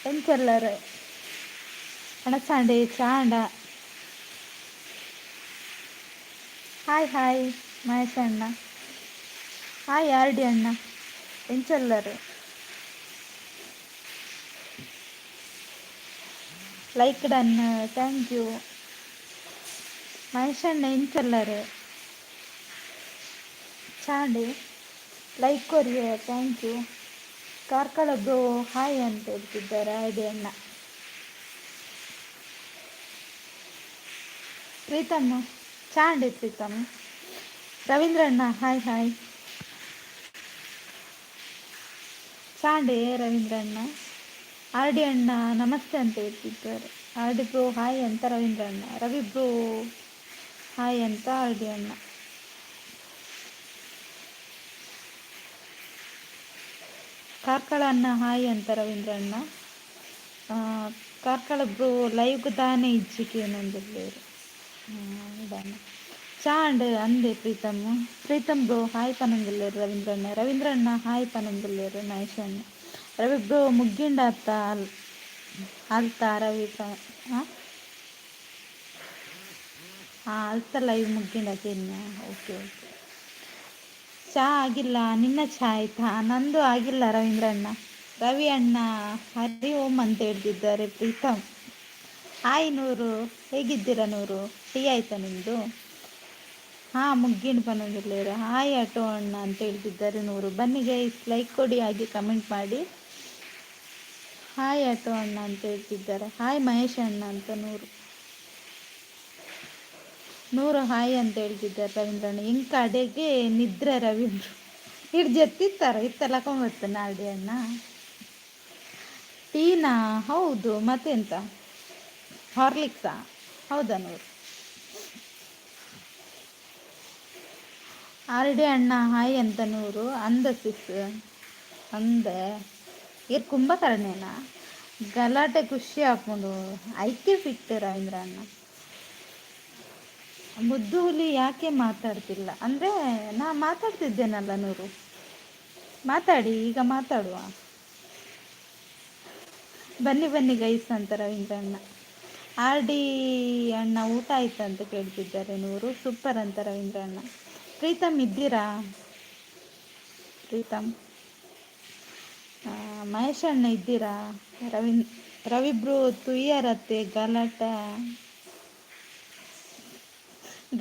ಎಂಚೆಲ್ಲರ್? ಅಣಸಾಂಡೆ ಚಾಂಡ. Hi hi Mahesh ಅಣ್ಣ. Hi ಆರ್ D ಅಣ್ಣ. ಎಂಚೆಲ್ಲರ್? Like done, thank you. Mahesh ಅಣ್ಣ ಎಂಚೆಲ್ಲರ್? ಚಾಂಡಿ ಲೈಕ್ ಕೊರಿಯೆ, thank you. Karkala bro hi ಅಂತ ಹೇಳ್ತಿದ್ದಾರೆ ಆರ್ ಡಿ ಅಣ್ಣ. ಪ್ರೀತಮ್ ಚಾಂಡಿ, ಪ್ರೀತಮ್. ರವೀಂದ್ರ ಅಣ್ಣ ಹಾಯ್ ಹಾಯ್. ಚಾಂಡಿ ರವೀಂದ್ರ ಅಣ್ಣ. ಆರ್ ಡಿ ಅಣ್ಣ ನಮಸ್ತೆ ಅಂತ ಹೇಳ್ತಿದ್ದಾರೆ. ಆರ್ ಡಿ ಬ್ರೋ ಹಾಯ್ ಅಂತ ರವೀಂದ್ರ ಅಣ್ಣ. ರವಿ ಬ್ರೋ ಹಾಯ್ ಅಂತ ಆರ್ ಡಿ ಅಣ್ಣ. ಕಾರ್ಕಳ ಅಣ್ಣ ಹಾಯ್ ಅಂತ ರವೀಂದ್ರ ಅಣ್ಣ. ಕಾರ್ಕಳ ಬ್ರೋ ಲೈವ್ ದಾನೆ ಇಜ್ಜಿಗೆ ಏನೊಂದಿಲ್ಲೇರು ದಾನೆ ಚಾಂಡ್ ಅಂದೆ ಪ್ರೀತಮ್. ಪ್ರೀತಮ್ ಬ್ರೋ ಹಾಯ್ ಪನೊಂದುಲ್ಲೆರ್ ರವೀಂದ್ರ ಅಣ್ಣ. ರವೀಂದ್ರ ಅಣ್ಣ ಹಾಯ್ ಪನೊಂದುಲ್ಲೆರ್ ಮಹೇಶ್ ಅಣ್ಣ. ರವಿ ಬ್ರೋ ಮುಗ್ಗಿಂಡ ಅತ್ತ ಅಲ್ತ ರವಿ? ಹಾಂ ಹಾಂ, ಅಲ್ತ ಲೈವ್ ಮುಗ್ಗಿಂಡ ತಿನ್ನ. Okay okay. ಚಾ ಆಗಿಲ್ಲ, ನಿನ್ನ ಚಾ ಆಯ್ತಾ? ನಂದು ಆಗಿಲ್ಲ ರವೀಂದ್ರ ಅಣ್ಣ. ರವಿ ಅಣ್ಣ ಹರಿ ಓಂ ಅಂತ ಹೇಳ್ತಿದ್ದಾರೆ ಪ್ರೀತಮ್. ಹಾಯ್ ನೂರು, ಹೇಗಿದ್ದೀರಾ ನೂರು? ಟೀ ಆಯ್ತಾ ನಿಮ್ಮದು? ಹಾಂ, ಮುಗ್ಗಿಂಡ್ ಪನೊಂದುಲ್ಲೆರ್. ಹಾಯ್ ಆಟೋ ಅಣ್ಣ ಅಂತ ಹೇಳ್ತಿದ್ದಾರೆ ನೂರು. ಬನ್ನಿ ಗೈಸ್, ಲೈಕ್ ಕೊಡಿ, ಹಾಗೆ ಕಮೆಂಟ್ ಮಾಡಿ. ಹಾಯ್ ಆಟೋ ಅಣ್ಣ ಅಂತ ಹೇಳ್ತಿದ್ದಾರೆ. ಹಾಯ್ ಮಹೇಶ್ ಅಣ್ಣ ಅಂತ ನೂರು. ನೂರು ಹಾಯ್ ಅಂತ ಹೇಳ್ತಿದ್ದಾರೆ ರವೀಂದ್ರಣ್ಣ. ಇಂಕ ಅಡೆಗೆ ನಿದ್ರೆ ರವೀಂದ್ರ ಇಡ್ ಜತ್ತಿತ್ತಾರ ಇತ್ತೆಲ್ಲ ನಾಲ್ಡಿ ಅಣ್ಣ. ಟೀನಾ? ಹೌದು, ಮತ್ತೆಂತ, ಹಾರ್ಲಿಕ್ಸಾ? ಹೌದಾ ನೂರು? ಆರ್ ಡಿ ಅಣ್ಣ ಹಾಯ್ ಅಂತ ನೂರು. ಅಂದ ಸಿಸ್ ಅಂದೆ ಇರ್ ಕುಂಭಕರ್ಣೇನಾ? ಗಲಾಟೆ ಖುಷಿ ಆಪುಂಡು, ಐಕೆ ಫಿಟ್ ರವೀಂದ್ರ ಅಣ್ಣ. ಮುದ್ದು ಹುಲಿ ಯಾಕೆ ಮಾತಾಡ್ತಿಲ್ಲ ಅಂದರೆ ನಾ ಮಾತಾಡ್ತಿದ್ದೇನಲ್ಲ ನೂರು. ಮಾತಾಡಿ, ಈಗ ಮಾತಾಡುವ. ಬನ್ನಿ ಬನ್ನಿ ಗೈಸ್ ಅಂತ ರವೀಂದ್ರ ಅಣ್ಣ. ಆರ್ ಡಿ ಅಣ್ಣ ಊಟ ಆಯ್ತಾ ಅಂತ ಕೇಳ್ತಿದ್ದಾರೆ ನೂರು. ಸೂಪರ್ ಅಂತ ರವೀಂದ್ರ ಅಣ್ಣ. ಪ್ರೀತಮ್ ಇದ್ದೀರಾ? ಪ್ರೀತಮ್, ಮಹೇಶ್ ಅಣ್ಣ ಇದ್ದೀರಾ? ರವಿಬ್ರು ತುಯ್ಯರತ್ತೆ ಗಲಾಟೆ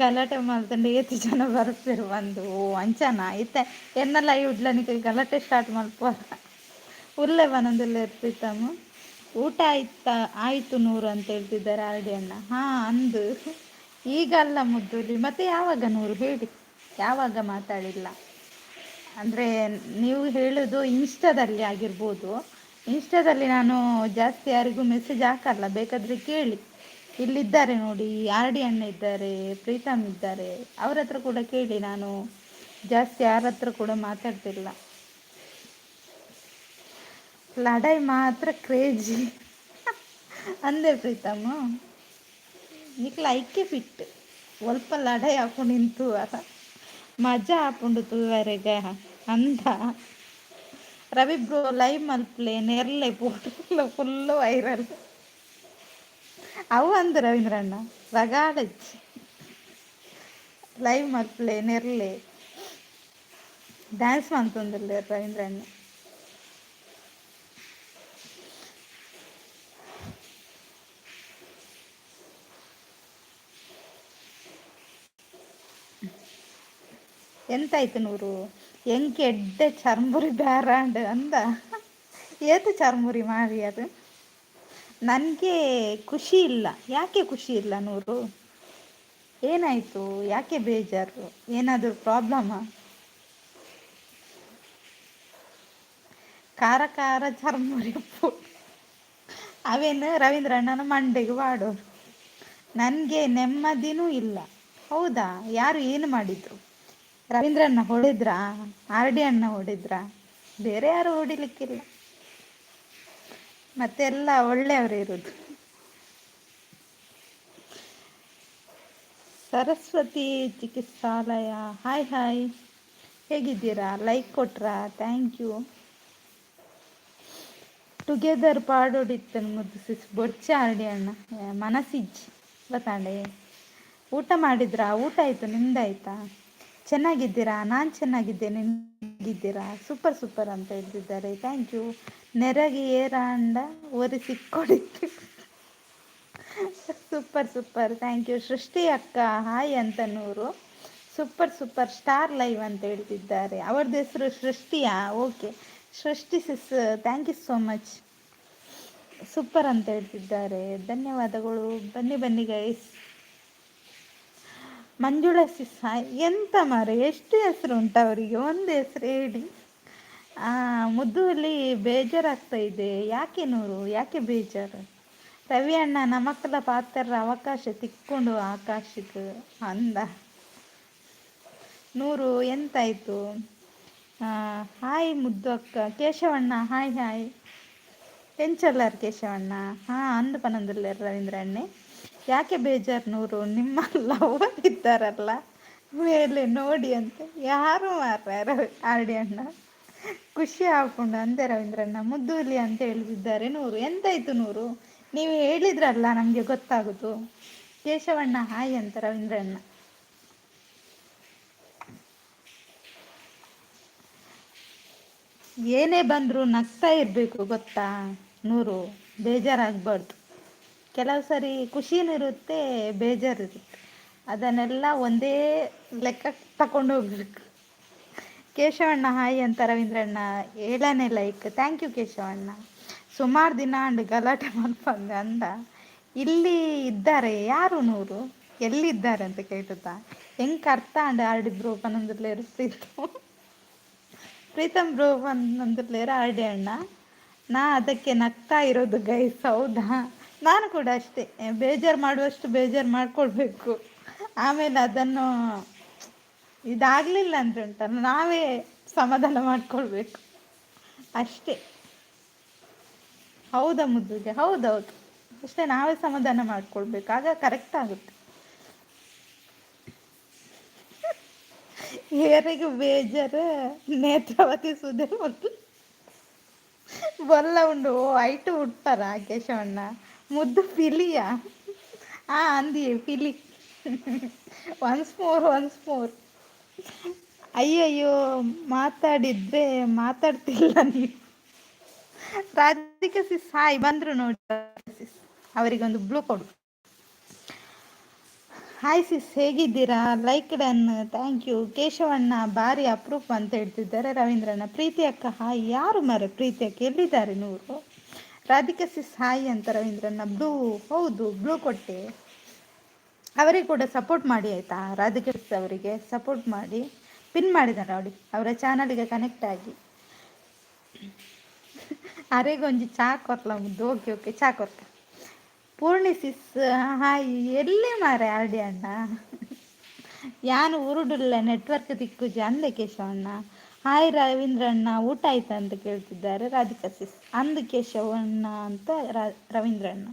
ಗಲಾಟೆ ಮಲ್ತಂಡ ಏತ್ ಜನ ಬರ್ಪೆರ್ ಬಂದು. ಓ ಅಂಚನ ಇತ್ತೆ ಎನ್ನಲ ಉಡ್ಲನಿಕ ಗಲಾಟೆ ಸ್ಟಾರ್ಟ್ ಮಲ್ಪುವರ ಉಲ್ಲೆ ಪನೊಂದುಲ್ಲೆರ್ ಪ್ರೀತಮ್. ಊಟ ಆಯ್ತಾ? ಆಯಿತು ನೂರು ಅಂತ ಹೇಳ್ತಿದ್ದಾರೆ ಆರ್ ಡಿ ಅಣ್ಣ. ಹಾಂ ಅಂದು ಈಗ ಅಲ್ಲ ಮುದ್ದುಲಿ, ಮತ್ತೆ ಯಾವಾಗ ನೂರು ಹೇಳಿ? ಯಾವಾಗ ಮಾತಾಡಿಲ್ಲ ಅಂದರೆ ನೀವು ಹೇಳೋದು ಇನ್ಸ್ಟಾದಲ್ಲಿ ಆಗಿರ್ಬೋದು. ಇನ್ಸ್ಟಾದಲ್ಲಿ ನಾನು ಜಾಸ್ತಿ ಯಾರಿಗೂ ಮೆಸೇಜ್ ಹಾಕಲ್ಲ. ಬೇಕಾದರೆ ಕೇಳಿ, ಇಲ್ಲಿದ್ದಾರೆ ನೋಡಿ, ಆರ್ ಡಿ ಅಣ್ಣ ಇದ್ದಾರೆ, ಪ್ರೀತಮ್ ಇದ್ದಾರೆ, ಅವ್ರ ಹತ್ರ ಕೂಡ ಕೇಳಿ. ನಾನು ಜಾಸ್ತಿ ಯಾರ ಹತ್ರ ಕೂಡ ಮಾತಾಡ್ತಿಲ್ಲ. ಲಡಾಯಿ ಮಾತ್ರ ಕ್ರೇಜಿ ಅಂದೆ ಪ್ರೀತಮ್. ನಿಕ್ಲ ಐಕೆ ಫಿಟ್ ಒಲ್ಪ ಲಡಾಯಿ ಹಾಕೊಂಡು ನಿಂತು ಅಲ್ಲ ಮಜಾ ಆಪುಂಡು ತೂವರೆಗ ಅಂದ. ರವಿ ಬ್ರೋ ಲೈವ್ ಮಲ್ಪಲೆ ನೆರ್ಲೆ ಪೋಟು ಫುಲ್ಲು ವೈರಲ್ ಅವು ಅಂದು ರವೀಂದ್ರಣ್ಣ. ರಗಾಡಚ್ಚಿ ಲೈವ್ ಮಲ್ಪಲೆ ನೆರ್ಲೆ ಡ್ಯಾನ್ಸ್ ಮಂತೊಂದುಲ್ಲೆರ್ ರವೀಂದ್ರಣ್ಣ. ಎಂತಾಯ್ತು ನೂರು? ಎಂಕ್ ಎಡ್ಡೆ ಚರ್ಮುರಿ ಬ್ಯಾರಾಂಡ್ ಅಂದ. ಏತು ಚರ್ಮುರಿ ಮಾರಿ ಅದು? ನನಗೆ ಖುಷಿ ಇಲ್ಲ. ಯಾಕೆ ಖುಷಿ ಇಲ್ಲ ನೂರು? ಏನಾಯಿತು? ಯಾಕೆ ಬೇಜಾರು? ಏನಾದರೂ ಪ್ರಾಬ್ಲಮಾ? ಖಾರ ಖಾರ ಚರ್ಮುರಿ ಅವೇನು ರವೀಂದ್ರಣ್ಣನ ಮಂಡೆಗೆ ವಾಡೋರು. ನನಗೆ ನೆಮ್ಮದಿನೂ ಇಲ್ಲ. ಹೌದಾ? ಯಾರು ಏನು ಮಾಡಿದರು? ರವೀಂದ್ರಣ್ಣ ಹೊಡೆದ್ರಾ? ಆರ್ ಡಿ ಅಣ್ಣ ಹೊಡೆದ್ರಾ? ಬೇರೆ ಯಾರು ಹೊಡಿಲಿಕ್ಕಿಲ್ಲ, ಮತ್ತೆಲ್ಲ ಒಳ್ಳೆಯವರು ಇರೋದು. ಸರಸ್ವತಿ ಚಿಕಿತ್ಸಾಲಯ ಹಾಯ್ ಹಾಯ್, ಹೇಗಿದ್ದೀರಾ? ಲೈಕ್ ಕೊಟ್ರಾ? Thank you. ಟುಗೆದರ್ ಪಾಡೋಡಿತ್ತನು ಮುದ್ದು ಸಿಸ್ ಬೊಡ್ಚ ಆರ್ಡಿ ಅಣ್ಣ, ಮನಸ್ಸಿಜ್ಜಿ ಗೊತ್ತಾಂಡೆ. ಊಟ ಮಾಡಿದ್ರಾ? ಊಟ ಆಯಿತು, ನಿಮ್ದಾಯ್ತಾ? ಚೆನ್ನಾಗಿದ್ದೀರಾ? ನಾನು ಚೆನ್ನಾಗಿದ್ದೇನೆ, ಹೇಗಿದ್ದೀರಾ? ಸೂಪರ್ ಸೂಪರ್ ಅಂತ ಹೇಳ್ತಿದ್ದಾರೆ, thank you. ನೆರಗಿ ಏರಾಂಡ ಒರಿ ಸಿಕ್ಕೊಡಿತ್ತು. Super super, thank you. ಸೃಷ್ಟಿ ಅಕ್ಕ ಹಾಯ್ ಅಂತ ನೂರು. ಸೂಪರ್ ಸೂಪರ್ ಸ್ಟಾರ್ ಲೈವ್ ಅಂತ ಹೇಳ್ತಿದ್ದಾರೆ. ಅವ್ರದ್ದು ಹೆಸರು ಸೃಷ್ಟಿಯಾ? ಓಕೆ ಸೃಷ್ಟಿ sis, thank you so much. Super ಅಂತ ಹೇಳ್ತಿದ್ದಾರೆ, ಧನ್ಯವಾದಗಳು. ಬನ್ನಿ ಬನ್ನಿ ಗೈಸ್. ಮಂಜುಳಾ ಸಿಸ್ ಹಾಯ್. ಎಂತ ಮಾರೆ, ಎಷ್ಟು ಹೆಸರು ಉಂಟು ಅವರಿಗೆ? ಒಂದು ಹೆಸರು ಹೇಳಿ. ಮುದ್ದುಲಿ ಬೇಜಾರಾಗ್ತಾ ಇದೆ. ಯಾಕೆ ನೂರು, ಯಾಕೆ ಬೇಜಾರು? ರವಿ ಅಣ್ಣ ನಮಕ್ಕಲ ಪಾತ್ರ ಅವಕಾಶ ತಿಕ್ಕೊಂಡು ಆಕಾಶಕ್ಕೆ ಅಂದ ನೂರು. ಎಂತಾಯಿತು? ಹಾಯ್ ಮುದ್ದು ಅಕ್ಕ. ಕೇಶವಣ್ಣ ಹಾಯ್ ಹಾಯ್. ಎಂಚಲ್ಲಾರ್ ಕೇಶವಣ್ಣ? ಹಾಂ ಅಂದು ಪನಂದುಲ್ಲೇರ್ ರವೀಂದ್ರ ಅಣ್ಣೆ. ಯಾಕೆ ಬೇಜಾರು ನೂರು? ನಿಮ್ಮ ಲವರ್ ಇದ್ದಾರಲ್ಲ ಮೇಲೆ ನೋಡಿ ಅಂತ. ಯಾರು ಮಾರ್ರೆ ರವಿ ಆರ್ಡಿ ಅಣ್ಣ? ಖುಷಿ ಹಾಕೊಂಡು ಅಂದೆ ರವೀಂದ್ರಣ್ಣ. ಮುದ್ದುಲಿ ಅಂತ ಹೇಳ್ತಿದ್ದಾರೆ ನೂರು. ಎಂತಾಯ್ತು ನೂರು? ನೀವು ಹೇಳಿದ್ರಲ್ಲ ನಮಗೆ ಗೊತ್ತಾಗುದು. ಕೇಶವಣ್ಣ ಹಾಯ್ ಅಂತ ರವೀಂದ್ರಣ್ಣ. ಏನೇ ಬಂದರೂ ನಗ್ತಾ ಇರಬೇಕು ಗೊತ್ತಾ ನೂರು, ಬೇಜಾರಾಗಬಾರ್ದು. ಕೆಲವು ಸರಿ ಖುಷಿನೂ ಇರುತ್ತೆ, ಬೇಜಾರಿರುತ್ತೆ, ಅದನ್ನೆಲ್ಲ ಒಂದೇ ಲೆಕ್ಕಕ್ಕೆ ತಗೊಂಡು ಹೋಗ್ಬೇಕು. ಕೇಶವಣ್ಣ ಹಾಯ್ ಅಂತ ರವೀಂದ್ರಣ್ಣ. ಏಳನೇ ಲೈಕ್, thank you ಕೇಶವಣ್ಣ. ಸುಮಾರು ದಿನ ಅಂಡ್ ಗಲಾಟೆ ಮನ್ಪಂದೆ ಅಂದ. ಇಲ್ಲಿ ಇದ್ದಾರೆ ಯಾರು ನೂರು? ಎಲ್ಲಿದ್ದಾರೆ ಅಂತ ಕೇಳುತ್ತಾ ಹೆಂಗೆ ಅರ್ಥ ಅಂಡ್ ಆರ್ಡಿ ಬ್ರೋ ಪನಂದುಲ್ಲೇರು. ಪ್ರೀತಮ್ ಪ್ರೀತಮ್ ಬ್ರೋ ಪನಂದುಲ್ಲೇರು ಆರ್ಡಿ ಅಣ್ಣ. ನಾ ಅದಕ್ಕೆ ನಗ್ತಾ ಇರೋದು ಗೈಸ್. ಹೌದಾ? ನಾನು ಕೂಡ ಅಷ್ಟೇ, ಬೇಜಾರು ಮಾಡುವಷ್ಟು ಬೇಜಾರು ಮಾಡ್ಕೊಳ್ಬೇಕು. ಆಮೇಲೆ ಅದನ್ನು ಇದಾಗಲಿಲ್ಲ ಅಂದರೆ ಉಂಟಲ್ಲ, ನಾವೇ ಸಮಾಧಾನ ಮಾಡ್ಕೊಳ್ಬೇಕು ಅಷ್ಟೇ. ಹೌದಾ ಮುದ್ದುಗೆ? ಹೌದೌದು, ಅಷ್ಟೇ, ನಾವೇ ಸಮಾಧಾನ ಮಾಡ್ಕೊಳ್ಬೇಕು, ಆಗ ಕರೆಕ್ಟ್ ಆಗುತ್ತೆ. ಏರಿಗೂ ಬೇಜಾರು ನೇತ್ರಾವತಿ ಸುದೆ ಬೊಲ್ಲ ಉಂಡು. ಓ ಐಟು ಉಟ್ಟಾರ ಕೇಶವಣ್ಣ. ಮುದ್ದು ಪಿಲಿಯಾ? ಆ ಅಂದಿ ಪಿಲಿ. Once more once more. ಅಯ್ಯಯ್ಯೋ, ಮಾತಾಡಿದ್ರೆ ಮಾತಾಡ್ತಿಲ್ಲ ನೀವು. ರಾಧಿಕಾ ಸಿಸ್ ಹಾಯ್. ಬಂದ್ರು ನೋಡಿ ಸಿಸ್, ಅವರಿಗೊಂದು ಬ್ಲೂ ಕೊಡು. ಹಾಯ್ ಸಿಸ್, ಹೇಗಿದ್ದೀರಾ? Like done, thank you. ಕೇಶವಣ್ಣ ಭಾರಿ ಅಪ್ರೂಪ್ ಅಂತ ಹೇಳ್ತಿದ್ದಾರೆ ರವೀಂದ್ರಣ್ಣ. ಪ್ರೀತಿ ಅಕ್ಕ ಹಾಯ್. ಯಾರು ಮಾರೆ ಪ್ರೀತಿ ಅಕ್ಕ? ಎಲ್ಲಿದ್ದಾರೆ ನೂರು? ರಾಧಿಕಾ ಸಿಸ್ ಹಾಯ್ ಅಂತ ರವೀಂದ್ರಣ್ಣ. ಬ್ಲೂ, ಹೌದು ಬ್ಲೂ ಕೊಟ್ಟೆ. ಅವರಿಗೆ ಕೂಡ ಸಪೋರ್ಟ್ ಮಾಡಿ ಆಯಿತಾ? ರಾಧಿಕಾ ಸಿಸ್ ಅವರಿಗೆ ಸಪೋರ್ಟ್ ಮಾಡಿ. ಪಿನ್ ಮಾಡಿದ್ದಾರೆ ನೋಡಿ, ಅವರ ಚಾನಲ್ಗೆ ಕನೆಕ್ಟ್ ಆಗಿ. ಅರೆಗೊಂಜಿ ಚಾ ಕೊರ್ಲ ಮುದ್ದು. ಓಕೆ ಓಕೆ, ಚಾ ಕೊರ್ಕ. ಪೂರ್ಣಿ ಸಿಸ್ ಹಾಯ್. ಎಲ್ಲಿ ಮಾರೆ ಆರ್ಡಿ ಅಣ್ಣ? ಯಾನು ಉರುಡುಲ್ಲ, ನೆಟ್ವರ್ಕ್ ತಿಕ್ಕುಜಿ ಅಂದೆ ಕೇಶವಣ್ಣ. ಹಾಯ್ ರವೀಂದ್ರಣ್ಣ, ಊಟ ಆಯ್ತಾ ಅಂತ ಕೇಳ್ತಿದ್ದಾರೆ ರಾಧಿಕಾ ಸಿಸ್. ಅಂದು ಕೇಶವಣ್ಣ ಅಂತ ರವೀಂದ್ರಣ್ಣ.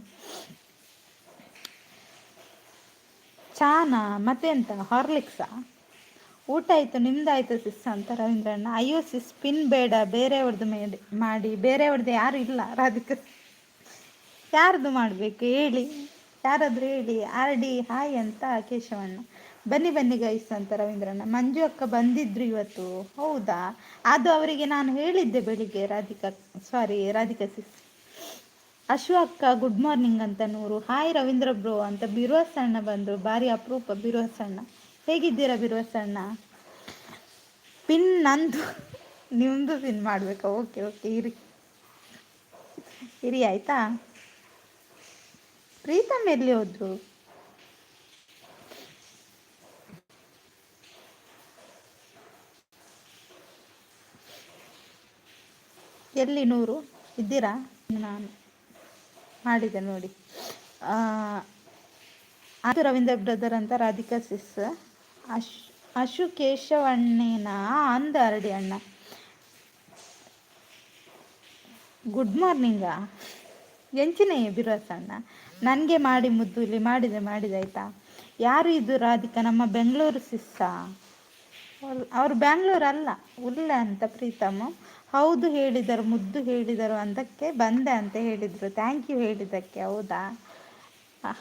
ಚಾನಾ ಮತ್ತೆಂತ ಹಾರ್ಲಿಕ್ಸಾ? ಊಟ ಆಯಿತು, ನಿಮ್ದಾಯ್ತು ಸಿಸ್ ಅಂತ ರವೀಂದ್ರಣ್ಣ. ಅಯ್ಯೋ ಸಿಸ್, ಪಿನ್ ಬೇಡ, ಬೇರೆಯವ್ರದ್ದು ಮಾಡಿ. ಬೇರೆಯವ್ರದ್ದು ಯಾರು ಇಲ್ಲ ರಾಧಿಕಾ, ಯಾರ್ದು ಮಾಡಬೇಕು ಹೇಳಿ? ಯಾರಾದರೂ ಹೇಳಿ. ಆರ್ ಡಿ ಹಾಯ್ ಅಂತ ಕೇಶವಣ್ಣ. ಬನ್ನಿ ಬನ್ನಿ ಗೈಸ್ ಅಂತ ರವೀಂದ್ರಣ್ಣ. ಮಂಜು ಅಕ್ಕ ಬಂದಿದ್ರು ಇವತ್ತು. ಹೌದಾ? ಅದು ಅವರಿಗೆ ನಾನು ಹೇಳಿದ್ದೆ ಬೆಳಿಗ್ಗೆ. ರಾಧಿಕಾ, ಸಾರಿ ರಾಧಿಕಾ ಸಿಸ್. ಅಶು ಅಕ್ಕ ಗುಡ್ ಮಾರ್ನಿಂಗ್ ಅಂತ ನೂರು. ಹಾಯ್ ರವೀಂದ್ರ ಬ್ರೋ ಅಂತ ಬಿರುವಸಣ್ಣ ಬಂದರು. ಭಾರಿ ಅಪರೂಪ ಬಿರುವಸಣ್ಣ. ಹೇಗಿದ್ದೀರಾ ಬಿರುವಸಣ್ಣ? ಪಿನ್ ನಂದು, ನಿಮ್ಮದು ಪಿನ್ ಮಾಡಬೇಕಾ? ಓಕೆ ಓಕೆ, ಇರಿ ಇರಿ ಆಯಿತಾ? ಪ್ರೀತಮ್ ಎಲ್ಲಿ ಹೋದ್ರು? ಎಲ್ಲಿ ನೂರು ಇದ್ದೀರಾ? ನಾನು ಮಾಡಿದೆ ನೋಡಿ. ಅದು ರವೀಂದ್ರ ಬ್ರದರ್ ಅಂತ ರಾಧಿಕಾ ಸಿಸ್. ಅಶು ಕೇಶವಣ್ಣೇನಾ ಅಂದ ಅರಡಿ ಅಣ್ಣ. ಗುಡ್ ಮಾರ್ನಿಂಗಾ ಎಂಚಿನೇ ಬಿರುವಸಣ್ಣ. ನನಗೆ ಮಾಡಿ ಮುದ್ದು ಇಲ್ಲಿ ಮಾಡಿದೆ ಮಾಡಿದೆ ಆಯಿತಾ? ಯಾರು ಇದು ರಾಧಿಕಾ? ನಮ್ಮ ಬೆಂಗಳೂರು ಸಿಸ್ಸಾ? ಅವರು ಬ್ಯಾಂಗ್ಳೂರ್ ಅಲ್ಲ, ಉಲ್ಲ ಅಂತ ಪ್ರೀತಮ್. ಹೌದು ಹೇಳಿದರು, ಮುದ್ದು ಹೇಳಿದರು, ಅಂದಕ್ಕೆ ಬಂದೆ ಅಂತ ಹೇಳಿದರು. Thank you ಹೇಳಿದ್ದಕ್ಕೆ. ಹೌದಾ?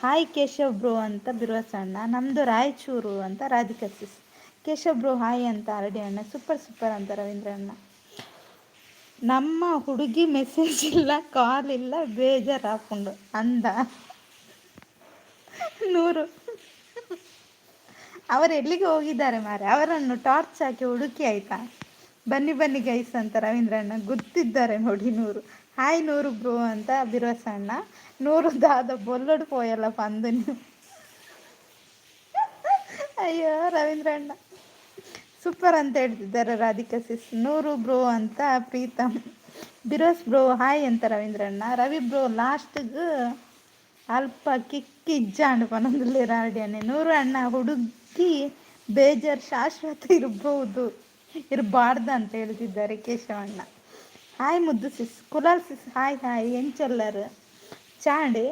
ಹಾಯ್ ಕೇಶವ್ ಬ್ರೋ ಅಂತ ಬಿರುವಸಣ್ಣ. ನಮ್ಮದು ರಾಯಚೂರು ಅಂತ ರಾಧಿಕಾ ಸಿಸ್. ಕೇಶವ್ ಬ್ರೋ ಹಾಯ್ ಅಂತ ಅರಡಿ ಅಣ್ಣ. ಸೂಪರ್ ಸೂಪರ್ ಅಂತ ರವೀಂದ್ರ ಅಣ್ಣ. ನಮ್ಮ ಹುಡುಗಿ ಮೆಸೇಜ್ ಇಲ್ಲ, ಕಾಲ್ ಇಲ್ಲ, ಬೇಜಾರಾಪುಂಡು ಅಂದ ನೂರು. ಅವರು ಎಲ್ಲಿಗೆ ಹೋಗಿದ್ದಾರೆ ಮಾರೆ? ಅವರನ್ನು ಟಾರ್ಚ್ ಹಾಕಿ ಹುಡುಕಿ ಆಯ್ತಾ. ಬನ್ನಿ ಬನ್ನಿ ಗೈಸ್ ಅಂತ ರವೀಂದ್ರಣ್ಣ. ಗೊತ್ತಿದ್ದಾರೆ ನೋಡಿ ನೂರು. ಹಾಯ್ ನೂರು ಬ್ರೋ ಅಂತ ಬಿರುವಸಣ್ಣ. ನೂರು ದಾದ ಬೊಲ್ಲಡು ಪೋಯಲ್ಲ ಪಂದು ನೀವು. ಅಯ್ಯೋ ರವೀಂದ್ರಣ್ಣ, ಸೂಪರ್ ಅಂತ ಹೇಳ್ತಿದ್ದಾರೆ ರಾಧಿಕಾ ಸಿಸ್. ನೂರು ಬ್ರೋ ಅಂತ ಪ್ರೀತಮ್. ಬಿರೋಸ್ ಬ್ರೋ ಹಾಯ್ ಅಂತ ರವೀಂದ್ರಣ್ಣ. ರವಿ ಬ್ರೋ ಲಾಸ್ಟ್ಗೆ ಅಲ್ಪ ಕಿಕ್ಕಿಜ್ಜಾಂಡ್ ಪನೊಂದುಲ್ಲೆರ್ ಅಣ್ಣೆ. ನೂರು ಅಣ್ಣ, ಹುಡುಗಿ ಬೇಜಾರು ಶಾಶ್ವತ ಇರ್ಬೋದು, ಇರಬಾರ್ದು ಅಂತ ಹೇಳ್ತಿದ್ದಾರೆ ಕೇಶವಣ್ಣ. ಹಾಯ್ ಮುದ್ದು sis. Kulal sis hi hi. ಎಂಚಲ್ಲರ್ ಚಾಂಡಿ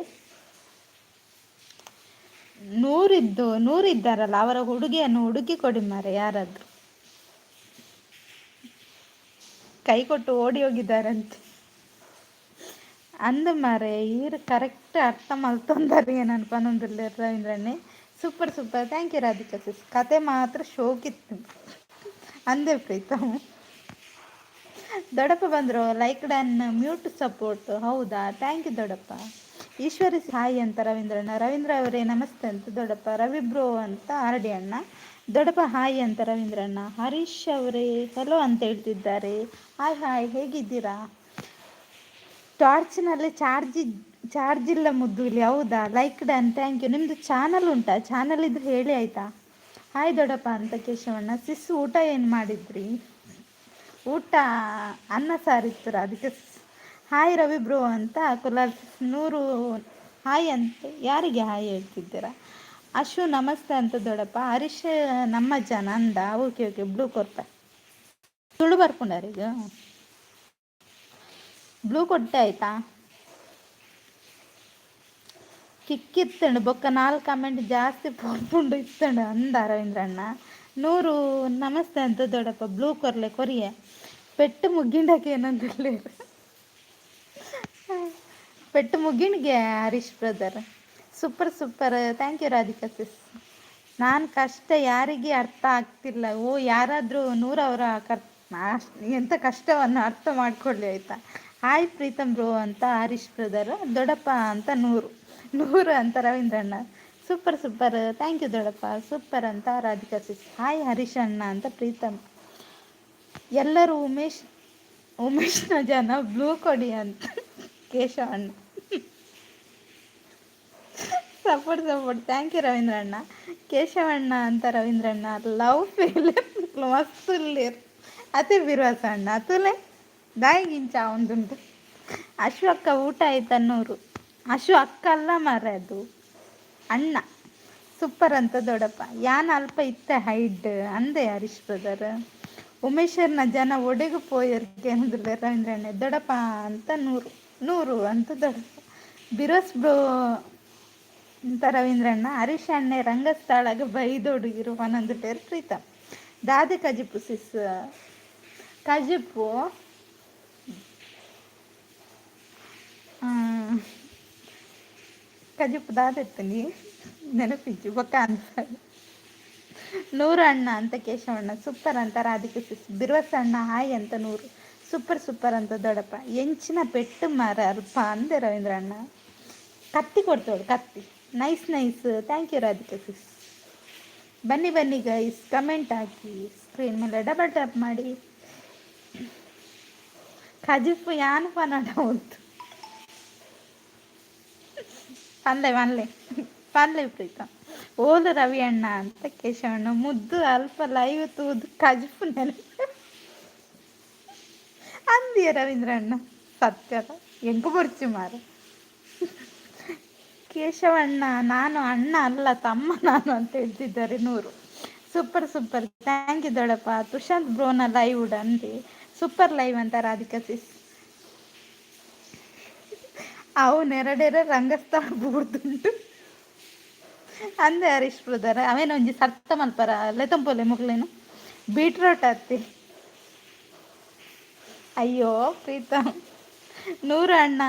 ನೂರಿದ್ದು ನೂರಿದ್ದಾರಲ್ಲ, ಅವರ ಹುಡುಗಿಯನ್ನು ಹುಡುಕಿ ಕೊಡಿ ಮಾರೆ ಯಾರಾದ್ರು. ಕೈ ಕೊಟ್ಟು ಓಡಿ ಹೋಗಿದ್ದಾರಂತೆ ಅಂದ ಮಾರೆ. ಈರ್ ಕರೆಕ್ಟ್ ಅರ್ಥ ಮಲ್ತೊಂದಾರೆ ಏನನ್ ಪನೊಂದುಲ್ಲೆರ್ ರವೀಂದ್ರಣ್ಣೆ. Super super, thank you Radhika sis. ಕತೆ ಮಾತ್ರ ಶೋಕಿತ್ತು ಅಂದೆ ಪ್ರೀತಮ್. ದೊಡ್ಡಪ್ಪ ಬಂದರು. Like done, mute support. ಹೌದಾ? Thank you ದೊಡ್ಡಪ್ಪ. ಈಶ್ವರಿ ಹಾಯ್ ಅಂತ ರವೀಂದ್ರಣ್ಣ. ರವೀಂದ್ರ ಅವರೇ ನಮಸ್ತೆ ಅಂತ ದೊಡ್ಡಪ್ಪ. ರವಿ ಬ್ರೋ ಅಂತ ಆರ್ ಡಿ ಅಣ್ಣ. ದೊಡ್ಡಪ್ಪ ಹಾಯ್ ಅಂತ ರವೀಂದ್ರಣ್ಣ. ಹರೀಶ್ ಅವರೇ ಹಲೋ ಅಂತ ಹೇಳ್ತಿದ್ದಾರೆ. ಹಾಯ್ ಹಾಯ್, ಹೇಗಿದ್ದೀರಾ? ಟಾರ್ಚ್ನಲ್ಲಿ ಚಾರ್ಜ್ ಚಾರ್ಜ್ ಇಲ್ಲ ಮುದ್ದು ಇಲ್ಲಿ. ಹೌದಾ? Like done, thank you. ನಿಮ್ಮದು ಚಾನಲ್ ಉಂಟಾ? ಚಾನಲ್ ಇದ್ರೆ ಹೇಳಿ ಆಯಿತಾ. ಹಾಯ್ ದೊಡ್ಡಪ್ಪ ಅಂತ ಕೇಶವಣ್ಣ. ಸಿಸ್, ಊಟ ಏನು ಮಾಡಿದ್ರಿ? ಊಟ ಅನ್ನ ಸಾರಿತ್ತು ಅದಕ್ಕೆ. ಹಾಯ್ ರವಿ ಬ್ರೋ ಅಂತ ಕುಲಾಲ್. ನೂರು ಹಾಯ್ ಅಂತ ಯಾರಿಗೆ ಹಾಯ್ ಹೇಳ್ತಿದ್ದೀರಾ? ಅಶು ನಮಸ್ತೆ ಅಂತ ದೊಡ್ಡಪ್ಪ. ಹರೀಶ್ ನಮ್ಮ ಜನ ಅಂದ. ಓಕೆ ಓಕೆ, ಬ್ಲೂ ಕೊರ್ಪ ತುಳು ಬರ್ಕೊಂಡಾರ ಈಗ. ಬ್ಲೂ ಕೊಟ್ಟೆ ಆಯ್ತಾ. ಕಿಕ್ಕಿತ್ತಂಡು ಬೊಕ್ಕ ನಾಲ್ಕು ಕಮೆಂಟ್ ಜಾಸ್ತಿ ಪೋಪುಂಡು ಇತ್ತಂಡು ಅಂದ ರವೀಂದ್ರಣ್ಣ. ನೂರು ನಮಸ್ತೆ ಅಂತ ದೊಡ್ಡಪ್ಪ. ಬ್ಲೂ ಕೊರ್ಲೆ ಕೊರಿಯೆ ಪೆಟ್ಟು ಮುಗ್ಗಿಂಡಕ್ಕೆ ಏನಂದಿಲ್ಲ. ಪೆಟ್ಟು ಮುಗ್ಗಿಂಡ್ಗೆ Harish brother. Super super, thank you Radhika sis. ನಾನು ಕಷ್ಟ ಯಾರಿಗೆ ಅರ್ಥ ಆಗ್ತಿಲ್ಲ. ಓ, ಯಾರಾದರೂ ನೂರವರ ಕರ್ ಎಂಥ ಕಷ್ಟವನ್ನು ಅರ್ಥ ಮಾಡ್ಕೊಳ್ಳಿ ಆಯಿತಾ. ಹಾಯ್ ಪ್ರೀತಮ್ ಬ್ರೋ ಅಂತ ಹರೀಶ್ ಬ್ರದರ್. ದೊಡ್ಡಪ್ಪ ಅಂತ ನೂರು. ನೂರು ಅಂತ ರವೀಂದ್ರಣ್ಣ. ಸೂಪರ್ ಸೂಪರ್, thank you ದೊಡ್ಡಪ್ಪ. ಸೂಪರ್ ಅಂತ ರಾಧಿಕಾ ಸಿಸ್. ಹಾಯ್ ಹರೀಶ್ ಅಣ್ಣ ಅಂತ ಪ್ರೀತಮ್. ಎಲ್ಲರೂ ಉಮೇಶ್ ಉಮೇಶ್ನ ಜನ ಬ್ಲೂ ಕೊಡಿ ಅಂತ ಕೇಶವಣ್ಣ. ಸಪೋರ್ಟ್ ಸಪೋರ್ಟ್, thank you ರವೀಂದ್ರಣ್ಣ. ಕೇಶವಣ್ಣ ಅಂತ ರವೀಂದ್ರಣ್ಣ. ಲವ್ ಫೇಲ್ ಮಸ್ತ್ ಉಲ್ಲೇರ್ ಅತೆ ಬಿರ್ವಾಸ ಅಣ್ಣ. ಅತುಲೆ ದಾಯಿಗಿಂಚ ಒಂದುಂಟು. ಅಶು ಅಕ್ಕ ಊಟ ಆಯ್ತು ಅನ್ನೋರು. ಅಶು ಅಕ್ಕ ಅಲ್ಲ ಮಾರ್ರೆ, ಅದು ಅಣ್ಣ. ಸೂಪರ್ ಅಂತ ದೊಡ್ಡಪ್ಪ. ಯಾನ್ ಅಲ್ಪ ಇತ್ತೆ ಹೈಡ್ ಅಂದೆ ಹರೀಶ್ ಬ್ರದರ್. ಉಮೇಶರ್ನ ಜನ ಒಡೆಗು ಪೋಯರ್ಗೆ ಅಂದ್ರಲ್ಲ ರವೀಂದ್ರಣ್ಣ. ದೊಡ್ಡಪ್ಪ ಅಂತ ನೂರು. ನೂರು ಅಂತ ದೊಡ್ಡಪ್ಪ. ಬಿರೋಸ್ ಬ್ರೋ ಅಂತ ರವೀಂದ್ರಣ್ಣ. ಹರೀಶ್ ಅಣ್ಣೆ ರಂಗಸ್ಥಳಗ ಬೈದೊಡುಗಿರು ಒಂದೊಂದು ಪೇರು ಪ್ರೀತಮ್. ದಾದೆ ಕಜಿಪು ಸಿಸ್? ಕಜಿಪು ಕಜಿಪು ದಾದೆತ್ತನಿ ನೆನಪಿಜ್ಜಿ ಬೊಕ್ಕ ಅಂತ. ನೂರು ಅಣ್ಣ ಅಂತ ಕೇಶವಣ್ಣ. ಸೂಪರ್ ಅಂತ ರಾಧಿಕೆ ಸಿಸ್. ಬಿರ್ವಸ್ ಅಣ್ಣ ಹಾಯ್ ಅಂತ ನೂರು. ಸೂಪರ್ ಸೂಪರ್ ಅಂತ ದೊಡ್ಡಪ್ಪ. ಎಂಚಿನ ಪೆಟ್ಟು ಮಾರ ಅಲ್ಪ ಅಂದೆ ರವೀಂದ್ರ ಅಣ್ಣ. ಕತ್ತಿ ಕೊಡ್ತೋಳು ಕತ್ತಿ. Nice nice, thank you Radhika sis. ಬನ್ನಿ ಬನ್ನಿ ಗೈಸ್, ಕಮೆಂಟ್ ಹಾಕಿ, ಸ್ಕ್ರೀನ್ ಮೇಲೆ ಡಬಲ್ ಟ್ಯಾಪ್ ಮಾಡಿ. ಕಜಿಪು ಯಾನ್ ಪನಡ ಉಂಟು. ಪಲ್ಲೆ ಪಲ್ಲೆ ಪಲ್ಲೆ ಪ್ರೀತ. ಓಲು ರವಿ ಅಣ್ಣ ಅಂತ ಕೇಶವಣ್ಣ. ಮುದ್ದು ಅಲ್ಪ ಲೈವ್ ತೂದು ಕಜಿಪು ನೆನಪು ಅಂದಿಯ ರವೀಂದ್ರ ಅಣ್ಣ. ಸತ್ಯದ ಎಂಕು ಬೊರ್ಚು ಮಾರ. ಕೇಶವಣ್ಣ ನಾನು ಅಣ್ಣ ಅಲ್ಲ ತಮ್ಮ ನಾನು ಅಂತ ಹೇಳ್ತಿದ್ದಾರೆ ನೂರು. ಸೂಪರ್ ಸೂಪರ್, thank you ದೊಡ್ಡಪ್ಪ. ತುಷಾಂತ್ ಬ್ರೋನ ಲೈವ್ ಅಂದೆ. ಸೂಪರ್ ಲೈವ್ ಅಂತ ರಾಧಿಕಾ ಸಿಸ್. ಅವು ನೆರಡೆರ ರಂಗಸ್ಥಳ ಬೂರ್ದುಂಟು ಅಂದೆ ಹರೀಶ್ ಬ್ರದರ್. ಅವೇನ ಒಂಜಿ ಸರ್ತ ಮಲ್ಪರ ಲೆತಂಪೊಲೆ ಮುಕ್ಲೇನು. ಬೀಟ್ರೋಟ್ ಅತ್ತಿ. ಅಯ್ಯೋ ಪ್ರೀತಮ್, ನೂರು ಅಣ್ಣ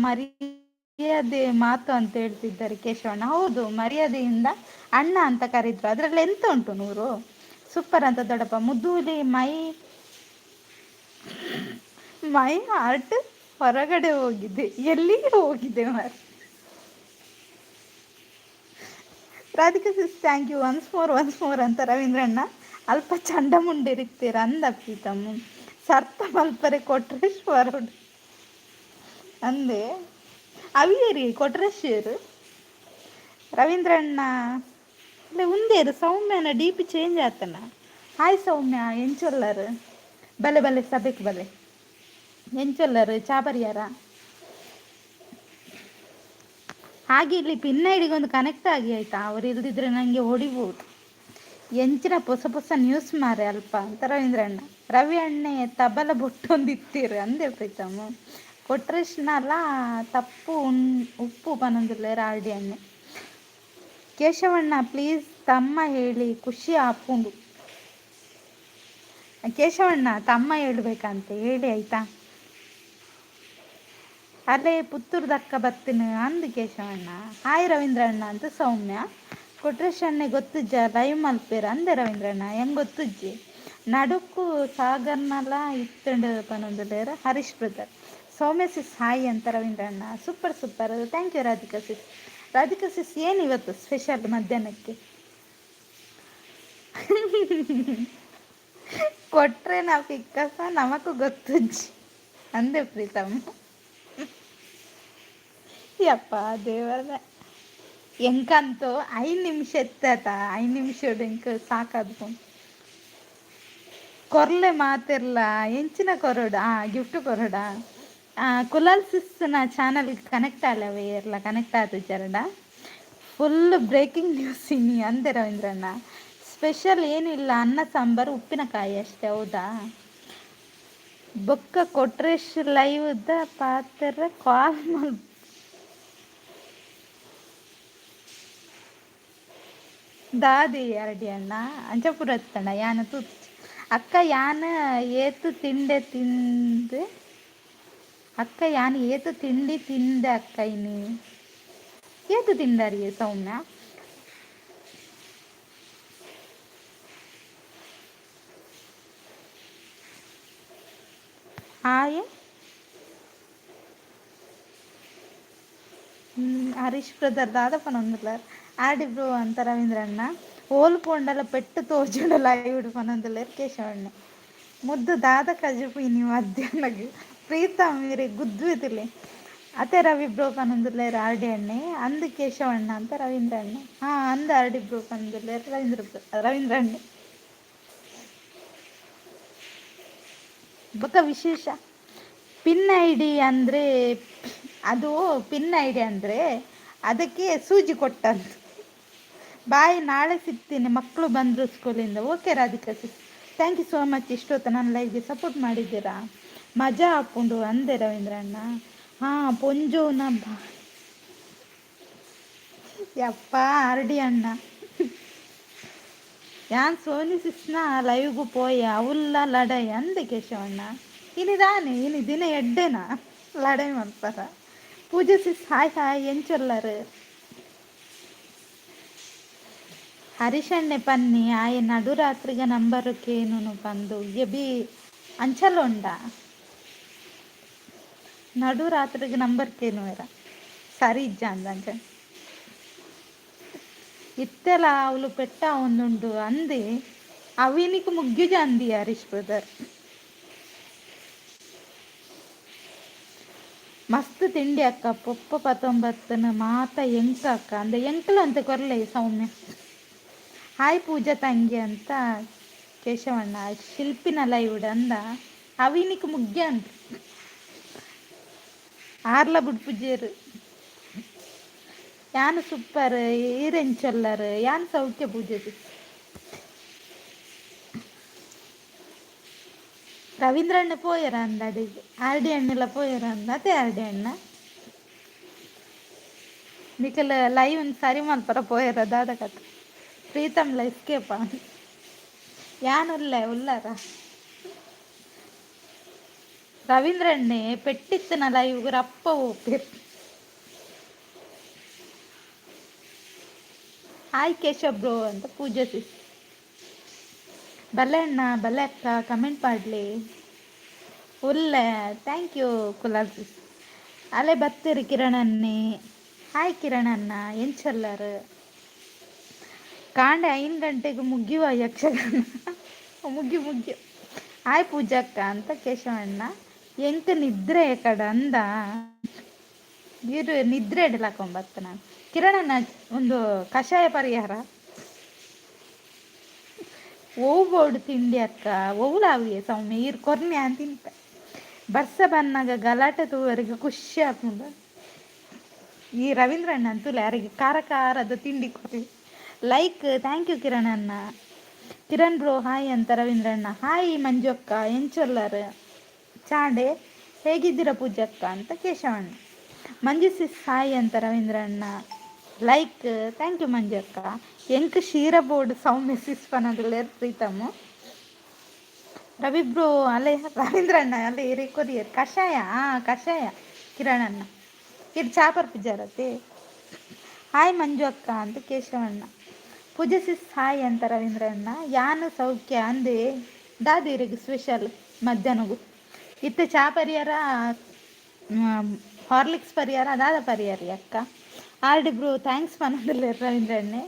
ಮರ್ಯಾದೆ ಮಾತು ಅಂತ ಹೇಳ್ತಿದ್ದಾರೆ ಕೇಶವಣ್ಣ. ಹೌದು, ಮರ್ಯಾದೆಯಿಂದ ಅಣ್ಣ ಅಂತ ಕರೀದ್ರು, ಅದರಲ್ಲಿ ಎಂತ ಉಂಟು ನೂರು? ಸೂಪರ್ ಅಂತ ದೊಡ್ಡಪ್ಪ. ಮುದ್ದೂಲಿ ಮೈ my heart ಹೊರಗಡೆ ಹೋಗಿದೆ, ಎಲ್ಲಿಗೆ ಹೋಗಿದೆ ಮಾರ್. Radhika sis thank you, once more once more ಅಂತ ರವೀಂದ್ರಣ್ಣ. ಅಲ್ಪ ಚಂಡಮುಂಡಿರಿಕ್ತೀರ ಅಂದ ಪ್ರೀತಮ್ಮು. ಸರ್ತ ಮಲ್ಪರೆ ಕೊಟ್ರೇಶ್ವರುಡು ಅಂದೆ. ಅವಿಯರಿ ಕೊಟ್ರೇಶ್ವರ್ ರವೀಂದ್ರಣ್ಣ ಇಲ್ಲ ಉಂದೇರು. ಸೌಮ್ಯನ ಡಿ ಪಿ ಚೇಂಜ್ ಆತನ. ಹಾಯ್ ಸೌಮ್ಯ, ಎಂಚೊಲ್ಲರು? ಬಲೆ ಬಲೆ ಸಭೆಗೆ ಬಲೆ. ಎಂಚೊಲ್ಲರು ಚಾಬರಿಯಾರ? ಹಾಗೆ ಇಲ್ಲಿ ಪಿನ್ ಐಡಿಗೊಂದು ಕನೆಕ್ಟ್ ಆಗಿ ಆಯ್ತಾ? ಅವ್ರು ಇಲ್ದಿದ್ರೆ ನನಗೆ ಹೊಡಿಬೋದು. ಎಂಚಿನ ಹೊಸ ಹೊಸ ನ್ಯೂಸ್ ಮಾರೆ ಅಲ್ಪ ಅಂತ ರವೀಂದ್ರಣ್ಣ. ರವಿ ಅಣ್ಣೆ ತಬಲ ಬೊಟ್ಟೊಂದಿತ್ತೀರು ಅಂದೆ ಪ್ರೀತಮ್ಮ. ಕೊಟ್ರೇಶ್ನಲ ತಪ್ಪು ಉಪ್ಪು ಪನೊಂದುಲ್ಲೆರ್ ಆರ್ಡಿ ಅಣ್ಣೆ. ಕೇಶವಣ್ಣ ಪ್ಲೀಸ್ ತಮ್ಮ ಹೇಳಿ ಖುಷಿ ಆಪುಂಡು. ಕೇಶವಣ್ಣ ತಮ್ಮ ಹೇಳ್ಬೇಕಂತೆ, ಹೇಳಿ ಆಯ್ತಾ? ಅಲ್ಲೇ ಪುತ್ತೂರ್ದಕ್ಕ ಬತ್ತಿನ ಅಂದು ಕೇಶವಣ್ಣ. ಹಾಯ್ ರವೀಂದ್ರಣ್ಣ ಅಂತ ಸೌಮ್ಯ. ಕೊಟ್ರೇಶ್ ಅಣ್ಣೆ ಗೊತ್ತುಜ್ಜ ಲೈವ್ ಮಲ್ಪೇರು ಅಂದೆ ರವೀಂದ್ರಣ್ಣ. ಹೆಂಗೆ ಗೊತ್ತುಜ್ಜಿ? ನಡುಕು ಸಾಗರ್ನಲ ಇತ್ತಂಡು ಪನೊಂದುಲ್ಲೆರ್ Harish brother. Soumya sis hi ಅಂತ ರವೀಂದ್ರಣ್ಣ. Super super, thank you Radhika sis. Radhika sis ಏನು ಇವತ್ತು ಸ್ಪೆಷಲ್ ಮಧ್ಯಾಹ್ನಕ್ಕೆ? ಕೊಟ್ಟರೆ ನಾವು ಪಿಕ್ಕಸ ನಮಗೂ ಗೊತ್ತುಜ್ಜಿ ಅಂದೆ ಪ್ರೀತಮ್ಮ. ಯಪ್ಪ ದೇವರ, ಎಂಕಂತೂ 5 ನಿಮಿಷ ಎತ್ತಾತ, 5 ನಿಮಿಷ ಎಂಕ್ ಸಾಕಾದ್ಪು. ಕೊರ್ಲೆ ಮಾತಿರ್ಲ ಎಂಚಿನ ಕೊರೊಡ, ಗಿಫ್ಟ್ ಕೊರೊಡ. ಕುಲಾಲ್ ಸಿಸ್ನ ಚಾನಲ್ ಕನೆಕ್ಟ್ ಆಲವೆ ಇರ್ಲ ಕನೆಕ್ಟ್ ಆತುಜರ್ಡ. ಫುಲ್ ಬ್ರೇಕಿಂಗ್ ನ್ಯೂಸ್ ಇನ್ನಿ ಅಂದೆ ರವೀಂದ್ರಣ್ಣ. ಸ್ಪೆಷಲ್ ಏನಿಲ್ಲ, ಅನ್ನ ಸಾಂಬಾರು ಉಪ್ಪಿನಕಾಯಿ ಅಷ್ಟೇ. ಹೌದಾ? ಬೊಕ್ಕ ಕೊಟ್ರೇಶ್ ಲೈವ್ the ಪಾತ್ರ ಕಾಲ್ ಮಲ್ ದಾದಿ ಅರಡಿ ಅಣ್ಣ ಅಂಚಪುರತ್ತಣ್ಣ ಯಾನ ತೂತ್ ಅಕ್ಕ ಯಾನ ಏತು ತಿಂಡೆ ತಿಂದೆ ಅಕ್ಕ, ಯಾನ್ ಏತು ತಿಂಡಿ ತಿಂದೆ ಅಕ್ಕ ಇನಿ ಏತು ತಿಂಡಾರಿಯೇ ಸೌಮ್ಯ? ಆಯೆ ಹರೀಶ್ ಬ್ರದರ್ ದಾದಪ್ಪ ಪನೊಂದುಲ್ಲೆರ್ ಆಡಿ ಬ್ರೋ ಅಂತ ರವೀಂದ್ರಣ್ಣ. ಓಲ್ ಪೋಂಡಲ ಪೆಟ್ಟು ತೋಜುಂಡ ಲೈವ್ ಪನೊಂದುಲ್ಲೆರ್ ಕೇಶವಣ್ಣ. ಮುದ್ದು ದಾದ ಕಜಿಪು ಇನಿ ಮಧ್ಯಾಹ್ನಗ್? ಪ್ರೀತಮ್ ಇರೆ ಗುದ್ದುವೆತಿಲೆ ಅತೆ ರವಿ ಬ್ರೋ ಪನೊಂದುಲ್ಲೆರ್ ಆರ್ಡಿ ಅಣ್ಣೆ. ಅಂದ್ ಕೇಶವಣ್ಣ ಅಂತ ರವೀಂದ್ರ ಅಣ್ಣೆ. ಹಾಂ ಅಂದ್ ಆರ್ಡಿ ಬ್ರೋ ಪನೊಂದುಲ್ಲೆರ್ ರವೀಂದ್ರ ರವೀಂದ್ರ ಅಣ್ಣೆ. ಬೊಕ ವಿಶೇಷ ಪಿನ್ I D ಅಂದರೆ, ಅದು ಪಿನ್ I D ಅಂದರೆ ಅದಕ್ಕೆ ಸೂಜಿ ಕೊಟ್ಟಂತು. ಬಾಯ್, ನಾಳೆ ಸಿಗ್ತೀನಿ, ಮಕ್ಕಳು ಬಂದರು ಸ್ಕೂಲಿಂದ. Okay Radhika sis, thank you so much. ಇಷ್ಟೊತ್ತು ನನ್ನ ಲೈವ್ಗೆ ಸಪೋರ್ಟ್ ಮಾಡಿದ್ದೀರಾ. ಮಜಾ ಆಪುಂಡು ಅಂದೆ ರವೀಂದ್ರಣ್ಣ. ಹಾಂ ಪೊಂಜೋನ ಬಾ ಯಪ್ಪ ಆರ್ಡಿ ಅಣ್ಣ. ಯಾನ್ ಸೋನಿ ಸಿಸ್ನ ಲೈವ್ಗೂ ಪೋಯೆ ಅವುಲ್ಲ ಲಡೈ ಅಂದೆ ಕೇಶವಣ್ಣ. ಇನಿದಾನೆ ಇನಿ ದಿನ ಎಡ್ಡೆನಾ ಲಡೈ ಮಲ್ಪರ. ಪೂಜೆ ಸಿಸ್ ಹಾಯ್ ಹಾಯ್, ಎಂಚೊಲ್ಲರು? ಹರೀಶಣ್ಣೆ ಪನ್ನಿ ಆಯೆ ನಡುರಾತ್ರಿಗ ನಂಬರು ಕೇನುನು ಪಂದು ಎಬಿ ಅಂಚಲೊಂಡ ನಡುರಾತ್ರಿಗೆ ನಂಬರ್ ಕೇನುವೆರ ಸರಿ ಇಜ್ಜ ಅಂದ ಅಂಚ. ಇತ್ತೆಲ ಅವಳು ಪೆಟ್ಟ ಒಂದುಂಡು ಅಂದೆ ಅವಿನಿಕ್ ಮುಗ್ಯುಜ ಅಂದಿ ಹರೀಶ್ ಬ್ರದರ್. ಮಸ್ತ್ ತಿಂಡಿ ಅಕ್ಕ ಪೊಪ್ಪ ಪತ್ತೊಂಬತ್ತನ ಮಾತ ಎಂಕ ಅಕ್ಕ ಅಂದ. ಎಂಕಲ ಅಂತ ಕೊರ್ಲೆ ಸೌಮ್ಯ. ಹಾಯ್ ಪೂಜಾ ತಂಗಿ ಅಂತ ಕೇಶವಣ್ಣ. ಶಿಲ್ಪಿನ ಲೈವ್ ಅಂದ ಅವಿನಿಕ್ ಮುಗ್ಯ ಅಂತ ಆರ್ಲ ಬುಡ್ಪುಜೇರು. ಯಾನ್ ಸೂಪರ್ ಈರೆಂಚೊಲ್ಲರ್? ಯಾನ್ ಸೌಖ್ಯ ಪೂಜೆ. ರವೀಂದ್ರಣ್ಣ ಪೋಯರ ಅಂದ ಅಡಿಗೆ. ಆರ್ ಡಿ ಅಣ್ಣೆಲ್ಲ ಪೋಯರ ಅಂದ. ಅದೇ ಆರ್ ಡಿ ಅಣ್ಣ ನಿಕಲ್ ಲೈವ್ ಒಂದು ಸರಿ ಮಲ್ಪರ ಪೋಯರ ದಾದ ಕತೆ. ಪ್ರೀತಮ್ ಎಸ್ಕೇಪ. ಯಾನುಲ್ಲೆ ಉಲ್ಲಾರ ರವೀಂದ್ರಣ್ಣೆ ಪೆಟ್ಟಿತ್ತನ ಲೈವ್ ರಪ್ಪ ಓಪೇರ್. ಹಾಯ್ ಕೇಶವ್ ಬ್ರೋ ಅಂತ ಪೂಜಾ ಸಿಸ್. ಬಲ್ಲೆ ಅಣ್ಣ, ಬಲ್ಲೆ ಅಕ್ಕ, ಕಮೆಂಟ್ ಮಾಡಲಿ. ಉಲ್ಲೆ, thank you Kulal sis. ಅಲ್ಲೇ ಬತ್ತೀರಿ ಕಿರಣನ್ನೇ. ಹಾಯ್ ಕಿರಣಣ್ಣ, ಎಂಚಲ್ಲಾರು? ಕಾಂಡೆ 5 ಗಂಟೆಗೆ ಮುಗಿಯುವ ಯಕ್ಷಗಾನ? ಮುಗ್ಯು ಮುಗ್ಯು. ಹಾಯ್ ಪೂಜಕ್ಕ ಅಂತ ಕೇಶವಣ್ಣ. ಎಂಕ್ ನಿದ್ರೆ ಕಡ ಅಂದ ಇರು, ನಿದ್ರೆ ಎಡಲಾಕೊಂಬತ್ತ ನಾನು. ಕಿರಣಣ್ಣ, ಒಂದು ಕಷಾಯ ಪರಿಹಾರ. ಓವು ಬೋರ್ಡ್ ತಿಂಡಿ ಅಕ್ಕ? ಒವ್ಲಾವಿಯೆ ಸೌಮ್ಯ, ಈರ್ ಕೊರ್ನೆ ಅಂತ ತಿಂತ. ಬರ್ಸ ಬನ್ನಾಗ ಗಲಾಟೆ ತೂವರೆಗೆ ಖುಷಿ ಆಪುಂಡು. ಈ ರವೀಂದ್ರಣ್ಣ ಅಂತೂ ಯಾರಿಗೆ ಖಾರ ಖಾರದ ತಿಂಡಿ ಕೊರ್ಲಿ. ಲೈಕ್, thank you Kiran ಅಣ್ಣ. ಕಿರಣ್ ಬ್ರೋ ಹಾಯ್ ಅಂತ ರವೀಂದ್ರಣ್ಣ. ಹಾಯ್ ಮಂಜು ಅಕ್ಕ, ಎಂಚೊಲ್ಲರ್? ಚಾಂಡೆ, ಹೇಗಿದ್ದೀರಾ ಪೂಜಕ್ಕ ಅಂತ ಕೇಶವಣ್ಣ. ಮಂಜು ಸಿಸ್ ಹಾಯ್ ಅಂತ ರವೀಂದ್ರಣ್ಣ. ಲೈಕ್, thank you ಮಂಜು ಅಕ್ಕ. ಎಂಕ್ ಶೀರ ಬೋರ್ಡ್ ಸೌಮ್ಯ ಸಿಸ್ ಪನದುಲ್ಲೆರ್ ಪ್ರೀತಮ್ಮು. ರವಿ ಬ್ರೋ, ಅಲ್ಲೇ ರವೀಂದ್ರಣ್ಣ, ಅಲ್ಲೇ ಇರಿ ಕೊರಿಯರ್. ಕಷಾಯ, ಹಾಂ ಕಷಾಯ. ಕಿರಣಣ್ಣ, ಇದು ಚಾಪರ್ ಪೂಜಾರತಿ. ಹಾಯ್ ಮಂಜು ಅಕ್ಕ ಅಂತ ಕೇಶವಣ್ಣ. ಪೂಜೆ ಸಿಸ್ ಹಾಯ್ ಅಂತ ರವೀಂದ್ರಣ್ಣ. ಯಾನು ಸೌಖ್ಯ ಅಂದೆ. ದಾದಿರಿಗೆ ಸ್ಪೆಷಲ್ ಮಧ್ಯಾಹ್ನಗು ಇತ್ತೆ ಚಾ ಪರಿಹಾರ, ಹಾರ್ಲಿಕ್ಸ್ ಪರಿಹಾರ, ಅದಾದ ಪರಿಹಾರ ಅಕ್ಕ. ಆರ್ ಡಿ ಬ್ರೋ thanks ಪನೊಂದುಲ್ಲೆರ್ ರವೀಂದ್ರಣ್ಣೆ.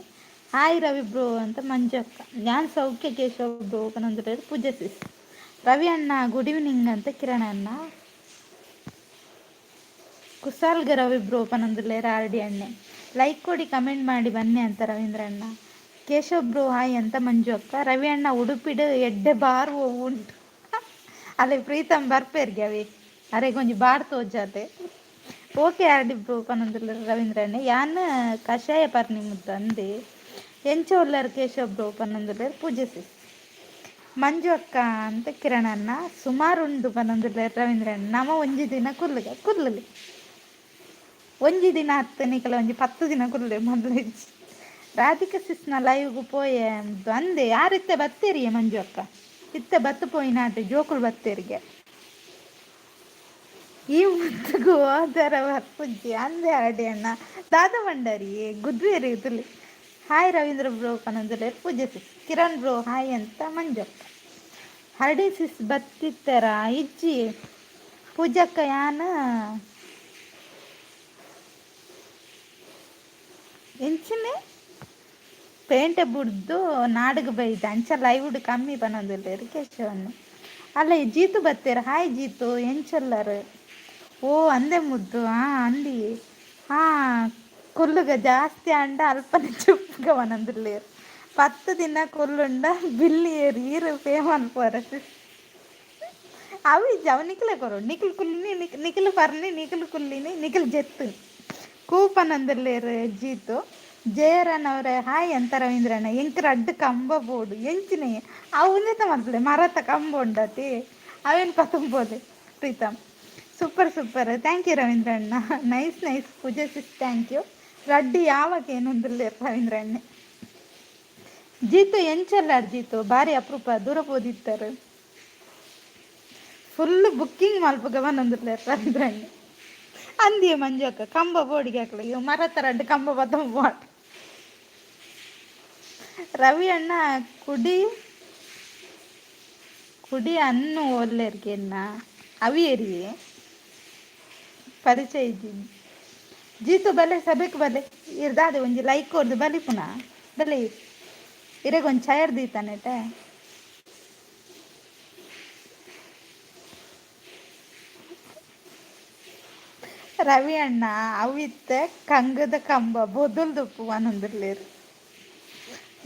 ಹಾಯ್ ರವಿ ಬ್ರೋ ಅಂತ ಮಂಜು ಅಕ್ಕ. ಯಾನ್ ಸೌಖ್ಯ ಕೇಶವ್ ಬ್ರೋ ಪನೊಂದುಲ್ಲೆರ್ ಪೂಜೆ ಸಿಸ್. ರವಿ ಅಣ್ಣ ಗುಡ್ ಈವ್ನಿಂಗ್ ಅಂತ ಕಿರಣ್ ಅಣ್ಣ. ಕುಸಾಲ್ಗ ರವಿ ಬ್ರೋ ಪನೊಂದುಲ್ಲೆರ್ ಆರ್ ಡಿ ಅಣ್ಣೆ. ಲೈಕ್ ಕೊಡಿ, ಕಮೆಂಟ್ ಮಾಡಿ ಬನ್ನಿ ಅಂತ ರವೀಂದ್ರಣ್ಣ. ಕೇಶವ್ ಬ್ರೋ ಹಾಯ್ ಅಂತ ಮಂಜು ಅಕ್ಕ. ರವಿ ಅಣ್ಣ, ಉಡುಪಿಡು ಎಡ್ಡೆ ಬಾರ್ ಉಂಟು ಅಲ್ಲಿ. ಪ್ರೀತಮ್ ಬರ್ಪೇರ್ಗೆ ಅವಿ ಅರೆ ಕೊಂಚ ಬಾರ್ ತೋಜಾತೆ. ಓಕೆ ಆರ್ ಡಿ ಬ್ರೋ ಪನೊಂದುಲ್ಲೆರ್ ರವೀಂದ್ರಣ್ಣೆ. ಯಾನ್ ಕಷಾಯ ಪರ್ನಿ ಮುದ್ದು ಅಂದೆ. ಎಂಚ ಉಲ್ಲರ್ ಕೇಶವ್ ಬ್ರೋ ಪನೊಂದುಲ್ಲೆರ್ ಪೂಜೆ ಸಿಸ್. ಮಂಜು ಅಕ್ಕ ಅಂತ ಕಿರಣಣ್ಣ. ಸುಮಾರು ಉಂಡು ಪನೊಂದುಲ್ಲೆರ್ ರವೀಂದ್ರಣ್ಣ. ನಮ ಒಂಜಿ ದಿನ ಕುಲ್ಲುಗ ಕುಲ್ಲುಲಿ. ಒಂಜಿ ದಿನ ಹತ್ತು ನಿಕಲ ಒಂಜಿ 10 ದಿನ ಕುಲ್ಲೆ ಮೊದಲು. ರಾಧಿಕಾ ಸಿಸ್ನ ಲೈವ್ಗೆ ಪೋಯೆ ಅಂದೆ. ಯಾರಿತ್ತೆ ಬತ್ತೀರಿಯೇ ಮಂಜು ಅಕ್ಕ? ಇತ್ತೆ ಬತ್ತು ಪೋಯಿನಾತೆ ಜೋಕುಲು ಬತ್ತೇರಿಗೆ. ಈ ಮುತ್ತುಗು ಹೋದರ ಬರ್ಪುಜ್ಜಿ ಅಂದೆ ಆಡಿ ಅಣ್ಣ. ದಾದ ಮಂಡರಿ ಗುದ್ವೇರಿ ತುಲಿ. ಹಾಯ್ ರವೀಂದ್ರ ಬ್ರೋ ಪನೊಂದುಲ್ಲೆರ್ ಪೂಜೆ ಸಿಸ್. ಕಿರಣ್ ಬ್ರೋ ಹಾಯ್ ಅಂತ ಮಂಜಕ್ಕ. ಹರಡಿ ಸಿಸ್ ಬತ್ತಿತ್ತರ? ಇಜ್ಜಿ ಪೂಜಕ್ಕ. ಯಾನ್ ಎಂಚಿನೆ ಪೇಂಟೆ ಬುಡ್ದು ನಾಡುಗು ಬೈದ, ಅಂಚ ಲೈವ್ಡ್ ಕಮ್ಮಿ ಪನೊಂದುಲ್ಲೆರ್ ಕೇಶವಣ್ಣೆ. ಅಲ್ಲ, ಈ ಜೀತು ಬತ್ತೆರ್. ಹಾಯ್ ಜೀತು, ಎಂಚೊಲ್ಲರ್? ಓ ಅಂದೆ ಮುದ್ದು. ಹಾಂ ಅಂದಿ. ಹಾಂ, ಕುಲ್ಲುಗ ಜಾಸ್ತಿ ಅಂಡ ಅಲ್ಪನೆ ಚುಪ್ಪುಗ ಪನೊಂದುಲ್ಲೆರ್. 10 ದಿನ ಕುಲ್ಲುಂಡ ಬಿಲ್ಲಿ ಏರ್ ಈರ್ ಪೇ ಮನ್ಪುವರ? ಅವು ಇಜ್ಜಿ, ಅವು ನಿಕ್ಲೆ ಕೊರೊಡು. ನಿಕ್ಲು ಕುಲ್ಲಿನಿ, ನಿಕ್ಲು ಪರ್ನಿ, ನಿಕ್ಲು ಕುಲ್ಲಿನಿ, ನಿಕ್ಲು ಜೆತ್ತುನಿ ಕೂಪನೊಂದುಲ್ಲೆರ್ ಜೀತು. ಜಯರನ್ ಅವರೇ ಹಾಯ್ ಅಂತ ರವೀಂದ್ರಣ್ಣ. ಎಂಕ್ ರಡ್ಡ್ ಕಂಬ ಬೋಡು ಎಂಚಿನೆ? ಅವು ಉಂದೆತ ಮಲ್ಪುಲೆ, ಮರತ ಕಂಬ ಉಂಡತಿ, ಅವೇನ್ ಪತೊಂಬೋಲೆ. Preetham super super, thank you ರವೀಂದ್ರಣ್ಣ. Nice nice Pooja sis, thank you. ರಡ್ಡು ಯಾವಾಗ ಏನೊಂದುಲ್ಲೆರ್ ರವೀಂದ್ರಣ್ಣೆ. ಜೀತು ಎಂಚಲ್ಲಾಡ್ ಜೀತು? ಬಾರಿ ಅಪರೂಪ, ದೂರ ಪೋದಿತ್ತರು. Full booking ಮಲ್ಪುಗ ಪನೊಂದುಲ್ಲೆರ್ ರವೀಂದ್ರಣ್ಣೆ. ಅಂದಿಯೇ ಮಂಜು ಅಕ್ಕ, ಕಂಬ ಬೋಡಿಗೆ ಹಾಕ್ಲೆ ಇವು ಮರತ ರಡ್ಡು ಕಂಬ ಪತೊಂಬ. ರವಿ ಅಣ್ಣ, ಕುಡಿ ಕುಡಿ ಅನ್ನು ಒಲ್ಲೆರ್ಗೆನ್ನ ಅವಿಯರಿಯೇ ಪರಿಚಯ ಇಜ್ಜಿ. ಜೀತು ಬಲೆ, ಸಭೆಕ್ ಬಲೆ. ಇರ್ದಾದೆ ಒಂಜಿ ಲೈಕ್ ಕೊರ್ದು ಬಲಿ ಪುನಃ ಬಲೆ. ಇರೆಗ್ ಒಂಜಿ ಚೈರ್ ದೀತಾನೆಟೆ. ರವಿ ಅಣ್ಣ, ಅವಿತ್ತೆ ಕಂಗದ ಕಂಬ ಬೊದುಲ್ದುಪ್ಪು ಪನೊಂದುಲ್ಲೆರ್.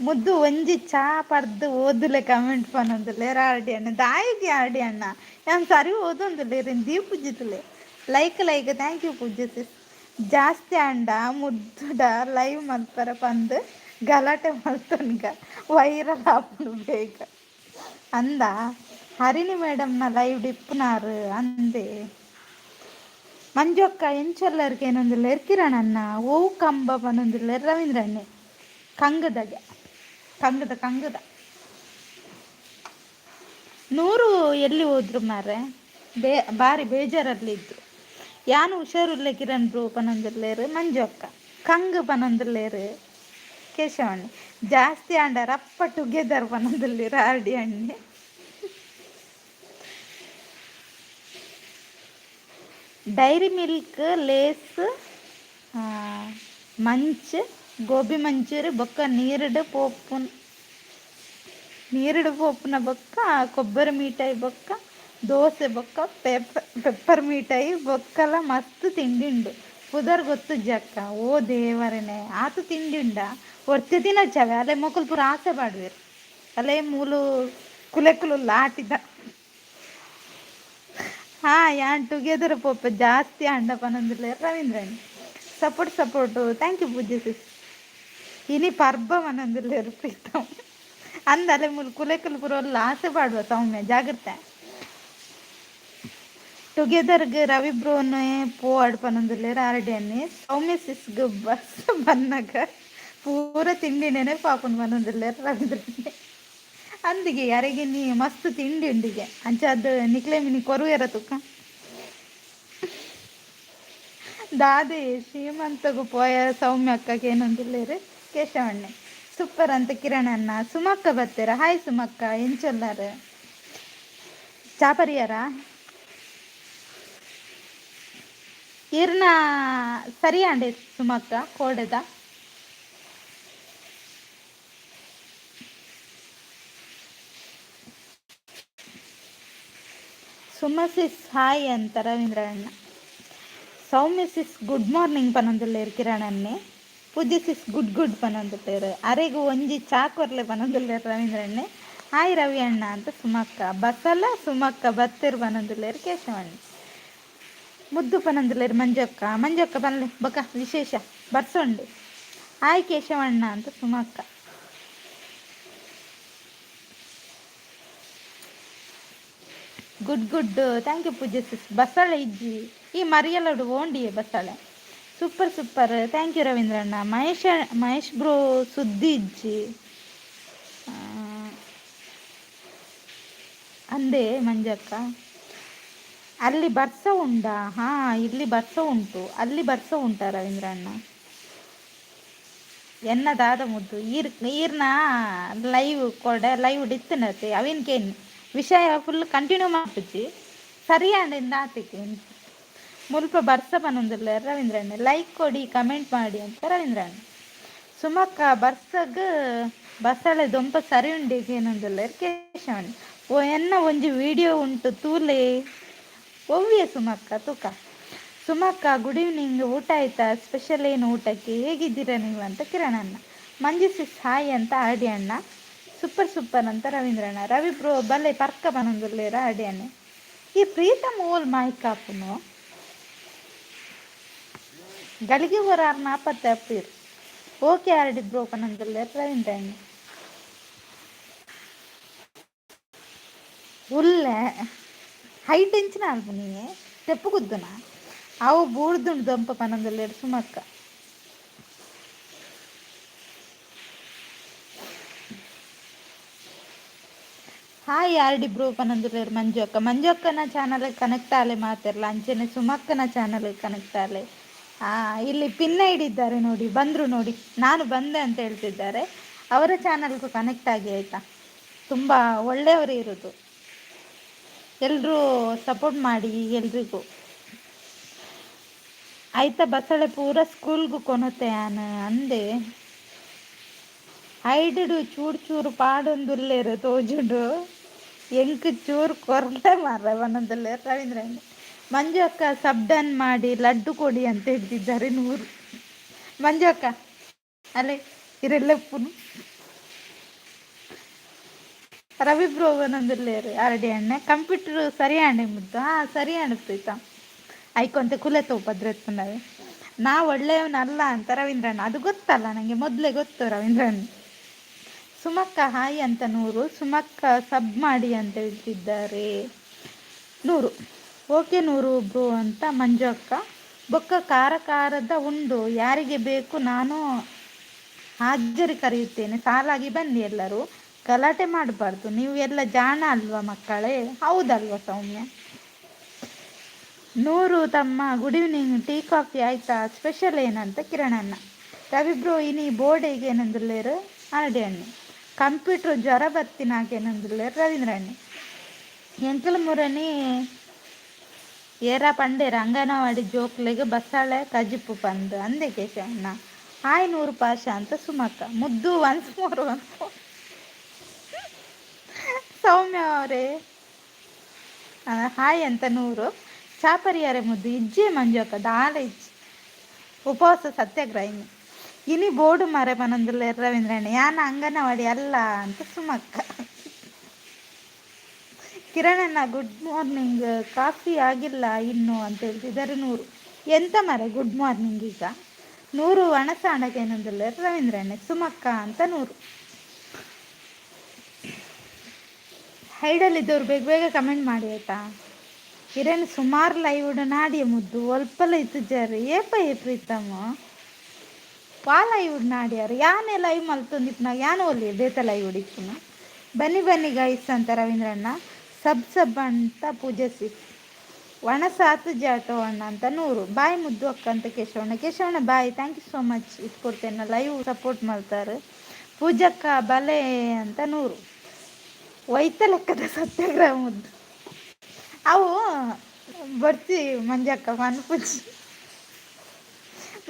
ಮುದ್ದು ಒಂಜಿ ಚಾ ಪರ್ದು ಓದುಲೆ ಕಮೆಂಟ್ ಪನೊಂದುಲ್ಲೆರ್ ಆರ್ಡಿ ಅಣ್ಣ. ದಾಯಿಗೆ ಆರ್ಡಿ ಅಣ್ಣ, ಯಾನ್ ಸರಿ ಓದೊಂದುಲ್ಲೆರ್ ದೀಪುಜಿತುಲೆ. ಲೈಕ್ ಲೈಕ್, thank you ಪೂಜೆ ಸಿಸ್. ಜಾಸ್ತಿ ಅಂಡ ಮುದ್ದುಡ ಲೈವ್ ಮಲ್ಪರ ಪಂದ್ ಗಲಾಟೆ ಮಲ್ತೊನ್ಗ, ವೈರಲ್ ಆಪುಂಡು ಬೇಗ ಅಂದ. ಹರಿಣಿ ಮೇಡಮ್ನ ಲೈವ್ ಡಿಪ್ಪುನಾರು ಅಂದೆ. ಮಂಜು ಅಕ್ಕ ಎಂಚೊಲ್ಲರ್ಗೆ ಏನೊಂದುಲ್ಲೆರ್ ಕಿರಣ್ ಅಣ್ಣ. ಓವು ಕಂಬ ಪನೊಂದುಲ್ಲೆರ್ ರವೀಂದ್ರಣ್ಣೆ. ಕಂಗದಗೆ, ಕಂಗದ ಕಂಗದ. ನೂರು ಎಲ್ಲಿ ಹೋದ್ರು ಮಾರ್ರೆ? ಬಾರಿ ಬೇಜಾರಲ್ಲಿದ್ರು. ಯಾನು ಹುಷಾರುಲ್ಲೆ ಕಿರಣ್ ಬ್ರೋ ಪನೊಂದುಲ್ಲೇರು ಮಂಜು ಅಕ್ಕ. ಕಂಗ್ ಪನೊಂದುಲ್ಲೇರು ಕೇಶವಣ್ಣೆ. ಜಾಸ್ತಿ ಆಂಡ ರಪ್ಪ ಟುಗೆದರ್ ಪನೊಂದುಲ್ಲೇರು ಆರ್ಡಿ ಅಣ್ಣೆ. Dairy Milk, Lay's, Munch, gobi manchurian ಬೊಕ್ಕ ನೀರುಡು ಪೋಪುನ್ ನೀರುಡು ಪೋಪುನ ಬೊಕ್ಕ ಕೊಬ್ಬರಿ ಮಿಠಾಯಿ ಬೊಕ್ಕ ದೋಸೆ ಬೊಕ್ಕ ಪೆಪ್ಪರ್ ಮಿಠಾಯಿ ಬೊಕ್ಕಲ ಮಸ್ತ್ ತಿಂಡಿ ಉಂಡು. ಪುದರ್ ಗೊತ್ತುಜ್ಜಿ ಅಕ್ಕ. ಓ ದೇವರನೆ, ಆತು ತಿಂಡಿ ಉಂಡಾ? ಒರ್ತಿ ತಿನೊಚ್ಚವೆ ಅಲೆ ಮೊಕುಲು ಪೂರ ಆಸೆ ಪಾಡುವೆರ್. ಅಲೆ ಮೂಲು ಕುಲೆಕುಲು ಲಾಟಿದ. ಹಾ, ಯಾನ್ ಟುಗೆದರ್ ಪೋಪ ಜಾಸ್ತಿ ಅಂಡ ಪನೊಂದುಲ್ಲೆರ್ ರವೀಂದ್ರಣ್ಣ. ಸಪೋರ್ಟ್ ಸಪೋರ್ಟು, thank you ಪೂಜೆ ಸಿಸ್. ಇನಿ ಪರ್ಬ ಪನೊಂದುಲ್ಲೆರ್ ಪ್ರೀತಮ್. ಅಂದ್ ಅಲೆ ಮೂಲು ಕುಲೆಕುಲು ಪೂರ ಒಲ್ಲ ಆಸೆ ಪಾಡುವ ಸೌಮ್ಯ, ಜಾಗ್ರತೆ. ಟುಗೆದರ್ಗ್ ರವಿ ಬ್ರೋನೆ ಪೋವಡ್ ಪನೊಂದುಲ್ಲೆರ್ ಆರ್ ಡಿ ಅಣ್ಣೆ. ಸೌಮ್ಯ ಸಿಸ್ಗ್ ಬಸ್ ಬನ್ನಗ ಪೂರ ತಿಂಡಿ ನೆನಪಾಪುಂಡು ಪನೊಂದುಲ್ಲೆರ್ ರವೀಂದ್ರಣ್ಣೆ. ಅಂದಿಗೆ ಅರೆಗೆ ನೀ ಮಸ್ತ್ ತಿಂಡಿ ಉಂಡಿಗೆ ಅಂಚಾದ್ ನಿಕ್ಲೆ ಮಿನಿ ಕೊರುವೆರ ತುಕ. ದಾದೆ ಶ್ರೀಮಂತಗು ಪೋಯ ಸೌಮ್ಯ ಅಕ್ಕಗೆ ಏನೊಂದುಲ್ಲೆರ್ ಕೇಶವಣ್ಣೆ. ಸೂಪರ್ ಅಂತ ಕಿರಣ್ ಅಣ್ಣ. ಸುಮಕ್ಕ ಬತ್ತೆರ? ಹಾಯ್ ಸುಮಕ್ಕ, ಎಂಚೊಲ್ಲಾರ್? ಚಾ ಪರಿಯಾರ? ಈರ್ನ ಸರಿ ಆಂಡೆ ಸುಮಕ್ಕ ಕೋಡೆದ? ಸುಮಸಿಸ್ ಹಾಯ್ ಅಂತ ರವೀಂದ್ರ ಅಣ್ಣ. ಸೌಮ್ಯ ಸಿಸ್ ಗುಡ್ ಮಾರ್ನಿಂಗ್ ಪನೊಂದುಲ್ಲೆರ್ ಕಿರಣ್ ಅಣ್ಣೆ. ಪೂಜೆ ಸಿಸ್ ಗುಡ್ ಗುಡ್ ಪನೊಂದುಲ್ಲೆರ್. ಅರೆಗ್ ಒಂಜಿ ಚಾ ಕೊರ್ಲೆ ಪನೊಂದುಲ್ಲೆರ್ ರವೀಂದ್ರ ಅಣ್ಣೆ. ಹಾಯ್ ರವಿ ಅಣ್ಣ ಅಂತ ಸುಮಕ್ಕ. ಬಸಲ ಸುಮಕ್ಕ ಬತ್ತೆರ್ ಪನೊಂದುಲ್ಲೆರ್ ಕೇಶವಣ್ಣೆ. ಮುದ್ದು ಪನೊಂದುಲ್ಲೆರ್ ಮಂಜಕ್ಕ. ಮಂಜಕ್ಕ ಪನ್ಲೆ ಬೊಕ ವಿಶೇಷ ಬರ್ಸೊಂಡು. ಹಾಯ್ ಕೇಶವಣ್ಣ ಅಂತ ಸುಮಕ್ಕ. ಗುಡ್ ಗುಡ್, thank you ಪೂಜೆ ಸಿಸ್. ಬಸಳೆ ಇಜ್ಜಿ ಈ ಮರಿಯಲೋಡು ಓಂಡಿಯೇ ಬಸಳೆ. ಸೂಪರ್ ಸೂಪರ್, thank you ರವೀಂದ್ರಣ್ಣ. ಮಹೇಶ ಮಹೇಶ್ ಬ್ರೋ ಸುದ್ದಿ ಇಜ್ಜಿ ಅಂದೆ ಮಂಜಕ್ಕ. ಅಲ್ಲಿ ಬರ್ಸ ಉಂಡಾ? ಹಾ, ಇಲ್ಲಿ ಬರ್ಸ ಉಂಟು. ಅಲ್ಲಿ ಬರ್ಸ ಉಂಟಾ ರವೀಂದ್ರಣ್ಣ? ಎನ್ನ ದಾದ ಮುದ್ದು ಈರ್ ಈರ್ನ ಲೈವ್ ಕೊಡೆ ಲೈವ್ ಡಿತ್ತಿನತೆ ಅವಿನ್ಕೇನ್ ವಿಷಯ ಫುಲ್ ಕಂಟಿನ್ಯೂ ಮಾಡ್ಪುಜಿ ಸರಿ ಆಂಡ ಆತಿಗೆ. ಮುಲ್ಪ ಬರ್ಸ ಪನೊಂದುಲ್ಲೆರ್ ರವೀಂದ್ರಣ್ಣ. ಲೈಕ್ ಕೊಡಿ, ಕಮೆಂಟ್ ಮಾಡಿ ಅಂತ ರವೀಂದ್ರಣ್ಣ. ಸುಮಕ್ಕ ಬರ್ಸಗ್ ಬಸಳೆ ದೊಂಪ ಸರಿ ಉಂಡಿಗೆ ಏನೊಂದುಲ್ಲೆರ್ ಕೇಶವಣ್ಣ. ಓ ಎನ್ನ ಒಂಜಿ ವಿಡಿಯೋ ಉಂಟು ತೂಲೆ. ಒವ್ವೆ ಸುಮಕ್ಕ ತೂಕ. ಸುಮಕ್ಕ ಗುಡ್ ಈವ್ನಿಂಗ್, ಊಟ ಆಯ್ತಾ? ಸ್ಪೆಷಲ್ ಏನು ಊಟಕ್ಕೆ? ಹೇಗಿದ್ದೀರಾ ನೀವು ಅಂತ ಕಿರಣ್ ಅಣ್ಣ. ಮಂಜು ಸಿಸ್ ಹಾಯ್ ಅಂತ ಆರ್ಡಿ ಅಣ್ಣ. ಸೂಪರ್ ಸೂಪರ್ ಅಂತ ರವೀಂದ್ರಣ್ಣ. ರವಿ ಬ್ರೋ ಬಲೆ ಪರ್ಕ ಪನೊಂದುಲ್ಲೆರ್ ಆರ್ಡಿ ಅಣ್ಣೆ. ಈ ಪ್ರೀತಮ್ ಓಲ್ ಮಾಯ್ಕಾಪುನು? ಗಳಿಗೆ ಹೊರಾರ್ ನಾಪತ್ತೆ ಅಪ್ಪೀರ್. ಓಕೆ ಆರ್ಡಿ ಬ್ರೋ ಪನೊಂದುಲ್ಲೆರ್ ರವೀಂದ್ರ ಅಣ್ಣ. ಉಲ್ಲೆ ಹೈಟ್ ಎಂಚಿನ ಅಲ್ಪುನಿ ತೆಪ್ಪು ಕುದ್ದುನ ಅವು ಬೂರ್ದುಂಡು ದೊಂಪ ಪನೊಂದುಲ್ಲೆರ್ ಸುಮಕ್ಕ. ಹಾಯ್ ಆರ್ ಡಿ ಬ್ರೋ ಪನೊಂದುಲ್ಲೆರ್ ಮಂಜು ಅಕ್ಕ. ಮಂಜು ಅಕ್ಕನ ಚಾನಲ್ ಕನೆಕ್ಟ್ ಆಲೆ ಮಾತೆರ್ಲ. ಅಂಚೆನೆ ಸುಮಕ್ಕನ ಚಾನಲ್ ಕನೆಕ್ಟ್ ಆಲೆ. ಇಲ್ಲಿ ಪಿನ್ ಹಿಡಿದ್ದಾರೆ ನೋಡಿ, ಬಂದರು ನೋಡಿ, ನಾನು ಬಂದೆ ಅಂತ ಹೇಳ್ತಿದ್ದಾರೆ. ಅವರ ಚಾನಲ್ಗೂ ಕನೆಕ್ಟ್ ಆಗಿ ಆಯಿತಾ. ತುಂಬ ಒಳ್ಳೆಯವರು ಇರೋದು. ಎಲ್ಲರೂ ಸಪೋರ್ಟ್ ಮಾಡಿ ಎಲ್ರಿಗೂ ಆಯ್ತಾ. ಬಸಳೆ ಪೂರ ಸ್ಕೂಲ್ಗೂ ಕೊನೊತೆ ಆನ್ ಅಂದೆ. ಐಡುಡು ಚೂರು ಚೂರು ಪಾಡೊಂದುಲ್ಲೆರ್ ತೋಜುಂಡು. ಎಂಕ್ ಚೂರು ಕೊರ್ಲೆ ಮಾರ್ರೆ ಪನೊಂದುಲ್ಲೆರ್ ರವೀಂದ್ರ. ಮಂಜು ಅಕ್ಕ ಸಬ್ ಡನ್ ಮಾಡಿ ಲಡ್ಡು ಕೊಡಿ ಅಂತ ಹೇಳ್ತಿದ್ದಾರೆ ನೂರು. ಮಂಜು ಅಕ್ಕ ಅಲ್ಲೇ ಇರೆಲ್ಲೆಪ್ಪುನು. ರವಿ ಬ್ರೋ ಪನೊಂದುಲ್ಲೆರ್ ಆರ್ಡಿ ಅಣ್ಣೆ. ಕಂಪ್ಯೂಟರ್ ಸರಿ ಆಂಡೆ ಮುದ್ದು? ಹಾ ಸರಿ ಆಂಡ್ ಪ್ರೀತಾ. ಐಕೊಂತೆ ಕುಲೆ ತೋಪದ್ರೆತ್ತುಂಡವೆ. ನಾ ಒಳ್ಳೆಯವನಲ್ಲ ಅಂತ ರವೀಂದ್ರಣ್ಣ. ಅದು ಗೊತ್ತಲ್ಲ ನನಗೆ, ಮೊದಲೇ ಗೊತ್ತು ರವೀಂದ್ರಣ್ಣ. ಸುಮಕ್ಕ ಹಾಯ್ ಅಂತ ನೂರು. ಸುಮಕ್ಕ ಸಬ್ ಮಾಡಿ ಅಂತ ಹೇಳ್ತಿದ್ದಾರೆ ನೂರು. ಓಕೆ ನೂರು ಬ್ರೋ ಅಂತ ಮಂಜು ಅಕ್ಕ. ಬೊಕ್ಕ ಖಾರ ಖಾರದ ಉಂಡು ಯಾರಿಗೆ ಬೇಕು? ನಾನು ಹಾಜರಿ ಕರೆಯುತ್ತೇನೆ, ಸಾಲಾಗಿ ಬನ್ನಿ ಎಲ್ಲರೂ. ಗಲಾಟೆ ಮಾಡಬಾರ್ದು, ನೀವು ಎಲ್ಲ ಜಾಣ ಅಲ್ವಾ ಮಕ್ಕಳೇ? ಹೌದಲ್ವಾ ಸೌಮ್ಯ? ನೂರು ತಮ್ಮ ಗುಡ್ ಈವ್ನಿಂಗ್, ಟೀ ಕಾಫಿ ಆಯ್ತಾ? ಸ್ಪೆಷಲ್ ಏನಂತ ಕಿರಣಣ್ಣ. ರವಿ ಬ್ರೋ ಇನಿ ಬೋರ್ಡೆಗೆ ಏನಂದುಲ್ಲೇರು ಆರ್ಡಿ ಅಣ್ಣೆ. ಕಂಪ್ಯೂಟ್ರ್ ಜ್ವರ ಬತ್ತಿನಾಕೇನಂದುಲ್ಲೇರು ರವೀಂದ್ರ ಅಣ್ಣೆ. ಎಂಕಲ್ ಮುರಣಿ ಏರ ಪಂಡೇರ್ ಅಂಗನವಾಡಿ ಜೋಕ್ಲೆಗ್ ಬಸಳೆ ಕಜಿಪು ಪಂದ್ ಅಂದೆ ಕೇಶವಣ್ಣ. ಹಾಯ್ ನೂರು ಪಾಷ ಅಂತ ಸುಮಕ್ಕ. ಮುದ್ದು ಒನ್ಸ್ ಮೋರ್ ಒನ್ಸ್ ಮೋರ್. ಸೌಮ್ಯ ಅವರೇ ಹಾಯ್ ಅಂತ ನೂರು. ಚಾಪರಿಯಾರೆ ಮುದ್ದು ಇಜ್ಜೆ ಮಂಜು ಅಕ್ಕ ದಾಲ ಇಜ್ಜಿ. ಉಪವಾಸ ಸತ್ಯಾಗ್ರಹ ಇನಿ. ಇನಿ ಬೋರ್ಡು ಮರೆ ಪನೊಂದುಲ್ಲೆರ್ ರವೀಂದ್ರಣ್ಣ. ಯಾನ್ ಅಂಗನವಾಡಿ ಅಲ್ಲ ಅಂತ ಸುಮಕ್ಕ. ಕಿರಣಣ್ಣ ಗುಡ್ ಮಾರ್ನಿಂಗ್, ಕಾಫಿ ಆಗಿಲ್ಲ ಇನ್ನು ಅಂತ ಹೇಳ್ತಿದ್ದಾರೆ ನೂರು. ಎಂತ ಮರೆ ಗುಡ್ ಮಾರ್ನಿಂಗ್ ಈಗ? ನೂರು ಒಣಸ ಅಣಗೇನಂದುಲ್ಲೆರ್ ರವೀಂದ್ರಣ್ಣ. ಸುಮಕ್ಕ ಅಂತ ನೂರು. ಹೈಡಲ್ಲಿದ್ದವ್ರು ಬೇಗ ಬೇಗ ಕಮೆಂಟ್ ಮಾಡಿ ಆಯ್ತಾ? ಇರೇನು ಸುಮಾರು ಲೈವ್ ನಾಡಿಯ ಮುದ್ದು ಒಲ್ಪಲ ಇತ್ತುಜಾರು ಏಪ ಏ ಪ್ರೀತಮ್ಮ ವಾ ಲೈವ್ ನಾಡ್ಯಾರು ಯಾನೆ ಲೈವ್ ಮಲ್ತೊಂದಿಪ್ಪುನ ಯಾನ್ ಒಲ್ಲಿ ಬೇತೆ ಲೈವ್ ಇಪ್ಪುನ. ಬನ್ನಿ ಬನ್ನಿ ಗೈಸ್ ಅಂತ ರವೀಂದ್ರಣ್ಣ. ಸಬ್ ಸಬ್ ಅಂತ ಪೂಜೆ ಸಿಸ್. ಒಣಸಾತು ಜಾಟೋ ಅಣ್ಣ ಅಂತ ನೂರು. ಬಾಯ್ ಮುದ್ದು ಅಕ್ಕ ಅಂತ ಕೇಶವಣ್ಣ. ಕೇಶವಣ್ಣ bye, thank you so much ಇದು ಕೊಡ್ತೇನೆ ಲೈವ್ ಸಪೋರ್ಟ್ ಮಾಡ್ತಾರೆ. ಪೂಜಕ್ಕ ಬಲೆ ಅಂತ ನೂರು. ಒಯ್ತ ಲೆಕ್ಕದ ಸತ್ಯಾಗ್ರಹ ಮುದ್ದು. ಅವು ಬರ್ತಿ ಮಂಜಕ್ಕ ಮನ್ಪುಜಿ.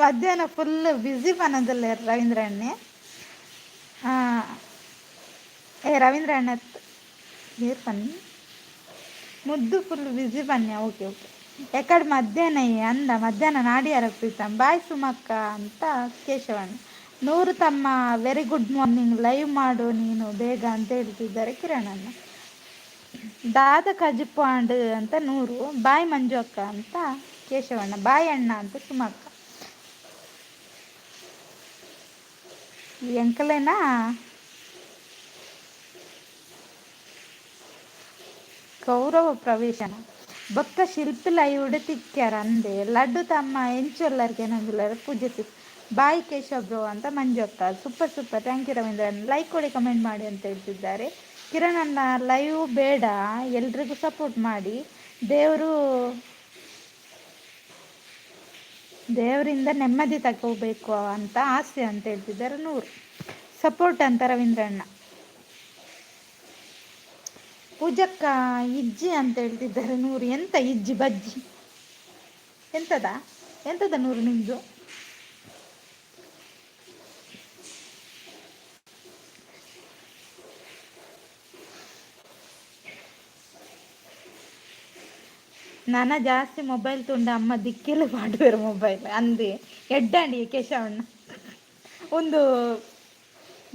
ಮಧ್ಯಾಹ್ನ ಫುಲ್ ಬ್ಯುಸಿ ಪನೊಂದುಲ್ಲೆರ್ ರವೀಂದ್ರ ಅಣ್ಣೆ. ಏ ರವೀಂದ್ರ ಅಣ್ಣ ಏರ್ ಪನ್ನಿ ಮುದ್ದು ಫುಲ್ ಬ್ಯುಸಿ ಪನ್ಯ. ಓಕೆ ಓಕೆ ಎಕಡೆ ಮಧ್ಯಾಹ್ನ ಅಂದ ಮಧ್ಯಾಹ್ನ ನಾಡಿಯಾರ ಪ್ರೀತಮ್. ಬಾಯ್ ಸುಮಕ್ಕ ಅಂತ ಕೇಶವಣ್ಣ. ನೂರು ತಮ್ಮ ವೆರಿ ಗುಡ್ ಮಾರ್ನಿಂಗ್, ಲೈವ್ ಮಾಡು ನೀನು ಬೇಗ ಅಂತ ಹೇಳ್ತಿದ್ದಾರೆ ಕಿರಣಣ್ಣ. ದಾದ ಕಜಿಪು ಆಂಡ್ ಅಂತ ನೂರು. ಬಾಯ್ ಮಂಜು ಅಕ್ಕ ಅಂತ ಕೇಶವಣ್ಣ. ಬಾಯ್ ಅಣ್ಣ ಅಂತ ಸುಮಕ್ಕ. ಎಂಕಲೇನಾ ಕೌರವ ಪ್ರವೇಶನ ಬೊಕ್ಕ ಶಿಲ್ಪಿ ಲೈವ್ಡ್ ತಿಕ್ಕ್ಯಾರ ಅಂದೆ. ಲಡ್ಡು ತಮ್ಮ ಎಂಚೊಲ್ಲರ್ಗೆ ಪೂಜೆ ಸಿಕ್. ಬಾಯ್ ಕೇಶವ್ ಬ್ರೋ ಅಂತ ಮಂಜು ಅಕ್ಕ. Super super, thank you Ravindra. Like ಕೊಡಿ, ಕಮೆಂಟ್ ಮಾಡಿ ಅಂತ ಹೇಳ್ತಿದ್ದಾರೆ ಕಿರಣ್ ಅಣ್ಣ. ಲೈವ್ ಬೇಡ, ಎಲ್ರಿಗೂ ಸಪೋರ್ಟ್ ಮಾಡಿ. ದೇವರು ದೇವರಿಂದ ನೆಮ್ಮದಿ ತಗೋಬೇಕು ಅಂತ ಆಸೆ ಅಂತ ಹೇಳ್ತಿದ್ದಾರೆ ನೂರು. ಸಪೋರ್ಟ್ ಅಂತ ರವೀಂದ್ರಣ್ಣ. ಪೂಜಕ್ಕ ಇಜ್ಜಿ ಅಂತ ಹೇಳ್ತಿದ್ದಾರೆ ನೂರು. ಎಂತ ಇಜ್ಜಿ ಬಜ್ಜಿ ಎಂತದ ಎಂತದ ನೂರು ನಿಮ್ಮದು? ನಾನ ಜಾಸ್ತಿ ಮೊಬೈಲ್ ತುಂಡ ಅಮ್ಮ ದಿಕ್ಕೆಲ್ಲ ಮಾಡುವೆರು ಮೊಬೈಲ್ ಅಂದೆ ಎಡ್ಡಾಂಡಿ ಕೇಶವಣ್ಣ. ಒಂದು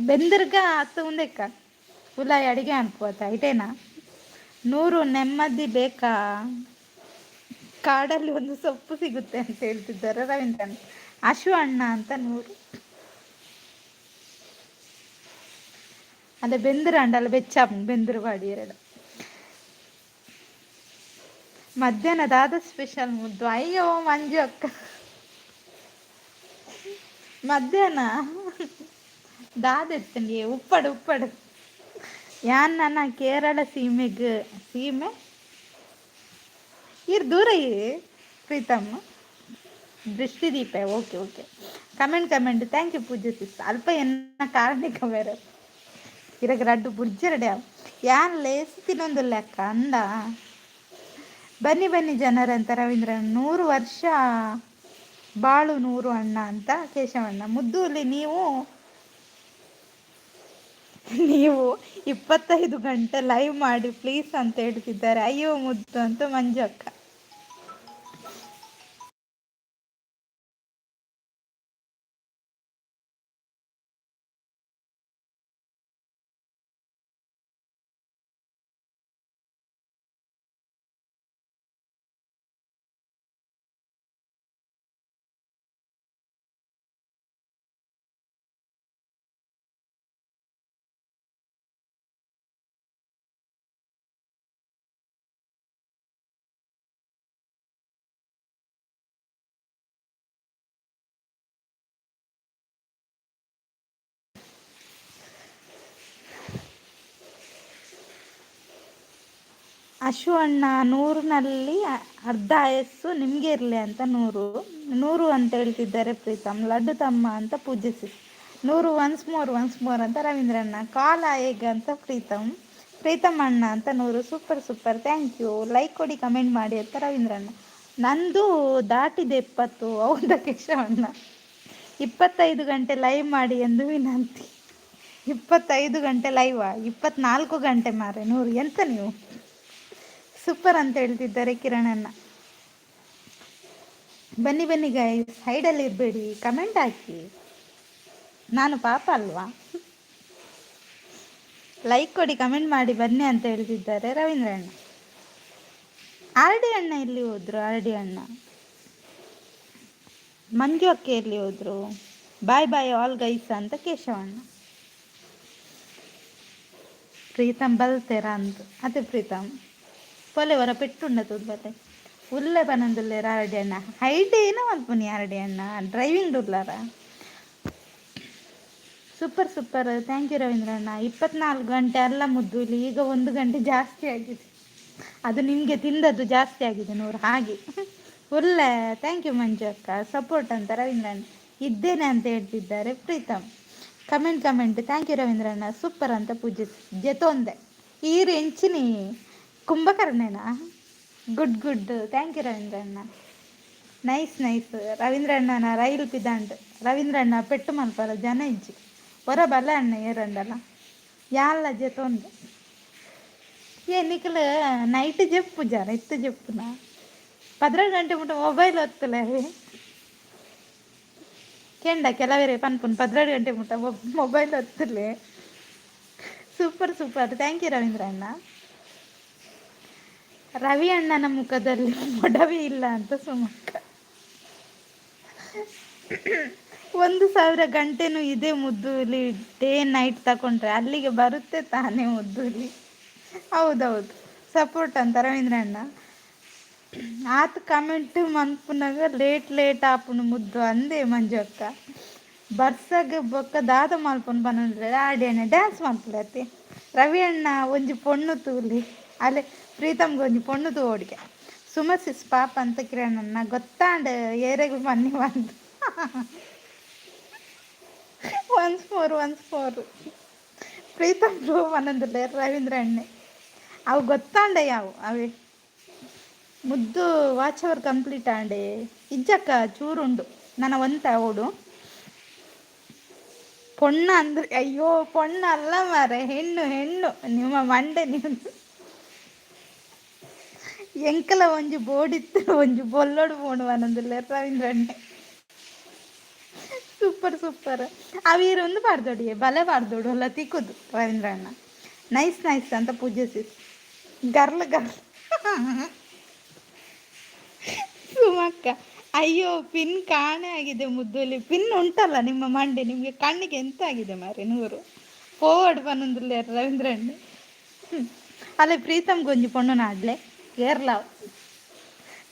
ಬೆಂದರ್ಗ ಅತ್ತ ಉಂದೆಕ್ಕ ಉಲಾಯಿ ಅಡಿಗೆ ಅನ್ಪೋತ ಇಟೇನಾ? ನೂರು ನೆಮ್ಮದಿ ಬೇಕಾ? ಕಾಡಲ್ಲಿ ಒಂದು ಸೊಪ್ಪು ಸಿಗುತ್ತೆ ಅಂತ ಹೇಳ್ತಿದ್ದಾರೆ ರವೀಂದ್ರನ್. ಅಶು ಅಣ್ಣ ಅಂತ ನೂರು. ಅಲ್ಲ ಬೆಂದ್ರ ಅಂಡ ಅಲ್ಲ ಬೆಚ್ಚ ಬೆಂದ್ರ ಬಾಡಿ ಎರಡು. ಮಧ್ಯಾಹ್ನದಾದ ಸ್ಪೆಷಲ್ ಮುದ್ದು. ಅಯ್ಯೋ ಮಂಜು ಅಕ್ಕ ಮಧ್ಯಾಹ್ನ ದಾದೆತ್ತಂಡಿ ಉಪ್ಪಡು ಉಪ್ಪಡು. ಯಾನ್ ನನ್ನ ಕೇರಳ ಸೀಮೆಗ್ ಸೀಮೆ ಇರ್ ದೂರ Preethamma ದೃಷ್ಟಿದೀಪ. Okay okay, comment comment, thank you Pooja sis. ಅಲ್ಪ ಎನ್ನ ಕಾರಣಿಕ ಬೇರೆ ಇರಗ ರಡ್ಡು ಬುರ್ಜರಡೆ ಯಾನ್ ಲೇಸ್ ತಿನ್ನೊಂದುಲ್ಲ ಅಕ್ಕ ಅಂದ. ಬನ್ನಿ ಬನ್ನಿ ಜನರಂತ ರವೀಂದ್ರ. 100 ವರ್ಷ ಬಾಳು ನೂರು ಅಣ್ಣ ಅಂತ ಕೇಶವಣ್ಣ. ಮುದ್ದೂಲಿ ನೀವು ನೀವು 25 ಗಂಟೆ ಲೈವ್ ಮಾಡಿ ಪ್ಲೀಸ್ ಅಂತ ಹೇಳ್ತಿದ್ದಾರೆ. ಅಯ್ಯೋ ಮುದ್ದು ಅಂತ ಮಂಜು ಅಕ್ಕ. ಅಶು ಅಣ್ಣ 100ನಲ್ಲಿ ಅರ್ಧ ಆಯಸ್ಸು ನಿಮಗೆ ಇರಲಿ ಅಂತ 100 100 ಅಂತ ಹೇಳ್ತಿದ್ದಾರೆ ಪ್ರೀತಮ್. ಲಡ್ಡು ತಮ್ಮ ಅಂತ ಪೂಜಿಸಿ 100. ಒನ್ಸ್ ಮೋರ್, ಒನ್ಸ್ ಮೋರ್ ಅಂತ ರವೀಂದ್ರಣ್ಣ. ಕಾಲ್ ಆಯೇಗ ಅಂತ ಪ್ರೀತಮ್. ಪ್ರೀತಮ್ ಅಣ್ಣ ಅಂತ 100. Super super, thank you. Like ಕೊಡಿ, ಕಮೆಂಟ್ ಮಾಡಿ ಅಂತ ರವೀಂದ್ರಣ್ಣ. ನಂದು ದಾಟಿದೆ 20. ಹೌದಾ ಕೇಶವಣ್ಣ? 25 ಗಂಟೆ ಲೈವ್ ಮಾಡಿ ಎಂದು ವಿನಂತಿ. 25 ಗಂಟೆ ಲೈವಾ? 24 ಗಂಟೆ ಮಾರೆ 100. ಎಂತ ನೀವು? ಸೂಪರ್ ಅಂತ ಹೇಳ್ತಿದ್ದಾರೆ ಕಿರಣಣ್ಣ. ಬನ್ನಿ ಬನ್ನಿ ಗೈಸ್, ಹೈಡಲ್ಲಿ ಇರಬೇಡಿ, ಕಮೆಂಟ್ ಹಾಕಿ. ನಾನು ಪಾಪ ಅಲ್ವಾ? ಲೈಕ್ ಕೊಡಿ, ಕಮೆಂಟ್ ಮಾಡಿ, ಬನ್ನಿ ಅಂತ ಹೇಳ್ತಿದ್ದಾರೆ ರವೀಂದ್ರಣ್ಣ. ಆರ್ ಡಿ ಅಣ್ಣ ಎಲ್ಲಿ ಹೋದ್ರು? ಆರ್ ಡಿ ಅಣ್ಣ, ಮಂಜು ಅಕ್ಕ ಎಲ್ಲಿ ಹೋದ್ರು? ಬಾಯ್ ಬಾಯ್ ಆಲ್ ಗೈಸ್ ಅಂತ ಕೇಶವಣ್ಣ. ಪ್ರೀತಮ್ ಬಲ್ತೇರ ಅಂತ. ಅದೇ ಪ್ರೀತಮ್ ಪೊಲೆ ಹೊರ ಪೆಟ್ಟುಂಡ ಬತ್ತೆ ಉಲ್ಲೆ ಪನೊಂದುಲ್ಲೆರ್ ಆರ್ ಡಿ ಅಣ್ಣ. ಹೈಡ್ ಏನೋ ಮಲ್ಪುನಿ ಆರ್ ಡಿ ಅಣ್ಣ? ಡ್ರೈವಿಂಗ್ ಉಲ್ಲಾರ? ಸೂಪರ್ ಸೂಪರ್, thank you ರವೀಂದ್ರಣ್ಣ. 24 ಗಂಟೆ ಅಲ್ಲ ಮುದ್ದು, ಇಲ್ಲಿ ಈಗ 1 ಗಂಟೆ ಜಾಸ್ತಿ ಆಗಿದೆ. ಅದು ನಿಮಗೆ ತಿಂದದ್ದು ಜಾಸ್ತಿ ಆಗಿದೆ 100 ಹಾಗೆ. ಒಳ್ಳೆ, thank you ಮಂಜು ಅಕ್ಕ. ಸಪೋರ್ಟ್ ಅಂತ ರವೀಂದ್ರಣ್ಣ. ಇದ್ದೇನೆ ಅಂತ ಹೇಳ್ತಿದ್ದಾರೆ Preetham. Comment comment, thank you ರವೀಂದ್ರಣ್ಣ. ಸೂಪರ್ ಅಂತ ಪೂಜೆ ಜೊತೊಂದೆ. ಈರು ಎಂಚಿನಿ ಕುಂಭಕರ್ಣೇನಾ? ಗುಡ್ ಗುಡ್, thank you ರವೀಂದ್ರಣ್ಣ. Nice nice. ರವೀಂದ್ರಣ್ಣನ ರೈಲ್ ಪಿದಾಂಡ್. ರವೀಂದ್ರಣ್ಣ ಪೆಟ್ಟು ಮಲ್ಪರ ಜನ ಇಜ್ಜಿ. ಹೊರ ಬಲ ಅಣ್ಣ ಏರಂಡಲ ಯಾಲ್ಲ ಜೊತೊಂದು. ಏ ನಿಕಲ್ ನೈಟ್ ಜೆಪ್ಪು ಜನ ಇತ್ತು ಜೆಪ್ಪುನ 12 ಗಂಟೆ ಮುಟ್ಟ ಮೊಬೈಲ್ ಒತ್ತಲೆ ಕೆಂಡ. ಕೆಲವರೇ ಪನ್ಪುನ್ 12 ಗಂಟೆ ಮುಟ್ಟ ಮೊಬೈಲ್ ಒತ್ತಲೆ. Super super, thank you Ravindra ಅಣ್ಣ. ರವಿ ಅಣ್ಣನ ಮುಖದಲ್ಲಿ ಮೊಡವೆ ಇಲ್ಲ ಅಂತ ಸುಮಕ್ಕ. 1000 ಗಂಟೆನೂ ಇದೆ ಮುದ್ದುಲಿ. ಡೇ ನೈಟ್ ತಗೊಂಡ್ರೆ ಅಲ್ಲಿಗೆ ಬರುತ್ತೆ ತಾನೇ ಮುದ್ದುಲಿ? ಹೌದೌದು. ಸಪೋರ್ಟ್ ಅಂತ ರವೀಂದ್ರ ಅಣ್ಣ. ಆತ್ ಕಮೆಂಟ್ ಮನ್ಪುನಾಗ ಲೇಟ್ ಲೇಟ್ ಆಪುಂಡು ಮುದ್ದು ಅಂದೆ ಮಂಜು ಅಕ್ಕ. ಬರ್ಸಗ್ ಬೊಕ್ಕ ದಾದ ಮಲ್ಪುನು ಪನೊಂದುಲ್ಲೆರ್ ಆಡಿ ಅಣ್ಣ? ಡ್ಯಾನ್ಸ್ ಮಲ್ಪುಲೆ. ರವಿ ಅಣ್ಣ ಒಂಜಿ ಪೊಣ್ಣು ತೂಲಿ. ಅಲೆ ಪ್ರೀತಮ್ಗೆ ಒಂಜಿ ಪೊಣ್ಣು ತೂವೊಡಿಗೆ. ಸುಮಸಿಸ್ ಪಾಪ ಅಂತ ಕಿರಣಣ್ಣ. ಗೊತ್ತಾಂಡ್ ಏರೆಗ್ ಬನ್ನಿ ಬಂದು. Once more, once more. Preetham bro ಪನೊಂದುಲ್ಲೆರ್ Ravindra ಅಣ್ಣೆ. ಅವು ಗೊತ್ತಾಂಡ ಯಾವು ಅವೇ. ಮುದ್ದು ವಾಚ್ ಅವರ್ ಕಂಪ್ಲೀಟ್ ಆಂಡೆ? ಇಜ್ಜಕ್ಕ, ಚೂರುಂಡು. ನನ್ನ ಒಂತ ಓಡು. ಪೊಣ್ಣ ಅಂದ್ರೆ? ಅಯ್ಯೋ, ಪೊಣ್ಣ ಅಲ್ಲ ಮಾರೆ, ಹೆಣ್ಣು ಹೆಣ್ಣು. ನಿಮ್ಮ ಮಂಡೆ ನೀವು. ಎಂಕಲ ಒಂಜಿ ಬೋಡಿತ್ತು ಒಂಜಿ ಬೊಲ್ಲೊಡು ಪೋಣು ಪನೊಂದುಲ್ಲೆರ್ ರವೀಂದ್ರ ಅಣ್ಣೆ. Super super. ಅವೀರ್ ಒಂದು ಪಾಡ್ದೊಡಿಯೆ ಬಲೆ ಪಾಡ್ದೊಡು ಅಲ್ಲ ತಿಕ್ಕುದು ರವೀಂದ್ರ ಅಣ್ಣ. ನೈಸ್ ನೈಸ್ ಅಂತ ಪೂಜೆ ಸಿಸ್. Girl girl ಸುಮಕ್ಕ. ಅಯ್ಯೋ, ಪಿನ್ ಕಾಣೆ ಆಗಿದೆ ಮುದ್ದುಲಿ. ಪಿನ್ ಉಂಟಲ್ಲ ನಿಮ್ಮ ಮಂಡೆ. ನಿಮಗೆ ಕಣ್ಣಿಗೆ ಎಂತ ಆಗಿದೆ ಮಾರೆ? 100 ಫೋರ್ವರ್ಡ್ ಪನೊಂದುಲ್ಲೆರ್ ರವೀಂದ್ರ ಅಣ್ಣೆ. ಅಲ್ಲೇ ಪ್ರೀತಮ್ ಗೊಂಜಿ ಪೊಣ್ಣು ನಾಡ್ಲೆ ಕೇರಳ.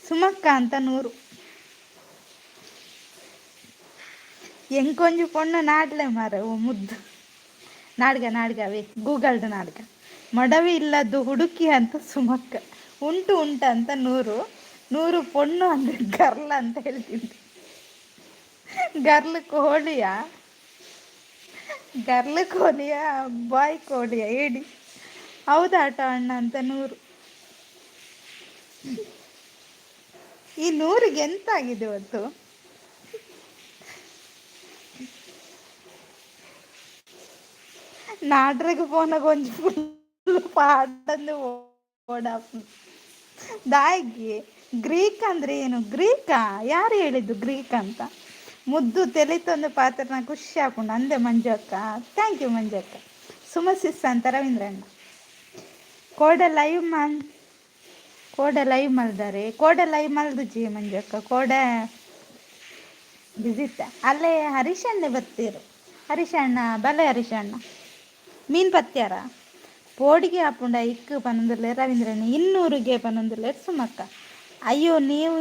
ಸುಮಕ್ಕ ಅಂತ 100. ಎಂಕೊಂಜಿ ಪೊಣ್ಣು ನಾಡ್ಲೆ ಮಾರೆ. ಓ ಮುದ್ದು, ನಾಡ್ಗ ನಾಡ್ಗವೇ ಗೂಗಲ್ಡ್ ನಾಡ್ಗ. ಮೊಡವೆ ಇಲ್ಲದ್ದು ಹುಡುಕಿ ಅಂತ ಸುಮಕ್ಕ. ಉಂಟು ಉಂಟು ಅಂತ 100 100. ಪೊಣ್ಣು ಅಂದರೆ ಗರ್ಲ್ ಅಂತ ಹೇಳ್ತಿದ್ದೆ. ಗರ್ಲ್ ಕೋಳಿಯ? ಗರ್ಲ್ ಕೋಳಿಯ, ಬಾಯ್ ಕೋಳಿಯ ಹೇಳಿ. ಹೌದಾ ಆಟೋ ಅಣ್ಣ ಅಂತ 100. ಈ 100ಗೆ ಎಂತ ಆಗಿದೆ ಇವತ್ತು? ನಾಡ್ರೆಗ್ ಪೋನಾಗ ಒಂಜಿ ಫುಲ್ ಪಾಡಂದು ಓಡಾಪುಂಡು ದಾಯಿಗೆ. ಗ್ರೀಕ್ ಅಂದ್ರೆ ಏನು? ಗ್ರೀಕಾ? ಯಾರು ಹೇಳಿದ್ದು ಗ್ರೀಕ್ ಅಂತ? ಮುದ್ದು ತೆಲಿತೊಂದು ಪಾತ್ರನ ಖುಷಿ ಆಪುಂಡು ಅಂದೆ ಮಂಜು ಅಕ್ಕ. Thank you ಮಂಜು ಅಕ್ಕ. ಸುಮಸಿಸ್ ಅಂತ ರವೀಂದ್ರಣ್ಣ. ಕೋಡೆ ಲೈವ್ ಮಲ್, ಕೋಡೆ ಲೈವ್ ಮಲ್ದಾರೆ? ಕೋಡೆ ಲೈವ್ ಮಲ್ದುಜಿ ಮಂಜು ಅಕ್ಕ, ಕೋಡೆ ಬಿಸಿ ಇತ್ತ. ಅಲ್ಲೇ ಹರೀಶಣ್ಣೆ ಬತ್ತೀರು. ಹರೀಶಣ್ಣ ಬಲೆ. ಹರೀಶಣ್ಣ ಮೀನ್ ಪತ್ಯಾರ? ಪೋಡಿಗೆ ಆಪುಂಡ ಇಕ್ಕು ಪನೊಂದುಲ್ಲೆರ್ ರವೀಂದ್ರಣ್ಣ. 200ಗೆ ಪನೊಂದುಲ್ಲೆರ್ ಸುಮಕ್ಕ. ಅಯ್ಯೋ, ನೀವು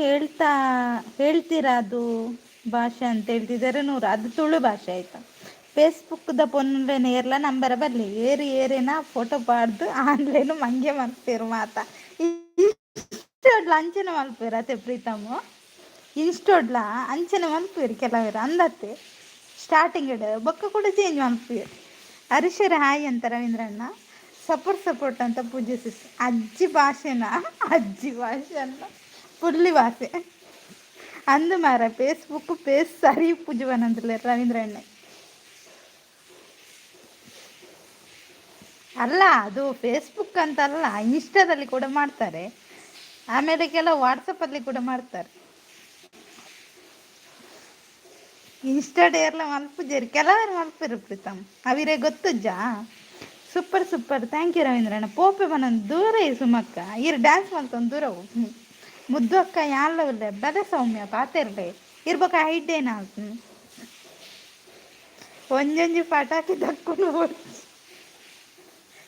ಹೇಳ್ತೀರಾ ಅದು ಭಾಷೆ ಅಂತ ಹೇಳ್ತಿದ್ದಾರೆ 100. ಅದು ತುಳು ಭಾಷೆ ಆಯ್ತಾ? ಫೇಸ್ಬುಕ್ದ ಪೊನ್ನುಲೆನ ಏರ್ಲ ನಂಬರ ಬರ್ಲಿ. ಏರು ಏರೇನ ಫೋಟೋ ಪಾಡ್ದು ಆನ್ಲೈನ್ ಮಂಗೆ ಮಲ್ಪೇರು ಮಾತ. ಇನ್ಸ್ಟಾಡ್ಲ ಅಂಚನೆ ಮಲ್ಪೇರು ಅತ್ತೆ ಪ್ರೀತಮ್ಮು. ಇನ್ಸ್ಟೋಡ್ಲ ಅಂಚನೆ ಮಲ್ಪೇರು ಕೆಲವರು ಅಂದತ್ತೆ. ಸ್ಟಾರ್ಟಿಂಗ್ ಬೊಕ್ಕ ಕೂಡ ಚೇಂಜ್ ಮಲ್ಪೇರು. ಹರೀಶರ ಹಾಯ್ ಅಂತ ರವೀಂದ್ರಣ್ಣ. ಸಪೋರ್ಟ್ ಸಪೋರ್ಟ್ ಅಂತ ಪೂಜೆ ಸಿಸ್. ಅಜ್ಜಿ ಭಾಷೆನಾ? ಅಜ್ಜಿ ಭಾಷೆ ಅಲ್ಲ, ಪುರ್ಲಿ ಭಾಷೆ ಅಂದು ಮಾರ. ಫೇಸ್ಬುಕ್ ಪೇಸ್ ಸರಿ ಪೂಜೆ ಬನ್ನಂದಿಲ್ಲ ರವೀಂದ್ರಣ್ಣ. ಅಲ್ಲ, ಅದು ಫೇಸ್ಬುಕ್ ಅಂತಲ್ಲ, ಇನ್ಸ್ಟಾದಲ್ಲಿ ಕೂಡ ಮಾಡ್ತಾರೆ. ಆಮೇಲೆ ಕೆಲವು ವಾಟ್ಸಪ್ಪಲ್ಲಿ ಕೂಡ ಮಾಡ್ತಾರೆ. ಇನ್ಸ್ಟಾಡ್ ಏರ್ಲ ಮಲ್ಪುಜೇರಿ, ಕೆಲವರು ಮಲ್ಪೆರು ಪ್ರೀತಮ್. ಅವಿರೇ ಗೊತ್ತುಜ್ಜಾ? ಸೂಪರ್ ಸೂಪರ್, thank you ರವೀಂದ್ರಣ್ಣ. ಪೋಪೆ ಬನೊಂದು ದೂರ ಸುಮಕ್ಕ. ಇರ್ ಡ್ಯಾನ್ಸ್ ಮಲ್ತೊಂದು ದೂರ. ಮುದ್ದು ಅಕ್ಕ ಯಾನ್ಲ ಉಲ್ಲೆ. ಬಲೆ ಸೌಮ್ಯ, ಪಾತೆರ್ಲೆ. ಇರ್ಬೊಕ ಹೈಡ್ ಏನ. ಒಂಜೊಂಜಿ ಪಟಾಕಿ ದಕ್ಕುನು ಬೊಡ್ಚಿ.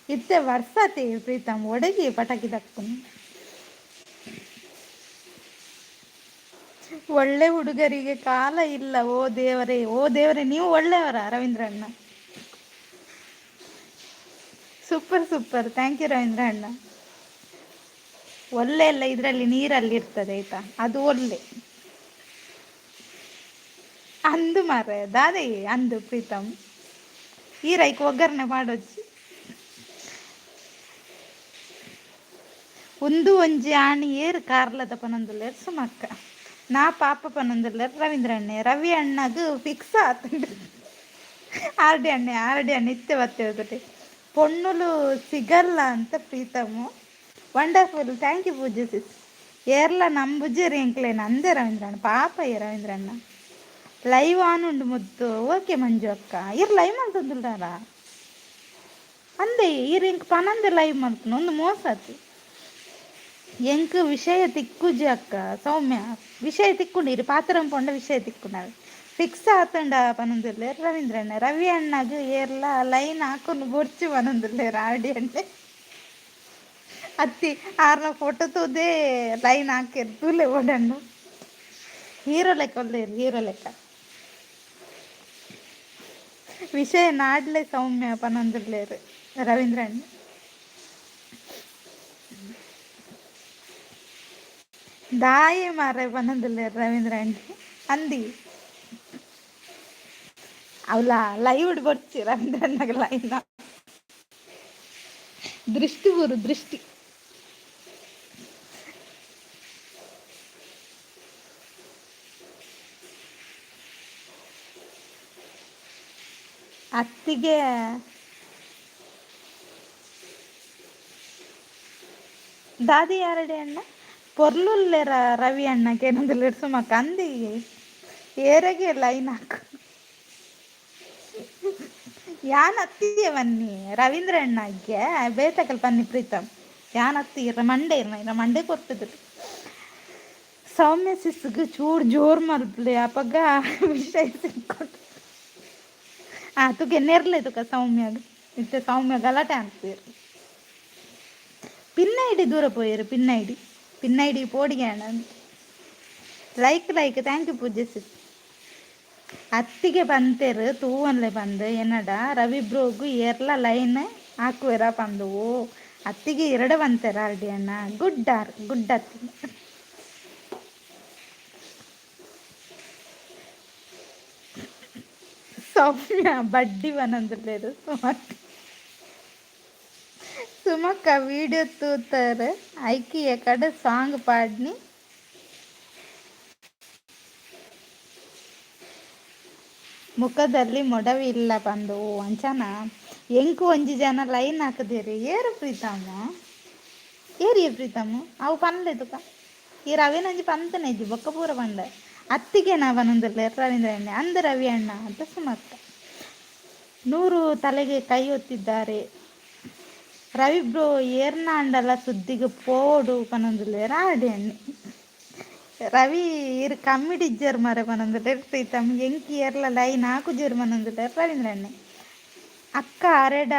ಇತ್ತೆ ವರ್ಸಾತಿ ಪ್ರೀತಮ್, ಒಡಗಿ ಪಟಾಕಿ ದಕ್ಕುನು. ಒಳ್ಳೆ ಹುಡುಗರಿಗೆ ಕಾಲ ಇಲ್ಲ. ಓ ದೇವರೇ, ಓ ದೇವರೇ, ನೀವು ಒಳ್ಳೆಯವರ ರವೀಂದ್ರಣ್ಣ? Super super, thank you Ravindra ಅಣ್ಣ. ಒಳ್ಳೆ ಎಲ್ಲ ಇದರಲ್ಲಿ ನೀರಲ್ಲಿ ಇರ್ತದೆ ಆಯ್ತಾ, ಅದು ಒಳ್ಳೆ ಅಂದು ಮಾರ್ರೆ. ದಾದೆ ಅಂದು ಪ್ರೀತಮ್, ಈ ರೈಕ್ ಒಗ್ಗರಣೆ ಮಾಡೋಚಿ. ಒಂದು ಒಂಜಿ ಆಣಿ ಏರು ಕಾರ್ಲದ ಪನೊಂದುಲ್ಲೆರ್ ಸುಮಕ್ಕ. ನಾ ಪಾಪ ಪನೊಂದುಲ್ಲೆರ್ ರವೀಂದ್ರ ಅಣ್ಣೆ. ರವಿ ಅಣ್ಣಗ್ ಫಿಕ್ಸ್ ಆತುಂಡು. ಆರ್ ಡಿ ಅಣ್ಣೆ, ಆರ್ ಡಿ ಅಣ್ಣೆ ಇತ್ತೆ ಬತ್ತೆ. ಪೊಣ್ಣುಲು ಸಿಗಲ್ಲ ಅಂತ ಪ್ರೀತಮು. ವಂಡರ್ಫುಲ್, thank you ಪೂಜೆ ಸಿಸ್. ಏರ್ಲ ನಂಬುಜೆರ್ ಎಂಕ್ಲೇನ ಅಂದೆ ರವೀಂದ್ರ ಅಣ್ಣ. ಪಾಪ ಏ ರವೀಂದ್ರ ಅಣ್ಣ. ಲೈವ್ ಆನ್ ಉಂಡು ಮುದ್ದು. ಓಕೆ ಮಂಜು ಅಕ್ಕ. ಇರ್ ಲೈವ್ ಮಲ್ತೊಂದುಲ್ಲಾರ ಅಂದೆ. ಇರ್ ಎಂಕ್ ಪನಂದೆ ಲೈವ್ ಮಲ್ಪುನು ಒಂದು ಮೋಸ ಆತು. ಎಂಕ್ ವಿಷಯ ತಿಕ್ಕುಜಿ ಅಕ್ಕ ಸೌಮ್ಯ. ವಿಷಯ ತಿಕ್ಕುಂಡು ಇರು ಪಾತ್ರ ಪೊಂಡ ವಿಷಯ ತಿಕ್ಕುಂಡವೆ. ಫಿಕ್ಸ್ ಆತುಂಡ ಪನೊಂದುಲ್ಲೆರ್ ರವೀಂದ್ರಣ್ಣ. ರವಿ ಅಣ್ಣಗ್ ಏರ್ಲ ಲೈನ್ ಹಾಕೊಂಡು ಬೊರ್ಚಿ ಪನೊಂದುಲ್ಲೆರ್ ಆರ್ ಡಿ ಅಣ್ಣೆ. ಅತ್ತಿ, ಆರ್ನ ಫೋಟೋ ತೂದೇ ಲೈನ್ ಹಾಕಿರ್. ತೂಲೆ ಓಡಣ್ಣ, ಹೀರೋ ಲೆಕ್ಕ ಉಲ್ಲೆರ್, ಹೀರೋ ಲೆಕ್ಕ. ವಿಷಯ ನಾಡ್ಲೆ ಸೌಮ್ಯ ಪನೊಂದುಲ್ಲೆರ್ ರವೀಂದ್ರಣ್ಣ. ದಾಯೆ ಮಾರ್ರೆ ಪನೊಂದುಲ್ಲೆರ್ ರವೀಂದ್ರಣ್ಣ. ಅಂದಿ ಅವಲ ಲೈವ್ ಬೊರ್ಚಿ ರವೀಂದ್ರಣ್ಣಗ್ ಲೈನ್. ದೃಷ್ಟಿ ಬೂರು ದೃಷ್ಟಿ. ಅತ್ತಿಗೆ ದಾದಿ ಯಾರಡೆ ಅಣ್ಣ? ಪೊರ್ಲುಲ್ಲೆರ ರವಿ ಅಣ್ಣ ಕೇನೊಂದುಲ್ಲೆರ್ ಸುಮಕ್ಕ. ಅಂದಿ, ಏರೆಗೆ ಲೈನ್ ಹಾಕು. ಯಾನ್ ಅತ್ತಿಗೆ ಬನ್ನಿ ರವೀಂದ್ರ ಅಣ್ಣಗೆ ಬೇತಕಲ್ ಪನ್ನಿ ಪ್ರೀತಮ್. ಯಾನ್ ಅತ್ತಿ ಇರ ಮಂಡೆ ಇರ್ನ ಇರ ಮಂಡೆ ಕೊರ್ತುದು. ಸೌಮ್ಯ ಸಿಸ್ಗ್ ಚೂರ್ ಜೋರ್ ಮಲ್ಪಲೆ, ಅಪಗ ವಿಷಯ ಸಿಕ್ಕೊಂಡು. ಆ ತುಗೆ ನೆರ್ಲೆ ತುಕ ಸೌಮ್ಯಗ್. ಇತ್ತೆ ಸೌಮ್ಯ ಗಲಾಟೆ ಅನ್ಪೇರು. ಪಿನ್ನ ಇಡಿ ದೂರ ಪೋಯೆರು. ಪಿನ್ನ ಇಡಿ, ಪಿನ್ನ ಇಡಿ ಪೋಡಿಗೆ ಅಣ್ಣ. ಲೈಕ್ ಲೈಕ್, thank you ಪೂಜೆ ಸಿಸ್. ಅತ್ತಿಗೆ ಪಂತೆರ್ ತೂವನ್ಲೆ ಪಂದ್ ಎನ್ನಡ. ರವಿ ಬ್ರೋಗು ಏರ್ಲ ಲೈನ್ ಹಾಕುವೆರ ಪಂದು. ಓ ಅತ್ತಿಗೆ ಎರಡ ಪಂತೆರ್ ಆರ್ಡಿ ಅಣ್ಣ. ಗುಡ್ ಆರ್ ಗುಡ್ ಅತ್ತಿಗೆ. ಸೌಮ್ಯ ಬಡ್ಡಿ ಬನೊಂದುಲ್ಲೆರ್ ಸುಮಕ್ಕ. ಸುಮಕ್ಕ ವೀಡಿಯೋ ತೂತರ್ ಐಕಿ ಎಕಡೆ ಸಾಂಗ್ ಪಾಡ್ನಿ. ಮುಖದಲ್ಲಿ ಮೊಡವೆ ಇಲ್ಲ ಪಂದು. ಅಂಚನ ಎಂಕ್ ಒಂಜಿ ಜನ ಲೈನ್ ಹಾಕುದೇರಿ. ಏರು ಪ್ರೀತಮ್ಮ? ಏರಿಯೇ ಪ್ರೀತಮ್ಮ? ಅವು ಪನ್ಲೆ ತುಕ. ಈ ರವಿನೊಂಜಿ ಪಂತನೆ ಇಜ್ಜಿ, ಬೊಕ್ಕ ಪೂರ ಪಂಡ. ಅತ್ತಿಗೆ ನಾ ಪನೊಂದುಲ್ಲೆರ್ ರವೀಂದ್ರ ಅಣ್ಣ. ಅಂದ್ ರವಿ ಅಣ್ಣ ಅಂತ ಸುಮಕ್ಕ. ನೂರು ತಲೆಗೆ ಕೈ ಒತ್ತಿದ್ದಾರೆ. ರವಿ ಬ್ರೋ ಏರ್ನ ಅಂಡಲ ಸುದ್ದಿಗ್ ಪೋವೊಡು ಪನೊಂದುಲ್ಲೆರ್ ಆರ್ಡಿ ಅಣ್ಣೆ. ರವಿ ಇರ್ ಕಮ್ಮಿಡ್ ಇಜ್ಜೆರ್ ಮಾರ್ರೆ ಪನೊಂದುಲ್ಲೆರ್ ಪ್ರೀತಮ್. ಎಂಕ್ ಏರ್ಲ ಲೈನ್ ಆಕುಜೆರ್ ಪನೊಂದುಲ್ಲೆರ್ ರವೀಂದ್ರ ಅಣ್ಣೆ. ಅಕ್ಕ ಅರೆಡ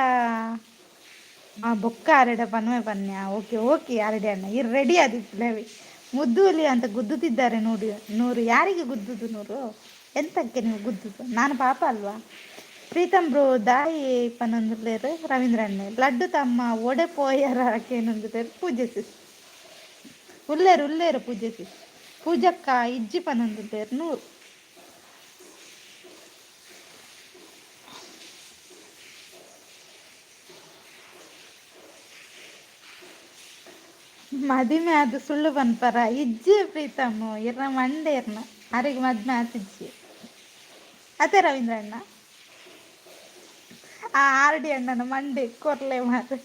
ಬೊಕ್ಕ ಅರೆಡ ಪನ್ವೆ ಪನ್ಯ. ಓಕೆ ಓಕೆ ಆರ್ಡಿ ಅಣ್ಣ, ಇರ್ ರೆಡಿ ಆದಿಪ್ಪುಲೆ. ಮುದ್ದುಲಿ ಅಂತ ಗುದ್ದುತ್ತಿದ್ದಾರೆ ನೋಡಿ. ನೂರು ಯಾರಿಗೆ ಗುದ್ದುದು? ನೂರು ಎಂತಕ್ಕೆ ನೀವು ಗುದ್ದುದು? ನಾನು ಪಾಪ ಅಲ್ವಾ? ಪ್ರೀತಮ್ ಬ್ರೋ ದಾಯಿ ಪನೊಂದುಲ್ಲೆರ್ ರವೀಂದ್ರ ಅಣ್ಣೆ. ಲಡ್ಡು ತಮ್ಮ ಒಡೆ ಪೋಯರ ಕೇನೊಂದುಲ್ಲೆರ್ ಪೂಜೆ ಸಿಸ್. ಉಲ್ಲೇರು ಉಲ್ಲೇರು ಪೂಜೆ ಸಿಸ್. ಪೂಜಕ್ಕ ಇಜ್ಜಿ ಪನೊಂದುಲ್ಲೆರ್ ನೂರು. ಮದಿಮೆ ಅದು ಸುಳ್ಳು ಪನ್ಪರ ಇಜ್ಜಿ ಪ್ರೀತಮ್, ಇರ್ನ ಮಂಡೆ ಇರ್ನ ಅರೆಗ್ ಮದ್ಮೆ ಆತಿಜ್ಜಿ ಅದೇ ರವೀಂದ್ರ ಅಣ್ಣ. ಆ ಆರ್ ಡಿ ಅಣ್ಣನ ಮಂಡೆ ಕೊರ್ಲೆ ಮಾರೆ.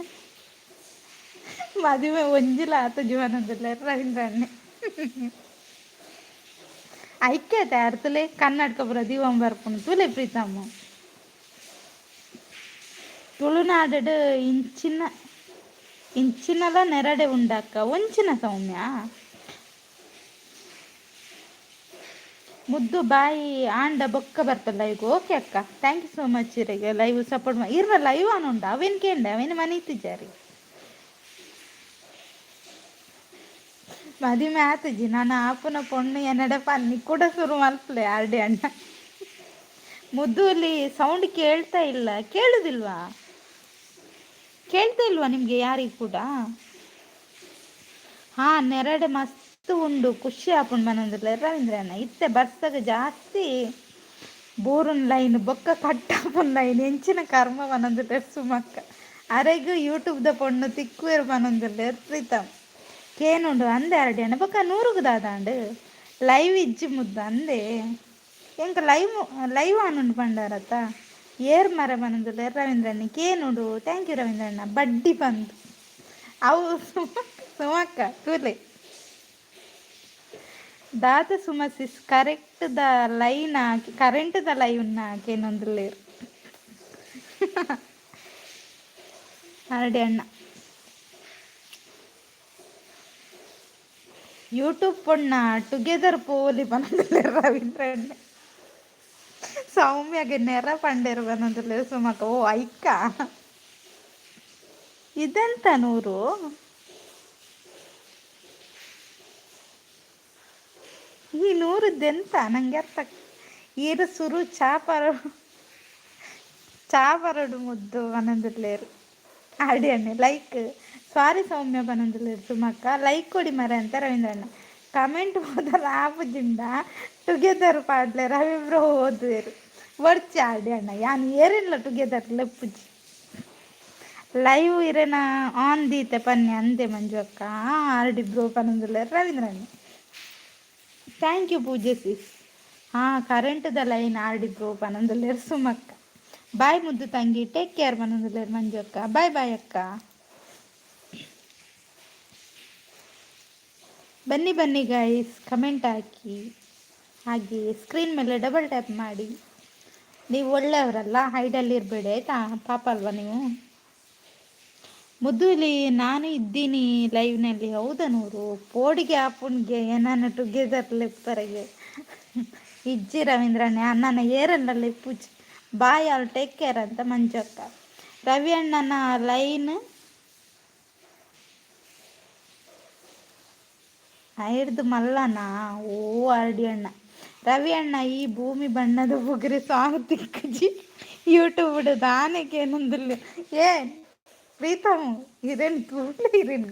ಮದುವೆ ಒಂಜಿಲ ಆತ ಜೀವನದಲ್ಲ ರವೀಂದ್ರ ಅಣ್ಣೆ. ಐಕ್ಯತೆ ಅರ್ತಲೆ ಕನ್ನಡಕ ಪೂರ ದೀವಂ ಬರ್ಪುಂಡು ತೂಲೆ ಪ್ರೀತಮ್ಮ. ತುಳುನಾಡು ಇಂಚಿನ ಇಂಚಿನಲ ನೆರಡೆ ಉಂಡಕ್ಕ ಒಂಚಿನ ಸೌಮ್ಯ. ಮುದ್ದು ಬಾಯಿ ಆಂಡ ಬೊಕ್ಕ ಬರ್ತಲ್ಲ ಈಗ. ಓಕೆ ಅಕ್ಕ, thank you so much. ಇರೆಗೆ ಲೈವ್ ಸಪೋರ್ಟ್ ಇರ್ನ ಲೈವ್ ಆನುಂಡ ಅವೇನು ಕೇಂಡ ಅವೇನು ಮನೀತಿಜಾರಿ. ಮದಿಮೆ ಆತುಜಿ ನಾನು ಆಪುನ ಪೊಣ್ಣು ಎನ್ನಡ ಪನ್ನಿ ಕೂಡ ಶುರು ಮಲ್ಪಲೆ ಆರ್ಡಿ ಅಣ್ಣ. ಮುದ್ದು ಅಲ್ಲಿ ಸೌಂಡ್ ಕೇಳ್ತಾ ಇಲ್ಲ, ಕೇಳುದಿಲ್ವಾ? ಕೇಳ್ತಾ ಇಲ್ವಾ ನಿಮಗೆ ಯಾರಿಗೂ ಕೂಡ? ಹಾ ನೆರಡೆ ಮಸ್ತ್ ಉಂಡು ಖುಷಿ ಆಪುಂಡು ಮನಂದುಲ್ಲ ರವೀಂದ್ರ ಅಣ್ಣ. ಇತ್ತೆ ಬರ್ಸಗ ಜಾಸ್ತಿ ಬೋರುನ್ ಲೈನ್ ಬೊಕ್ಕ ಕಟ್ಟಾಪುನ್ ಲೈನ್ ಎಂಚಿನ ಕರ್ಮ ಪನೊಂದುಲ್ಲೆರ್ ಸುಮಕ್ಕ. ಅರೆಗ್ ಯೂಟ್ಯೂಬ್ದ ಪೊಣ್ಣು ತಿಕ್ಕುವೆರ್ ಪನೊಂದುಲ್ಲೆರ್ ಪ್ರೀತಮ್. ಕೇನುಂಡು ಅಂದೆ ಅರಡಿ ಅಣ್ಣ. ಬೊಕ್ಕ ನೂರುಗು ದಾದಾಂಡ್ ಲೈವ್ ಇಜ್ಜಿ ಮುದ್ದು ಅಂದೆ. ಎಂಕ್ ಲೈವ್ ಲೈವ್ ಆನುಂಡು ಪಂಡಾರತ್ತ. ಏರ್ ಮರ ಪನೊಂದುಲ್ಲೆರ್ ರವೀಂದ್ರಣ್ಣ. ಕೇನುಂಡು thank you ರವೀಂದ್ರಣ್ಣ. ಬಡ್ಡಿ ಬಂದು ಅವು ಸುಮಕ್ಕ ತೂಲೆ ದಾದ Suma sis correct the line current the live ಕೇನೊಂದುಲ್ಲೆರ್ ಅರಡಿ ಅಣ್ಣ. ಯೂಟ್ಯೂಬ್ ಪೊಣ್ಣ ಟುಗೆದರ್ ಪೋಲಿ ಪನೊಂದುಲ್ಲೆರ್ ರವೀಂದ್ರ ಅಣ್ಣೆ. ಸೌಮ್ಯಗೆ ನೆರ ಪಂಡೆರ್ ಪನೊಂದುಲ್ಲೆರ್ ಸುಮಕ್ಕ. ಓ ಐಕ್ಕ ಇದೆಂತ ನೂರು ಈ ನೂರದ್ದೆಂತ ನಂಗೆ ಅರ್ಥ. ಈರು ಸುರು ಚಾ ಪರ ಚಾ ಪರಡು ಮುದ್ದು ಪನೊಂದುಲ್ಲೆರ್ ಆಡಿ ಅಣ್ಣೆ. ಲೈಕ್ ಸಾರಿ ಸೌಮ್ಯ ಪನೊಂದುಲ್ಲೆರ್ ಸುಮಕ್ಕ. ಲೈಕ್ ಕೊಡಿ ಮರ ಅಂತ ರವೀಂದ್ರ ಅಣ್ಣ. ಕಮೆಂಟ್ ಹೋದಲ್ಲ ಆಪುಜಿಂಡ ಟುಗೆದರ್ ಪಾಡ್ಲೆ ರವಿ ಬ್ರೋ ಓದುವೆರ್ ಒರ್ಚಿ ಆಡಿ ಅಣ್ಣ. ಯಾನ್ ಏರಿಲ್ಲ ಟುಗೆದರ್ ಲೆಪ್ಪುಜಿ. ಲೈವ್ ಇರೆನ ಆನ್ ದೀತೆ ಪನ್ನೆ ಅಂದೆ ಮಂಜು ಅಕ್ಕ. ಆರ್ ಡಿ ಬ್ರೋ ಪನೊಂದುಲ್ಲೆರ್ ರವೀಂದ್ರ ಅಣ್ಣ. Thank you ಪೂಜೆ ಸಿಸ್. ಹಾಂ ಕರೆಂಟ್ದ ಲೈನ್ ಆರ್ ಡಿ ಬ್ರೋ ಪನೊಂದುಲ್ಲೆರ್ ಸುಮಕ್ಕ. ಬಾಯ್ ಮುದ್ದು ತಂಗಿ, ಟೇಕ್ ಕೇರ್ ಪನೊಂದುಲ್ಲೆರ್ ಮಂಜು ಅಕ್ಕ. ಬಾಯ್ ಬಾಯ್ ಅಕ್ಕ. ಬನ್ನಿ ಬನ್ನಿ ಗೈಸ್, ಕಮೆಂಟ್ ಹಾಕಿ, ಹಾಗೆ ಸ್ಕ್ರೀನ್ ಮೇಲೆ ಡಬಲ್ ಟ್ಯಾಪ್ ಮಾಡಿ. ನೀವು ಒಳ್ಳೆಯವರಲ್ಲ, ಹೈಡಲ್ಲಿ ಇರಬೇಡಿ ಆಯಿತಾ? ಪಾಪ ಅಲ್ವಾ ನೀವು? ಮುದ್ದುಲಿ ನಾನು ಇದ್ದೀನಿ ಲೈವ್ನಲ್ಲಿ. ಹೌದಾ ನೂರು ಪೋಡಿಗೆ ಆಪುಣ್ಗೆ ಏನಾನ ಟುಗೆದರ್ ಲೆಪ್ಪರೆಗೆ ಇಜ್ಜಿ ರವೀಂದ್ರಣ್ಣ ಅಣ್ಣನ ಏರಲ್ಲ ಲೆಪ್ಪುಜಿ. ಬಾಯ್ ಆಲ್, ಟೇಕ್ ಕೇರ್ ಅಂತ ಮಂಜಕ್ಕ. ರವಿ ಅಣ್ಣನ ಲೈನ್ ಐರ್ದು ಮಲ್ಲನಾ? ಓ ಆರ್ ಡಿ ಅಣ್ಣ. ರವಿ ಅಣ್ಣ ಈ ಭೂಮಿ ಬಣ್ಣದ ಬುಗುರಿ ಸಾಂಗ್ ತಿಕ್ಕುಜಿ ಯೂಟ್ಯೂಬ್ ದಾನೆಗೆ ಏನೊಂದಿಲ್ಲ. ಏ ಪ್ರೀತಮ್ ಇರೇನು ತೂಲೆ ಇರೇನು.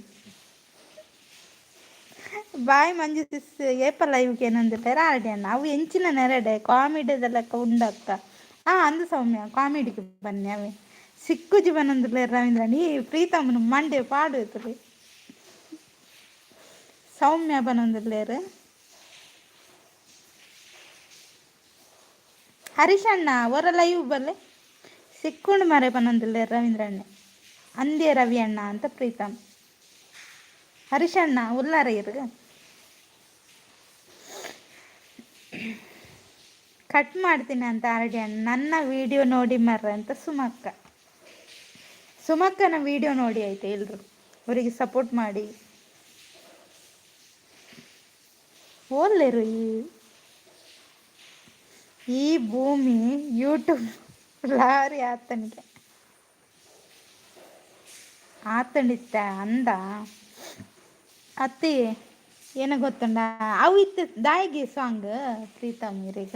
ಬಾಯ್ ಮಂಜು ಸಿಸ್. ಏಪ ಲೈವ್ಗೆ ಏನೊಂದಿಲ್ಲ ಆರ್ ಡಿ ಅಣ್ಣ. ಅವು ಎಂಚಿನ ನೆರಡೆ ಕಾಮಿಡಿದ ಲೆಕ್ಕ ಉಂಡಕ್ಕ. ಹಾಂ ಅಂದು ಸೌಮ್ಯ ಕಾಮಿಡಿಗೆ ಬನ್ನಿ. ಅವೇ ಸಿಕ್ಕುಜಿ ಬನ್ನೊಂದಿಲ್ಲ ರವೀಂದ್ರ. ಈ ಪ್ರೀತಮ್ಮನ ಮಂಡೆ ಪಾಡು ತುಲೆ. ಸೌಮ್ಯ ಬನ್ನೊಂದಿಲ್ಲೇರು. ಹರೀಶ್ ಅಣ್ಣ ಒರ ಲೈವ್ ಬಲ್ಲೆ ಸಿಕ್ಕೊಂಡು ಮರೆ ಪನ್ನೊಂದಿಲ್ಲ ರವೀಂದ್ರ ಅಣ್ಣೆ. ಅಂದೇ ರವಿ ಅಣ್ಣ ಅಂತ ಪ್ರೀತಮ್. ಹರೀಶ್ ಅಣ್ಣ ಉಲ್ಲಾರ ಇರು. ಕಟ್ ಮಾಡ್ತೀನಿ ಅಂತ ಆರ್ಡಿ ಅಣ್ಣ. ನನ್ನ ವಿಡಿಯೋ ನೋಡಿ ಮರ್ರ ಅಂತ ಸುಮಕ್ಕ. ಸುಮಕ್ಕನ ವಿಡಿಯೋ ನೋಡಿ ಆಯ್ತು ಎಲ್ರು, ಅವರಿಗೆ ಸಪೋರ್ಟ್ ಮಾಡಿ. ಓಲ್ಲೇರು ಈ ಈ ಭೂಮಿ ಯೂಟ್ಯೂಬ್ ಲಾರಿ ಆತನಿಗೆ ಆತಂಡಿತ್ತ ಅಂದ ಅತ್ತಿ. ಏನ ಗೊತ್ತುಂಡ ಅವು ಇತ್ತು ದಾಯಿಗೆ ಸಾಂಗ್ ಪ್ರೀತಮ್ ಇರೀಗ.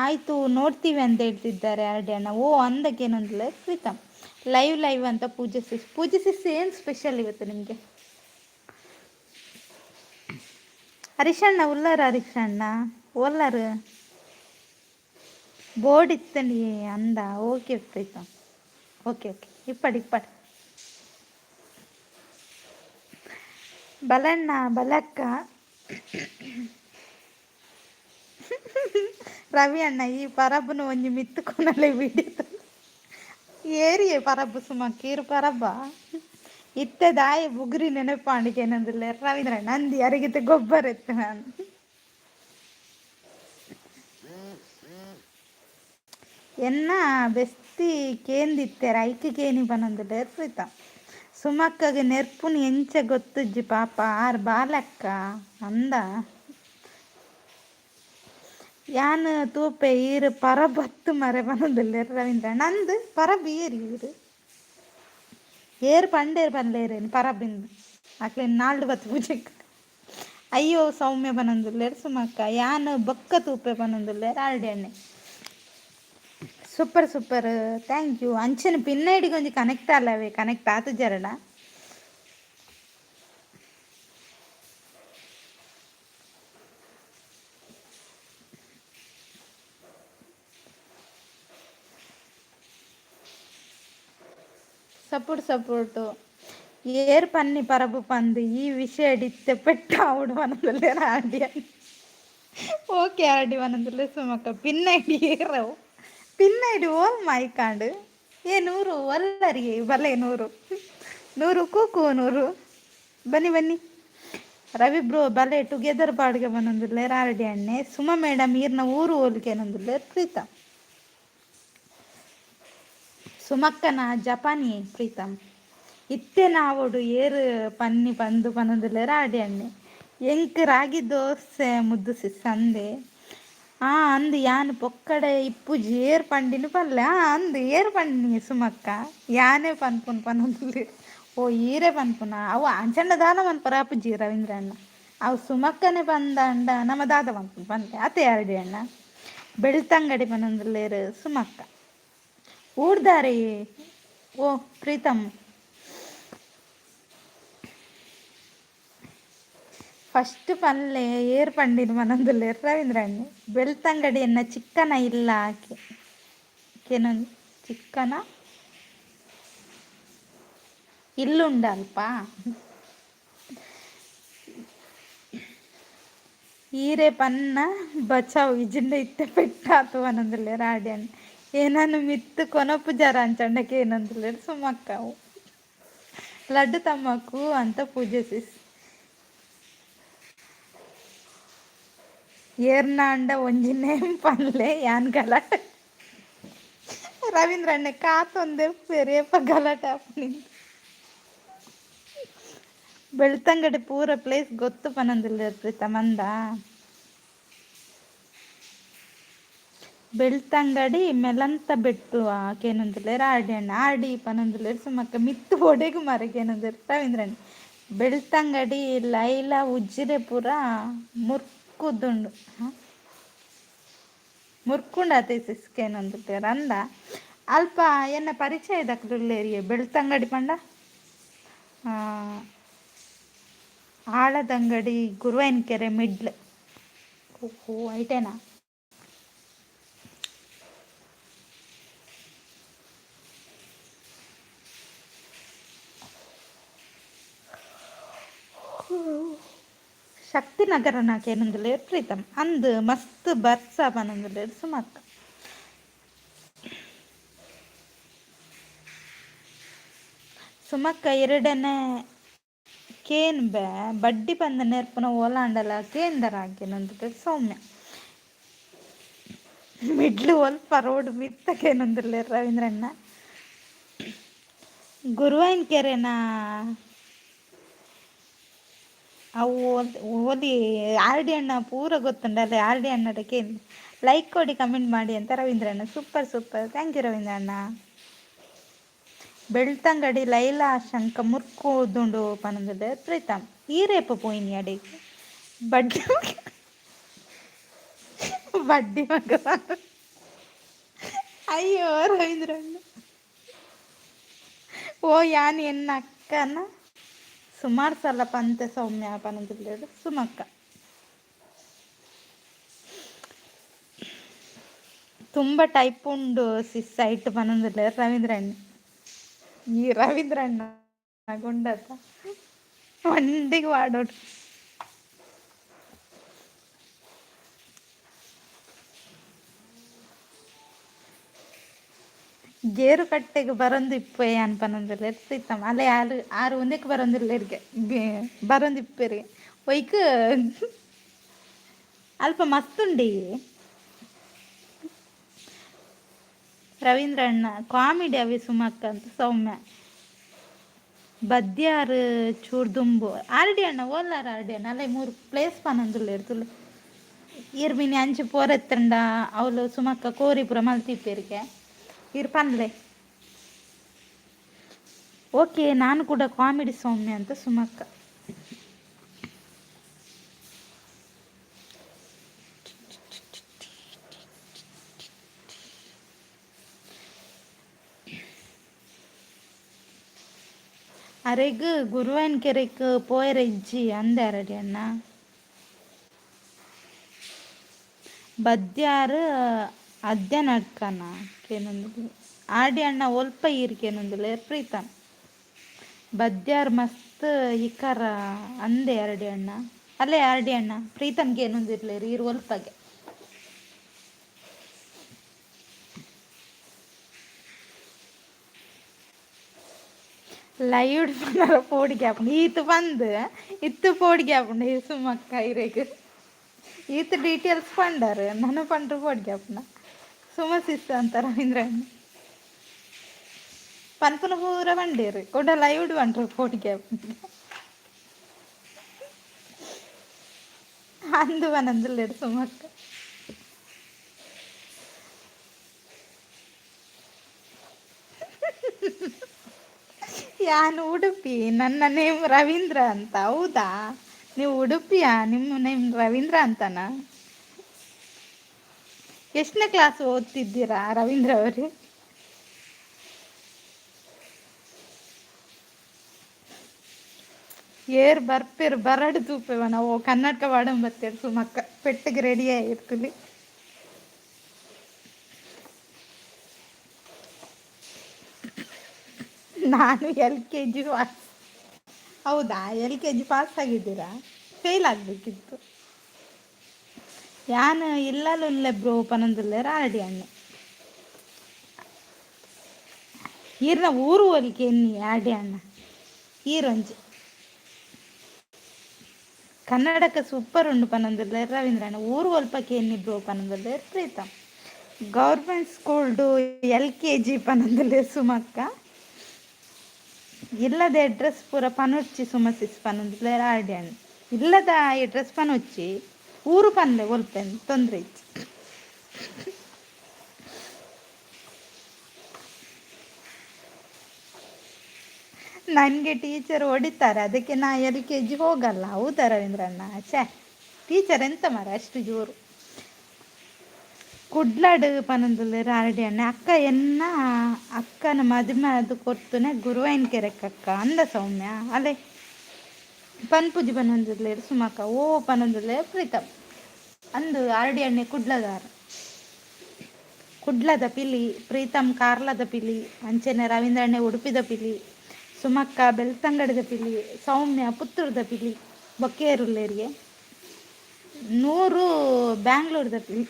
ಆಯಿತು, ನೋಡ್ತೀವಿ ಅಂತ ಹೇಳ್ತಿದ್ದಾರೆ ಆರ್ಡಿ ಅಣ್ಣ. ಓ ಅಂದಕ್ಕೇನಂದಲೇ ಪ್ರೀತಮ್. ಲೈವ್ ಲೈವ್ ಅಂತ ಪೂಜೆ ಸಿಸ್. ಪೂಜೆ ಸಿಸ್, ಏನು ಸ್ಪೆಷಲ್ ಇವತ್ತು ನಿಮಗೆ? ಹರೀಶಣ್ಣ ಉಲ್ಲಾರ? ಹರೀಶಣ್ಣ ಒಲ್ಲಾರು? ಬೋರ್ಡ್ ಇತ್ತಂಡಿ ಅಂದ. Okay Preetham, okay okay. ಇಪ್ಪಡಿ ಇಪ್ಪಡಿ. ಬಲಣ್ಣ, ಬಲಕ್ಕ. ರವಿ ಅಣ್ಣ, ಈ ಪರಬ್ಬನು ಒಂಜಿ ಮಿತ್ತು ಕೊನಲೆ ವಿಡಿಯೋ ಏರಿಯೆ ಪರಬ್ಬು ಸುಮ ಕೀರು ಪರಬ್ಬ ಇತ್ತೆ ದಾಯ ಬುಗುರಿ ನೆನಪಾಂಡಿಗೆ ಏನಂದಿಲ್ಲ ರವೀಂದ್ರ ನಂದಿ ಅರಿಗಿತೆ ಗೊಬ್ಬರ ಇತ್ತು ನಾನು. ಎನ್ನ ಬೆಸ್ತಿ ಕೇಂದಿತ್ತೆರ್ ಐಕ್ ಕೇನಿ ಪನೊಂದುಲ್ಲೆರ್ ಪ್ರೀತಮ್. ಸುಮಕ್ಕಗ್ ನೆರ್ಪುನು ಎಂಚ ಗೊತ್ತುಜ್ಜಿ ಪಾಪ ಆರ್ ಬಾಲಕ್ಕ ಅಂದ. ಯಾನ್ ತೂಪೆ ಈರ್ ಪರಬತ್ತು ಮರೆ ಪನೊಂದುಲ್ಲೆರ್ ರವೀಂದ್ರ. ನಂದು ಪರಬ್ ಏರ್ ಈರ್ ಏರ್ ಪಂಡೇರ್ ಪನ್ಲೇರೇನು ಪರಬಿಂದು ಅಕ್ಲೆನ್ ನಾಲ್ಡ್ ಬತ್ತು ಪೂಜೆಗ್. ಅಯ್ಯೋ ಸೌಮ್ಯ ಪನೊಂದುಲ್ಲೆರ್ ಸುಮಕ್ಕ. ಯಾನ್ ಬೊಕ್ಕ ತೂಪೆ ಪನೊಂದುಲ್ಲೆರ್ ಆರ್ಡಿ ಅಣ್ಣೆ. Super super, thank you. ಅಂಚನೆ ಪಿನ್ನೈಡಿಗೆ ಒಂಜಿ ಕನೆಕ್ಟ್ ಅಲ್ಲವೇ, ಕನೆಕ್ಟ್ ಆತುಜರಡ. Support support. ಏರ್ ಪನ್ನಿ ಪರಬು ಪಂದು ಈ ವಿಷಯ ಇತ್ತೆ ಪೆಟ್ಟ ಆವೊಡು ಪನೊಂದುಲ್ಲೆರ್ ಆರ್ಡಿ ಅಣ್ಣೆ. ಓಕೆ ಆರ್ಡಿ ಪನೊಂದುಲ್ಲೆರ್ ಸುಮಕ್ಕ. ಪಿನ್ನೈಡಿ ಏರವು? ಪಿನ್ನೈಡಿ ಓಲ್ ಮಾಯ್ಕಾಂಡ್? ಏ ನೂರು ಒಲ್ಲರಿಗೆ ಬಲೆ ನೂರು ನೂರು ಕೂಕು ನೂರು, ಬನ್ನಿ ಬನ್ನಿ. ರವಿ ಬ್ರೋ ಬಲೆ ಟುಗೆದರ್ ಪಾಡ್ಗೆ ಪನೊಂದುಲ್ಲೆರ್ ಆರ್ಡಿ ಅಣ್ಣೆ. ಸುಮ ಮೇಡಮ್, ಈರ್ನ ಊರು ಓಲ್ಕೆ ಪ್ರೀತಮ್. ಸುಮಕ್ಕನ ಜಪಾನಿ ಪ್ರೀತಮ್. ಇತ್ತೆ ನಾವೊಡು ಏರ್ ಪನ್ನಿ ಪಂದು ಪನೊಂದುಲ್ಲೆರ್ ಆರ್ಡಿ ಅಣ್ಣೆ. ಎಂಕ್ ರಾಗಿ ದೋಸೆ ಮುದ್ದು ಸಿಸ್ ಅಂದೆ. ಆ ಅಂದ್, ಯಾನ್ ಪೊಕ್ಕಡೆ ಇಪ್ಪುಜಿ, ಏರ್ ಪಂಡಿನ ಪಲ್ಲೆ. ಆ ಅಂದ್, ಏರ್ ಪಂಡಿನಿ ಸುಮಕ್ಕ? ಯಾನೇ ಪನ್ಪುನು ಪನೊಂದುಲ್ಲೆರ್. ಓ ಈರೆ ಪನ್ಪುನ? ಅವು ಅಂಚಂಡ ದಾಲ ಮನ್ಪರ ಆಪುಜಿ ರವೀಂದ್ರ ಅಣ್ಣ. ಅವು ಸುಮಕ್ಕನೆ ಪಂದಾಂಡ ನಮ ದಾದ ಮನ್ಪುನು ಪನ್ಲೆ ಅತೆ ಆರ್ಡಿ ಅಣ್ಣ. ಬೆಳ್ತಂಗಡಿ ಪನೊಂದುಲ್ಲೆರ್ ಸುಮಕ್ಕ. ಊರ್ದಾರಿ ಓ ಪ್ರೀತಮ್. ಫಸ್ಟ್ ಪಲ್ಲೆ ಏರ್ ಪಂಡಿನ ಪನೊಂದುಲ್ಲೆರ್ ರವೀಂದ್ರ ಅಣ್ಣೆ. ಬೆಳ್ತಂಗಡಿ ಎನ್ನ ಚಿಕ್ಕನ ಇಲ್ಲ ಕೆನೊಂದು ಚಿಕ್ಕನ ಇಲ್ಲುಂಡ ಅಲ್ಪ. ಈರೆ ಪನ್ನ ಬಚಾವ್ ಇಜಿಂಡ ಇತ್ತೆ ಪೆಟ್ಟಾತು ಪನೊಂದುಲ್ಲೆರ್ ಆರ್ಡಿ ಅಣ್ಣೆ. ಏನಾನು ಮಿತ್ತು ಕೊನೊಪು ಜರ ಅಂಚಂಡ ಕೇನೊಂದುಲ್ಲೆರ್ ಸುಮಕ್ಕ. ಲಡ್ಡು ತಮ್ಮಕ್ಕು ಅಂತ ಪೂಜೆ ಸಿಸ್. ಏರ್ನಾಂಡ ಒಂಜಿ ನೇಮ್ ಪನ್ಲೆ ಯಾನ್ ಗಲಾಟೆ. ರವೀಂದ್ರ ಅಣ್ಣೆ ಕಾತೊಂದೆ ಏಪ ಗಲಾಟೆ ಆಪುನಿಂದ್. ಬೆಳ್ತಂಗಡಿ ಪೂರ ಪ್ಲೇಸ್ ಗೊತ್ತು ಪನೊಂದುಲ್ಲೆರ್ ಪ್ರೀತಮ್ ಅಂದ. ಬೆಳ್ತಂಗಡಿ ಮೆಲಂತ ಬೆಟ್ಟು ಕೇನೊಂದುಲ್ಲೆರ್ ಆರ್ಡಿ ಅಣ್ಣ. ಆರ್ಡಿ ಪನೊಂದುಲ್ಲೆರ್ ಸುಮಕ್ಕ. ಮಿತ್ತು ಒಡೆಗ್ ಮಾರೆ ಕೇನೊಂದುಲ್ಲೆರ್ ರವೀಂದ್ರ ಅಣ್ಣ. ಬೆಳ್ತಂಗಡಿ ಲೈಲಾ ಉಜ್ಜಿರೆ ಪೂರ ಮುರ್ಕುದುಂಡು ಮುರ್ಕುಂಡಾತೆ ಸಿಸ್ ಕೇನೊಂದುಲ್ಲೆರ್ ಅಂದ. ಅಲ್ಪ ಎನ್ನ ಪರಿಚಯದಕುಲು ಬೆಳ್ತಂಗಡಿ ಪಂಡ ಆಳದಂಗಡಿ ಗುರುವಾಯನಕೆರೆ ಮಿಡ್ಲ್. ಓಹೋ ಐಟೇನಾ? ಶಕ್ತಿನಗರ ನಾಕೇನೊಂದುಲ್ಲೆರ್ ಪ್ರೀತಮ್. ಅಂದ್ ಮಸ್ತ್ ಬರ್ಸ ಪನೊಂದುಲ್ಲೆರ್ ಸುಮಕ್ಕ. ಸುಮಕ್ಕ ಎರಡನೇ ಕೇನ್ ಬೆ ಬಡ್ಡಿ ಪಂದ್ ನೆರ್ಪುನ ಓಲಾಂಡಲ ಕೇಂದರ ಕೇನೊಂದುಲ್ಲೆರ್ ಸೌಮ್ಯ. ಮಿಡ್ಲ್ ಒಲ್ಪ ರೋಡ್ ಮಿತ್ತ ಕೇನೊಂದುಲ್ಲೆರ್ ರವೀಂದ್ರಣ್ಣ. ಗುರುವಾಯನಕೆರೆನ ಅವು ಓಲಿ ಆರ್ ಡಿ ಅಣ್ಣ ಪೂರ ಗೊತ್ತುಂಡು ಅಲ್ಲೇ ಆರ್ ಡಿ ಅಣ್ಣಡ ಕೇನ್. ಲೈಕ್ ಕೊಡಿ, ಕಮೆಂಟ್ ಮಾಡಿ ಅಂತ ರವೀಂದ್ರಣ್ಣ. ಸೂಪರ್ ಸೂಪರ್, thank you ರವೀಂದ್ರಣ್ಣ. ಬೆಳ್ತಂಗಡಿ ಲೈಲಾ ಶಂಕ ಮುರ್ಕುದುಂಡು ಪನೊಂದುಲ್ಲೆರ್ ಪ್ರೀತಮ್. ಈರೇಪ ಪೋಯಿನಿ ಅಡೆಗ್? ಬಡ್ಡಿ ಬಡ್ಡಿ ಮಗ. ಅಯ್ಯೋ ರವೀಂದ್ರಣ್ಣ, ಓ ಯಾನ್ ಎನ್ನ ಅಕ್ಕನ ಸುಮಾರು ಸಲ ಪಂತೆ ಸೌಮ್ಯ ಪನೊಂದುಲ್ಲೆರ್ ಸುಮಕ್ಕ. ತುಂಬ ಟೈಪ್ ಉಂಡು ಸಿಸ್ ಐಟ್ ಪನೊಂದುಲ್ಲೆರ್ ರವೀಂದ್ರಣ್ಣ. ಈ ರವೀಂದ್ರಣ್ಣ ಗುಂಡತ್ತ ವಂಡಿಗ್ ವಾಡೋಡು. ಗೇರುಕಟ್ಟೆಗ್ ಬರೊಂದು ಇಪ್ಪೆ ಯಾನ್ ಪನೊಂದುಲ್ಲೆರ್ ಪ್ರೀತಮ್. ಅಲೆ ಆರ್ ಆರ್ ಉಂದೆಕ್ ಬರೊಂದುಲ್ಲೆರ್ಗೆ, ಬರೊಂದು ಇಪ್ಪೆರ್ ಒಯ್ಕ್ ಅಲ್ಪ ಮಸ್ತ್ ಉಂಡು. ರವೀಂದ್ರ ಅಣ್ಣ ಕಾಮಿಡಿ ಅವೆ ಸುಮಕ್ಕ ಅಂತ ಸೌಮ್ಯ. ಬದ್ಯಾರು ಚೂರು ದುಂಬು ಆರ್ಡಿ ಅಣ್ಣ ಓಲಾರ ಆರ್ಡಿ ಅಣ್ಣ ಅಲ್ಲೇ ಮೂರು ಪ್ಲೇಸ್ ಪನೊಂದುಲ್ಲೆರ್ ತುಲು. ಈರ್ ಮಿನಿ ಅಂಚೆ ಪೋರೆತ್ತಂಡ ಅವಳು ಸುಮಕ್ಕ ಕೋರಿ ಪೂರ ಮಲ್ತಿಪ್ಪೆರ್ಗೆ, ಈರ್ ಪನ್ಲೆ. ಓಕೆ, ನಾನು ಕೂಡ ಕಾಮಿಡಿ ಸೌಮ್ಯ ಅಂತ ಸುಮಕ್ಕ. ಅರೆಗ್ ಗುರುವಾಯನ ಕೆರೆಕ್ ಪೋಯೆರೆ ಇಜ್ಜಿ ಅಂದೆ ಅರಡಿ ಅಣ್ಣ. ಬದ್ಯಾರು ಅದ್ಯನಡ್ಕನ ಕೇನೊಂದು ಆರ್ಡಿ ಅಣ್ಣ ಒಲ್ಪ ಈರ್ ಕೇನೊಂದುಲ್ಲೆರ್ ಪ್ರೀತಮ್. ಬದ್ಯಾರ್ ಮಸ್ತ್ ಇಕರ ಅಂದೆ ಅರಡಿ ಅಣ್ಣ. ಅಲ್ಲೇ ಆರ್ಡಿ ಅಣ್ಣ ಪ್ರೀತಮ್ ಕೇನೊಂದಿರ್ಲೇರ್ ಈರ್ ಒಲ್ಪಗೆ. ಲೈವ್ ಪನರ ಪೋಡಿಗೆ ಆಪುಂಡು ಈತ್ ಪಂದ್ ಇತ್ತು ಪೋಡಿಗೆ ಆಪುಂಡು ಈ ಸುಮಕ್ಕ ಇರೆಗ್ ಈತ್ ಡೀಟೇಲ್ಸ್ ಪಂಡರ್ ನನ ಪಂಡ್ರ ಪೋಡಿಗೆ ಆಪುಂಡ ಸುಮ ಸಿಸ್ ಅಂತ ರವೀಂದ್ರ ಅಣ್ಣ ಪನ್ಪುನ ಪೂರ ಪಂಡೇರು ಕುಡ ಲೈವ್ ಪಂಡ್ರ ಪೋಡಿಗೆ ಆಪುಂಡು ಅಂದು ಪನೊಂದುಲ್ಲೆರ್ ಸುಮಕ್ಕ. ಯಾನ್ ಉಡುಪಿ, ನನ್ನ ನೇಮ್ ರವೀಂದ್ರ ಅಂತ. ಹೌದಾ, ನೀವು ಉಡುಪಿಯಾ? ನಿಮ್ಮ ನೇಮ್ ರವೀಂದ್ರ ಅಂತನಾ? ಎಷ್ಟನೇ ಕ್ಲಾಸ್ ಓದ್ತಿದ್ದೀರಾ ರವೀಂದ್ರ ಅವರೇ? ಏರ್ ಬರ್ಪೇರು ಬರಡು ತೂಪೆವ ನಾವು ಕನ್ನಡಕ ವಾಡಂ ಬತ್ತೇರು ಸುಮಕ್ಕ ಪೆಟ್ಟಿಗೆ ರೆಡಿ ಆಗಿರ್ತೀವಿ. ನಾನು ಎಲ್.ಕೆ.ಜಿ ಪಾಸ್. ಹೌದಾ, ಎಲ್.ಕೆ.ಜಿ ಪಾಸ್ ಆಗಿದ್ದೀರಾ? ಫೇಲ್ ಆಗಬೇಕಿತ್ತು. ಯಾನ್ ಇಲ್ಲಲುಲ್ಲೆ ಬ್ರೋ ಪನೊಂದುಲ್ಲೆರ್ ಆರ್ಡಿ ಅಣ್ಣೆ. ಈರ್ನ ಊರು ಒಲ್ಕೆ ಎನ್ನಿ ಆರ್ಡಿ ಅಣ್ಣ ಈರೊಂಜಿ. ಕನ್ನಡಕ ಸೂಪರ್ ಉಂಡು ಪನೊಂದುಲ್ಲೆರ್ ರವೀಂದ್ರ ಅಣ್ಣ. ಊರು ಒಲ್ಪಕ್ಕೆ ಎನ್ನಿ ಬ್ರೋ ಪನೊಂದುಲ್ಲೆರ್ ಪ್ರೀತಮ್. ಗೌರ್ಮೆಂಟ್ ಸ್ಕೂಲ್ಡು ಎಲ್.ಕೆ.ಜಿ ಪನೊಂದುಲ್ಲೆರ್ ಸುಮಕ್ಕ. ಇಲ್ಲದ ಅಡ್ರೆಸ್ ಪೂರ ಪನೊಚ್ಚಿ ಸುಮಸಿಸ್ ಪನೊಂದುಲ್ಲೆರ್ ಆರ್ಡಿ ಅಣ್ಣ. ಇಲ್ಲದ ಅಡ್ರೆಸ್ ಪನೊಚ್ಚಿ ಊರು ಪನ್ಲೆ ಒಲ್ಪೆನ್ ತೊಂದರೆ ಇಜ್ಜಿ. ನನಗೆ ಟೀಚರ್ ಹೊಡಿತಾರೆ, ಅದಕ್ಕೆ ನಾ ಎಲ್.ಕೆ.ಜಿ ಹೋಗಲ್ಲ. ಹೌದಾ ರವೀಂದ್ರಣ್ಣ? ಛೇ, ಟೀಚರ್ ಎಂತ ಮಾರ ಅಷ್ಟು ಜೋರು. ಕುಡ್ಲಡ್ ಪನೊಂದುಲ್ಲೆರ್ ಆರ್ಡಿ ಅಣ್ಣೆ. ಅಕ್ಕ ಎನ್ನ ಅಕ್ಕನ ಮದಿಮೆ ಆದ್ ಕೊರ್ತುನೆ ಗುರುವಾಯನ ಕೆರೆಕ್ ಅಕ್ಕ ಅಂದ ಸೌಮ್ಯ. ಅಲೆ ಪನ್ಪುಜಿ ಪನೊಂದುಲ್ಲೆರ್ ಸುಮಕ್ಕ. ಓ ಪನೊಂದುಲ್ಲೆರ್ ಪ್ರೀತಮ್. ಅಂದು ಆರ್ಡಿ ಅಣ್ಣೆ ಕುಡ್ಲದಾರ್. ಕುಡ್ಲದ ಪಿಲಿ ಪ್ರೀತಮ್, ಕಾರ್ಲದ ಪಿಲಿ ಅಂಚನೆ ರವೀಂದ್ರ ಅಣ್ಣೆ ಉಡುಪಿದ ಪಿಲಿ, ಸುಮಕ್ಕ ಬೆಳ್ತಂಗಡಿದ ಪಿಲಿ, ಸೌಮ್ಯ ಪುತ್ತೂರ್ದ ಪಿಲಿ, ಬೊಕ್ಕೇರುಲ್ಲೆರ್ಗೆ ನೂರು ಬ್ಯಾಂಗ್ಳೂರ್ದ ಪಿಲಿ.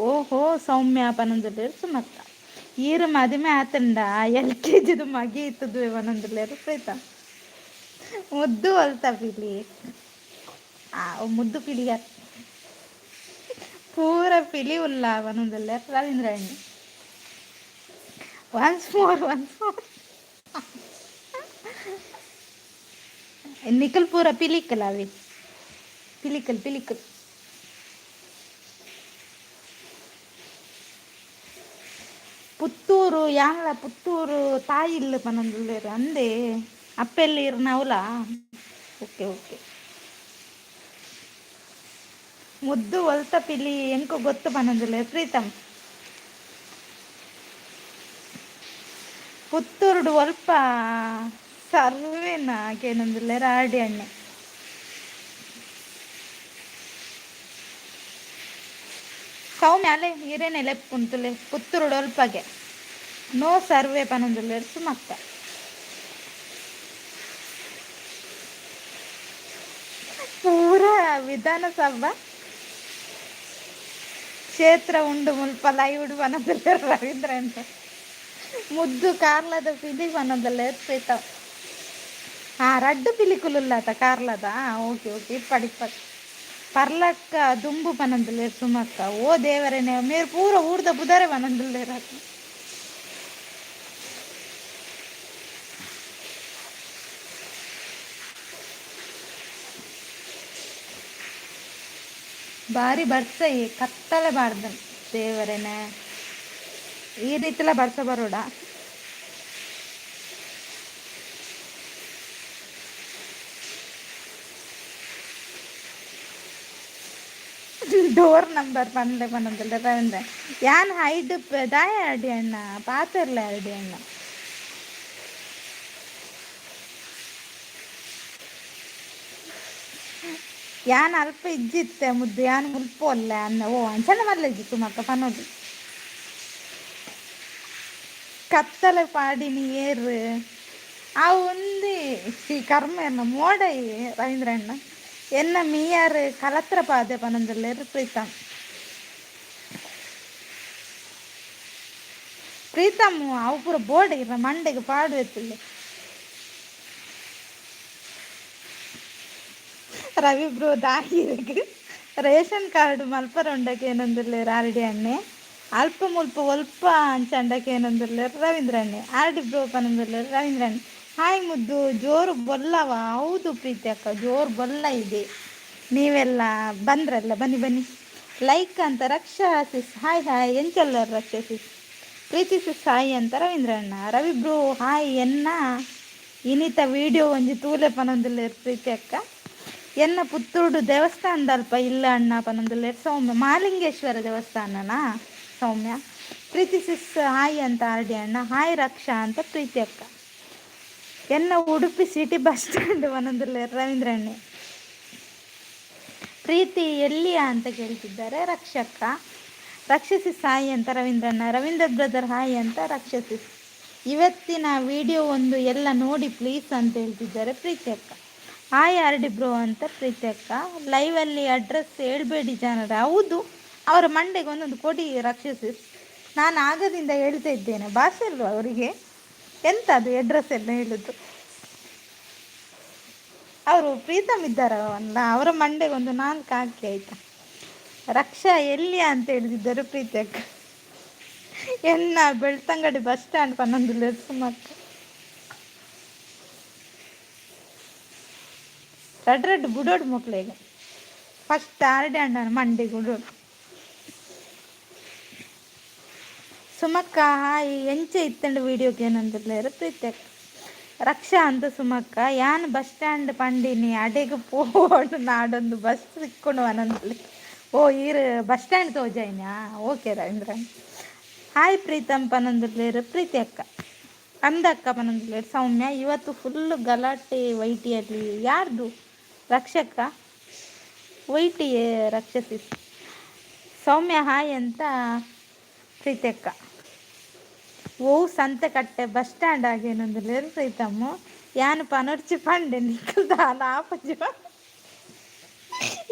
ಓಹೋ ಸೌಮ್ಯ ಪನೊಂದುಲ್ಲೆರ್ ಸುಮಕ್ಕ. ಈರ್ ಮದಿಮೆ ಆತುಂಡ ಎಲ್.ಕೆ.ಜಿದ ಮಗೆ ಇತ್ತುದುವೆ ಪನೊಂದುಲ್ಲೆರ್ ಪ್ರೀತಮ್. ಮುದ್ದು ಒಲ್ತ ಪಿಲಿ? ಆ ಮುದ್ದು ಪಿಲಿ ಪೂರ ಪಿಲಿ ಉಲ್ಲ ಪನೊಂದುಲ್ಲೆರ್ Ravindra ಅಣ್ಣೆ. Once more once more. ನಿಕಲ್ ಪೂರ ಪಿಲಿಕಲ್ ಅವೆ ಪಿಲಿಕಲ್ ಪಿಲಿಕಲ್. ಪುತ್ತೂರು ಯಾನ್ಲ ಪುತ್ತೂರು ತಾಯಿಲ್ಲು ಪನೊಂದುಲ್ಲೆರ್ ಅಂದೆ ಅಪ್ಪೆಲ್ಲ ಇರ್ನ ಅವ್ಲ? Okay okay. ಮುದ್ದು ಒಲ್ತ ಪಿಲಿ ಎಂಕು ಗೊತ್ತು ಪನೊಂದುಲ್ಲೆ ಪ್ರೀತಮ್. ಪುತ್ತೂರುಡು ಒಲ್ಪ ಸರ್ವೇನ ಕೇನೊಂದುಲ್ಲೆರ್ ಆರ್ಡಿ ಅಣ್ಣೆ. ಸೌಮ್ಯ ಅಲೆ ಇರೇನೆ ಲೆಪ್ಪುಂತುಲೆ ಪುತ್ತೂರುಡು ಒಲ್ಪಗೆ ನೋ ಸರ್ವೆ ಪನೊಂದುಲ್ಲೆರ್ ಸುಮಕ್ಕ. ಪೂರ ವಿಧಾನಸಭಾ ಕ್ಷೇತ್ರ ಉಂಡು ಮುಲ್ಪ ಲೈವ್ ಪನೊಂದುಲ್ಲೆರ್ ರವೀಂದ್ರ ಅಣ್ಣೆ. ಮುದ್ದು ಕಾರ್ಲದ ಪಿಲಿ ಪನೊಂದುಲ್ಲೆರ್ ಪ್ರೀತಮ್. ಹಾ, ರಡ್ಡ್ ಪಿಲಿಕುಲುಲ್ಲಾತ ಕಾರ್ಲದ. ಓಕೆ ಓಕೆ, ಇಪ್ಪಡ್ ಇಪ್ಪಡ್. ಪರ್ಲಕ್ಕ ದುಂಬು ಪನೊಂದುಲ್ಲೆರ್ ಸುಮಕ್ಕ. ಓ ದೇವರೇನೆ, ಮೇರ್ ಪೂರ ಊರ್ದ ಪುದರೆ ಪನೊಂದುಲ್ಲೆರ್ ಅಕ್ಕ. ಬಾರಿ ಬರ್ಸ, ಈ ಕತ್ತಲೆ ಬಾರ್ದ ದೇವರೇನೆ. ಈ ರೀತಿಲ ಬರ್ಸ ಬರೋಡ? ಡೋರ್ ನಂಬರ್ ಪನ್ಲೆ ಪನೊಂದುಲ್ಲೆ ರವೀಂದ್ರ. ಯಾನ್ ಹೈಡ್ ದಾಯ ಅಡಿ ಅಣ್ಣ, ಪಾತೆರ್ಲೆ ಅಡಿ ಅಣ್ಣ. ಯಾನ್ ಅಲ್ಪ ಇಜ್ಜಿತ್ತೆ ಮುದ್ದು, ಯಾನ್ ಮುಲ್ಪ ಒಲ್ಲೆ ಅನ್ನ. ಓ, ಅಂಚನೆ ಮಲ್ಲೆಜ್ಜಿ ಸುಮಕ್ಕ ಪನೊಲಿ. ಕತ್ತಲೆ ಪಾಡಿನಿ ಏರ್? ಆ ಒಂದಿ ಶ್ರೀ ಕರ್ಮ ಮೋಡೈ ರವೀಂದ್ರ ಅಣ್ಣ. ಎನ್ನ ಮೀಯಾರ್ ಕಲತ್ರ ಪಾದೆ ಪನೊಂದುಲ್ಲೆರ್ ಪ್ರೀತಮ್. ಪ್ರೀತಮ್, ಅವು ಪೂರ ಬೋರ್ಡ್ ಇರ ಮಂಡೆಗ್ ಪಾಡುವೆತ್ತುಲ್ಲೆ. ರವಿ ಬ್ರೋ, ದಾಯಿರೆಗ್ ರೇಷನ್ ಕಾರ್ಡ್ ಮಲ್ಪರ ಉಂಡಕ್ಕೆ ಏನೊಂದುಲ್ಲೆರ್ ಆರ್ಡಿ ಅಣ್ಣೆ. ಅಲ್ಪ ಮುಲ್ಪ ಒಲ್ಪ ಅಂಚಂಡಕ್ಕೆ ಏನೊಂದುಲ್ಲೆರ್ ರವೀಂದ್ರ ಅಣ್ಣೆ. ಆರ್ಡಿ ಬ್ರೋ ಪನೊಂದುಲ್ಲೆರ್ ರವೀಂದ್ರ ಅಣ್ಣೆ. ಹಾಯ್ ಮುದ್ದು, ಜೋರು ಬೊಲ್ಲವ? ಹೌದು ಪ್ರೀತಿ ಅಕ್ಕ, ಜೋರು ಬೊಲ್ಲ ಇದೆ. ನೀವೆಲ್ಲ ಬಂದ್ರಲ್ಲ, ಬನ್ನಿ ಬನ್ನಿ. ಲೈಕ್ ಅಂತ ರಕ್ಷಾ ಸಿಸ್. ಹಾಯ್ ಹಾಯ್, ಎಂಚಲ್ಲರ್ ರಕ್ಷಾ ಸಿಸ್? ಪ್ರೀತಿ ಸಿಸ್ ಹಾಯ್ ಅಂತ ರವೀಂದ್ರ ಅಣ್ಣ. ರವಿ ಬ್ರೋ ಹಾಯ್, ಎನ್ನ ಇನಿತ ವಿಡಿಯೋ ಒಂಜಿ ತೂಲೆ ಪನೊಂದುಲ್ಲೆರ್ ಪ್ರೀತಿ ಅಕ್ಕ. ಎನ್ನ ಪುತ್ತೂರು ದೇವಸ್ಥಾನದಲ್ಪ ಇಲ್ಲ ಅಣ್ಣ ಪನೊಂದುಲ್ಲೆರ್ ಸೌಮ್ಯ. ಮಹಾಲಿಂಗೇಶ್ವರ ದೇವಸ್ಥಾನನಾ ಸೌಮ್ಯ? ಪ್ರೀತಿ ಸಿಸ್ ಹಾಯ್ ಅಂತ ಆರ್ಡಿ ಅಣ್ಣ. ಹಾಯ್ ರಕ್ಷಾ ಅಂತ ಪ್ರೀತಿ ಅಕ್ಕ. ಎನ್ನ ಉಡುಪಿ ಸಿಟಿ ಬಸ್ ಸ್ಟ್ಯಾಂಡ್ ಪನೊಂದುಲ್ಲೆರ್ ರವೀಂದ್ರ ಅಣ್ಣೆ. ಪ್ರೀತಿ ಎಲ್ಲಿಯ ಅಂತ ಕೇಳ್ತಿದ್ದಾರೆ ರಕ್ಷಕ್ಕ. ರಕ್ಷಸಿ ಸಾಯಿ ಅಂತ ರವೀಂದ್ರಣ್ಣ. ರವೀಂದ್ರ ಬ್ರದರ್ ಹಾಯ್ ಅಂತ ರಕ್ಷಸಿ. ಇವತ್ತಿನ ವಿಡಿಯೋ ಒಂದು ಎಲ್ಲ ನೋಡಿ ಪ್ಲೀಸ್ ಅಂತ ಹೇಳ್ತಿದ್ದಾರೆ ಪ್ರೀತಿ ಅಕ್ಕ. ಹಾಯ್ ಆರ್ಡಿ ಬ್ರೋ ಅಂತ ಪ್ರೀತಿ ಅಕ್ಕ. ಲೈವಲ್ಲಿ ಅಡ್ರೆಸ್ ಹೇಳ್ಬೇಡಿ ಜನರ. ಹೌದು, ಅವರ ಮಂಡೆಗೆ ಒಂದೊಂದು ಕೊಡಿ ರಕ್ಷಸಿ. ನಾನು ಆಗದಿಂದ ಹೇಳ್ತಾ ಇದ್ದೇನೆ, ಭಾಷೆ ಅಲ್ವಾ ಅವರಿಗೆ? ಎಂತ ಅದು ಅಡ್ರೆಸ್ ಎಲ್ಲ ಹೇಳುದು? ಅವರು ಪ್ರೀತಮ್ ಇದ್ದಾರಲ್ಲ, ಅವರ ಮಂಡೆಗೆ ಒಂದು ನಾಲ್ಕು ಹಾಕಿ ಆಯ್ತಾ. ರಕ್ಷಾ ಎಲ್ಲಿಯ ಅಂತ ಹೇಳಿದ್ದರು ಪ್ರೀತಿ ಅಕ್ಕ. ಎನ್ನ ಬೆಳ್ತಂಗಡಿ ಬಸ್ ಸ್ಟ್ಯಾಂಡ್ ಪನ್ನೊಂದು ಸುಮಕ್ಕ. ರಡ್ ರಡ್ ಬುಡೋಡು ಮಕ್ಳಿಗೆ. ಫಸ್ಟ್ ಆರ್ಡಿ ಅಣ್ಣನ ಮಂಡೆಗೆ ಬುಡೋಡು. ಸುಮಕ್ಕ ಹಾಯ್, ಎಂಚ ಇತ್ತಂಡು ವೀಡಿಯೋಗೆ ಏನಂದಿಲ್ಲ ಪ್ರೀತಿ ಅಕ್ಕ. ರಕ್ಷಾ ಅಂತ ಸುಮಕ್ಕ. ಯಾನ್ ಬಸ್ ಸ್ಟ್ಯಾಂಡ್ ಪಂಡಿನಿ, ಅಡೆಗೆ ಪೋಡು ನಾಡೊಂದು ಬಸ್ ಸಿಕ್ಕೊಂಡು ಅನಂತಲಿ. ಓ, ಈರ್ ಬಸ್ ಸ್ಟ್ಯಾಂಡ್ ತೋಜಾಯಿನಾ? ಓಕೆ ರವೀಂದ್ರ. ಹಾಯ್ ಪ್ರೀತಮ್ ಪನೊಂದುಲ್ಲೆರ್ ಪ್ರೀತಿ ಅಕ್ಕ. ಅಂದಕ್ಕ ಪನೊಂದುಲ್ಲೆರ್ ಸೌಮ್ಯ. ಇವತ್ತು ಫುಲ್ ಗಲಾಟೆ ವೈಟಿಯಲ್ಲಿ ಯಾರ್ದು ರಕ್ಷಕ? ವೈಟಿ ರಕ್ಷಸಿ. ಸೌಮ್ಯ ಹಾಯ್ ಅಂತ ಪ್ರೀತಿ ಅಕ್ಕ. ಓ, ಸಂತೆಕಟ್ಟೆ ಬಸ್ ಸ್ಟ್ಯಾಂಡ್ ಆಗೇನೊಂದುಲ್ಲೆರ್ ಪ್ರೀತಮ್ಮು. ಯಾನ್ ಪನೊರ್ಚಿ ಪಂಡೆ ನಿಕುಲ್ ದಾಲ ಆಪುಜಿ.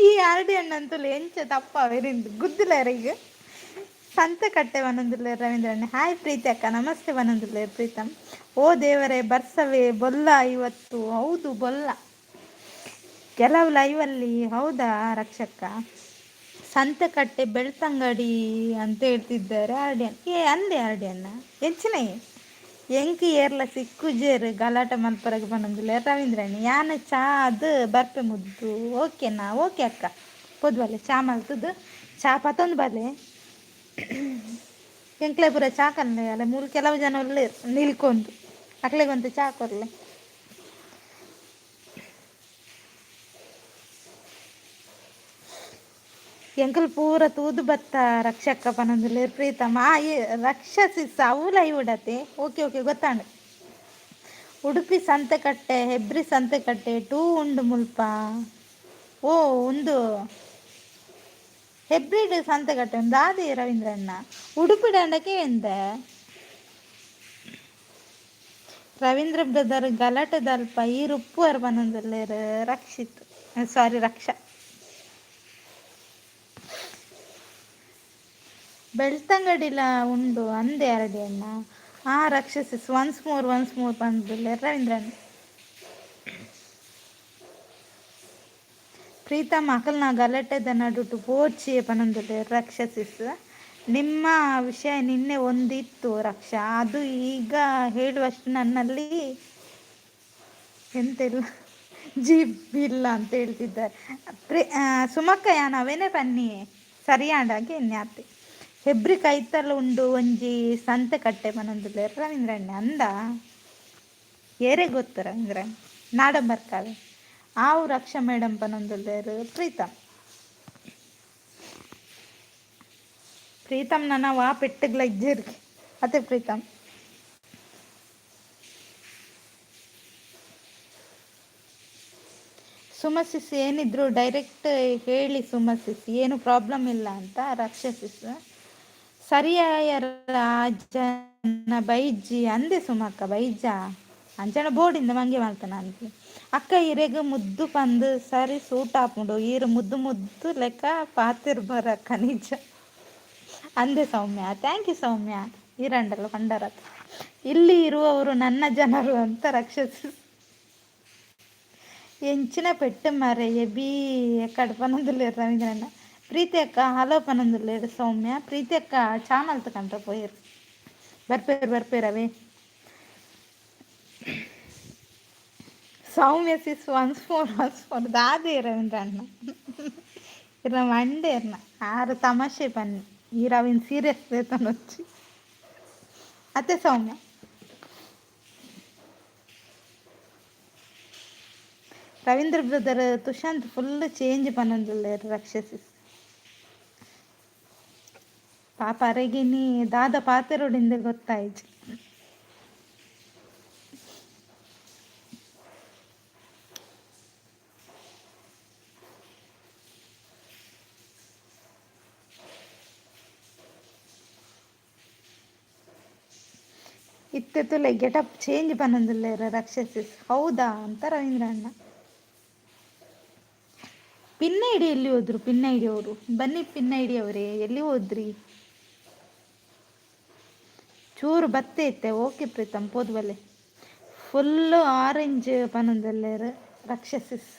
ಈ ಆರ್ಡಿ ಅಣ್ಣಂತುಲು ಎಂಚ ತಪ್ಪ ಗುದ್ದುಲೆರ್ ಈಗ. ಸಂತೆಕಟ್ಟೆ ಪನೊಂದುಲ್ಲೆರ್ ರವೀಂದ್ರ ಅಣ್ಣೆ. ಹಾಯ್ ಪ್ರೀತಿ ಅಕ್ಕ, ನಮಸ್ತೆ ಪನೊಂದುಲ್ಲೆರ್ ಪ್ರೀತಮ್. ಓ ದೇವರೇ, ಬರ್ಸವೇ ಬೊಲ್ಲ ಇವತ್ತು. ಹೌದು, ಬೊಲ್ಲ ಕೆಲವು ಲೈವಲ್ಲಿ. ಹೌದಾ ರಕ್ಷಕ್ಕ? ಸಂತೆಕಟ್ಟೆ ಬೆಳ್ತಂಗಡಿ ಅಂತ ಹೇಳ್ತಿದ್ದಾರೆ ಆರ್ಡಿ. ಏ ಅಂದೆ ಆರ್ಡಿ ಅಣ್ಣ, ಎಂಚಿನ ಎಂಕ್ ಏರ್ಲ ಸಿಕ್ಕುಜೇರು ಗಲಾಟೆ ಮಲ್ಪರಗ್ ಪನೊಂದುಲ್ಲೆರ್ ರವೀಂದ್ರಣ್ಣ. ಯಾನ್ ಚಾ ಅದು ಬರ್ಪೆ ಮುದ್ದು, ಓಕೆನಾ? ಓಕೆ ಅಕ್ಕ, ಪೋದು ಬಲೆ. ಚಾ ಮಲ್ತುದು ಚಾ ಪತ್ತೊಂದು ಬಲೆ. ಎಂಕ್ಲೆ ಪೂರ ಚಾ ಕನ್ಲೆ ಅಲ್ಲ, ಮೂಲು ಕೆಲವು ಜನ ಉಲ್ಲೆರ್ ನಿಲ್ಕೊಂದು, ಅಕ್ಲೆಗೊಂತೆ ಚಾ ಕೊರ್ಲೆ. ಎಂಕುಲು ಪೂರ ತೂದು ಬತ್ತ ರಕ್ಷಕ್ಕ ಪನೊಂದುಲ್ಲೆರ್ ಪ್ರೀತಮ್. ಆ ರಕ್ಷಸಿಸ್ ಅವು ಲೈವ್ ಉಡತೆ. ಓಕೆ ಓಕೆ, ಗೊತ್ತಾಂಡ್. ಉಡುಪಿ ಸಂತೆಕಟ್ಟೆ, ಹೆಬ್ರಿ ಸಂತೆಕಟ್ಟೆ ಟೂ ಉಂಡು ಮುಲ್ಪ. ಓ, ಉಂದು ಹೆಬ್ರಿಡ್ ಸಂತೆಕಟ್ಟೆ ಉಂದು ದಾದೆ ರವೀಂದ್ರಣ್ಣ? ಉಡುಪಿ ದಂಡಕ್ಕೆ ಎಂದೆ ರವೀಂದ್ರ ಬ್ರದರ್? ಗಲಾಟೆದಲ್ಪ ಈರ್ ಉಪ್ಪುವರ್ ಪನೊಂದುಲ್ಲೆರ್ ರಕ್ಷಿತ್, ಸಾರಿ, ರಕ್ಷಾ. ಬೆಳ್ತಂಗಡಿಲ ಉಂಡು ಅಂದೆ ಅರಡಿ ಅಣ್ಣ. ಆ Raksha sis once more, once more ಪಂದುಲ್ಲೆರ್ ರವೀಂದ್ರಣ್ಣ. ಪ್ರೀತಮ್, ಅಕಲ್ನ ಗಲಾಟೆದ ನಡುಟು ಪೋಡ್ಚಿ ಪನೊಂದುಲ್ಲೆರ್ ರಕ್ಷಸಿಸ್. ನಿಮ್ಮ ವಿಷಯ ನಿನ್ನೆ ಒಂದಿತ್ತು ರಕ್ಷಾ, ಅದು ಈಗ ಹೇಳುವಷ್ಟು ನನ್ನಲ್ಲಿ ಎಂತಿಲ್ಲ, ಜೀಪ್ ಇಲ್ಲ ಅಂತ ಹೇಳ್ತಿದ್ದಾರೆ. ಸುಮಕ್ಕ, ಯಾನ್ ಅವೇನೆ ಪನ್ನಿ ಸರಿಯಾಂಡಾಗಿ ಎನ್ಯಾತೆ. ಹೆಬ್ರಿ ಕೈತಲ್ ಉಂಡು ಒಂಜಿ ಸಂತೆ ಕಟ್ಟೆ ಪನೊಂದುಲ್ಲೆರ್ ರವೀಂದ್ರಣ್ಣೆ. ಅಂದ ಏರೆ ಗೊತ್ತು ರವೀಂದ್ರಣ್ಣ? ನಾಡಂಬರ್ಕಾವೆ ಆವು ರಕ್ಷಾ ಮೇಡಮ್ ಪನೊಂದುಲ್ಲೆರ್ ಪ್ರೀತಮ್. ಪ್ರೀತಮ್ ನನ ವಾ ಪೆಟ್ಟುಗ್ಲ ಇಜ್ಜೆರ್ ಅತೆ ಪ್ರೀತಮ್. ಸುಮಸಿಸ್, ಏನಿದ್ರು ಡೈರೆಕ್ಟ್ ಹೇಳಿ ಸುಮಸಿಸ್, ಏನು ಪ್ರಾಬ್ಲಮ್ ಇಲ್ಲ ಅಂತ ರಾಕ್ಷಸಿಸ್. ಸರಿಯಾಯ ರಾಜನ ಬೈಜಿ ಅಂದೆ ಸುಮಕ್ಕ. ಬೈಜ ಅಂಚನ ಬೋರ್ಡಿಂದ ಮಂಗೆ ಮಲ್ತನ ಅಂತೆ. ಅಕ್ಕ, ಇರೆಗ್ ಮುದ್ದು ಪಂದ್ ಸರಿ ಸೂಟ್ ಆಪುಂಡು. ಈರ್ ಮುದ್ದು ಮುದ್ದು ಲೆಕ್ಕ ಪಾತೆರ್ ಬರಕ್ಕ ನಿಜ ಅಂದೆ ಸೌಮ್ಯ. Thank you Soumya. ಈರಂಡಲ್ಲ ಪಂಡರತ್. ಇಲ್ಲಿ ಇರುವವರು ನನ್ನ ಜನರು ಅಂತ ರಕ್ಷಸಿ. ಎಂಚಿನ ಪೆಟ್ಟು ಮರೆ ಎಬಿ ಎಕ್ಕಡ್ ಪನೊಂದುಲ್ಲೆರ್ ರವೀಂದ್ರಣ್ಣ. ಪ್ರೀತಿ ಅಕ್ಕ ಹಲೋ ಪನೊಂದುಲ್ಲೆರ್ ಸೌಮ್ಯ. ಪ್ರೀತಿ ಅಕ್ಕ ಚಾ ಮಲ್ತ್ ಪೋಯೆರ್. ಬರ್ಪೇರು ಬರ್ಪೇರು ಅವೇ. ಸೌಮ್ಯ sis, once more, once more. ದಾದೆ ರವೀಂದ್ರಣ್ಣ, ಇರ್ನ ಮಂಡೆ ಇರ್ನ ಆರು ತಮಾಷೆ ಬನ್ನಿ. ಈ ರವೀನ್ ಸೀರಿಯಸ್ వచ్చి ಅತ್ತೆ ಸೌಮ್ಯ. Ravindra brother, Tushant full change ಪನೊಂದುಲ್ಲೆರ್ ರಕ್ಷಸಿಸ್. ಪಾಪ ಅರೆಗಿನಿ ದಾದ ಪಾತೆರೊಡಿಂದ ಗೊತ್ತಾಯ್ತು. ಇತ್ತೆ ತುಲೆ ಗೆಟಪ್ ಚೇಂಜ್ ಪನೊಂದುಲ್ಲೆರ್ ರಕ್ಷಸಿಸ್. ಹೌದಾ ಅಂತ ರವೀಂದ್ರ ಅಣ್ಣ. ಪಿನ್ನ ಐಡಿ ಎಲ್ಲಿ ಹೋದ್ರು? ಪಿನ್ ಐಡಿ ಅವರು ಬನ್ನಿ. ಪಿನ್ ಐಡಿ ಅವರೇ, ಎಲ್ಲಿ ಹೋದ್ರಿ? ಚೂರು ಬತ್ತೆ ಇತ್ತೆ. ಓಕೆ ಪ್ರೀತಮ್, ಪೋದು ಬಲ್ಲೆ. ಫುಲ್ಲು ಆರೆಂಜ್ ಪನೊಂದುಲ್ಲೆರ್ ರಕ್ಷಸಿಸ್.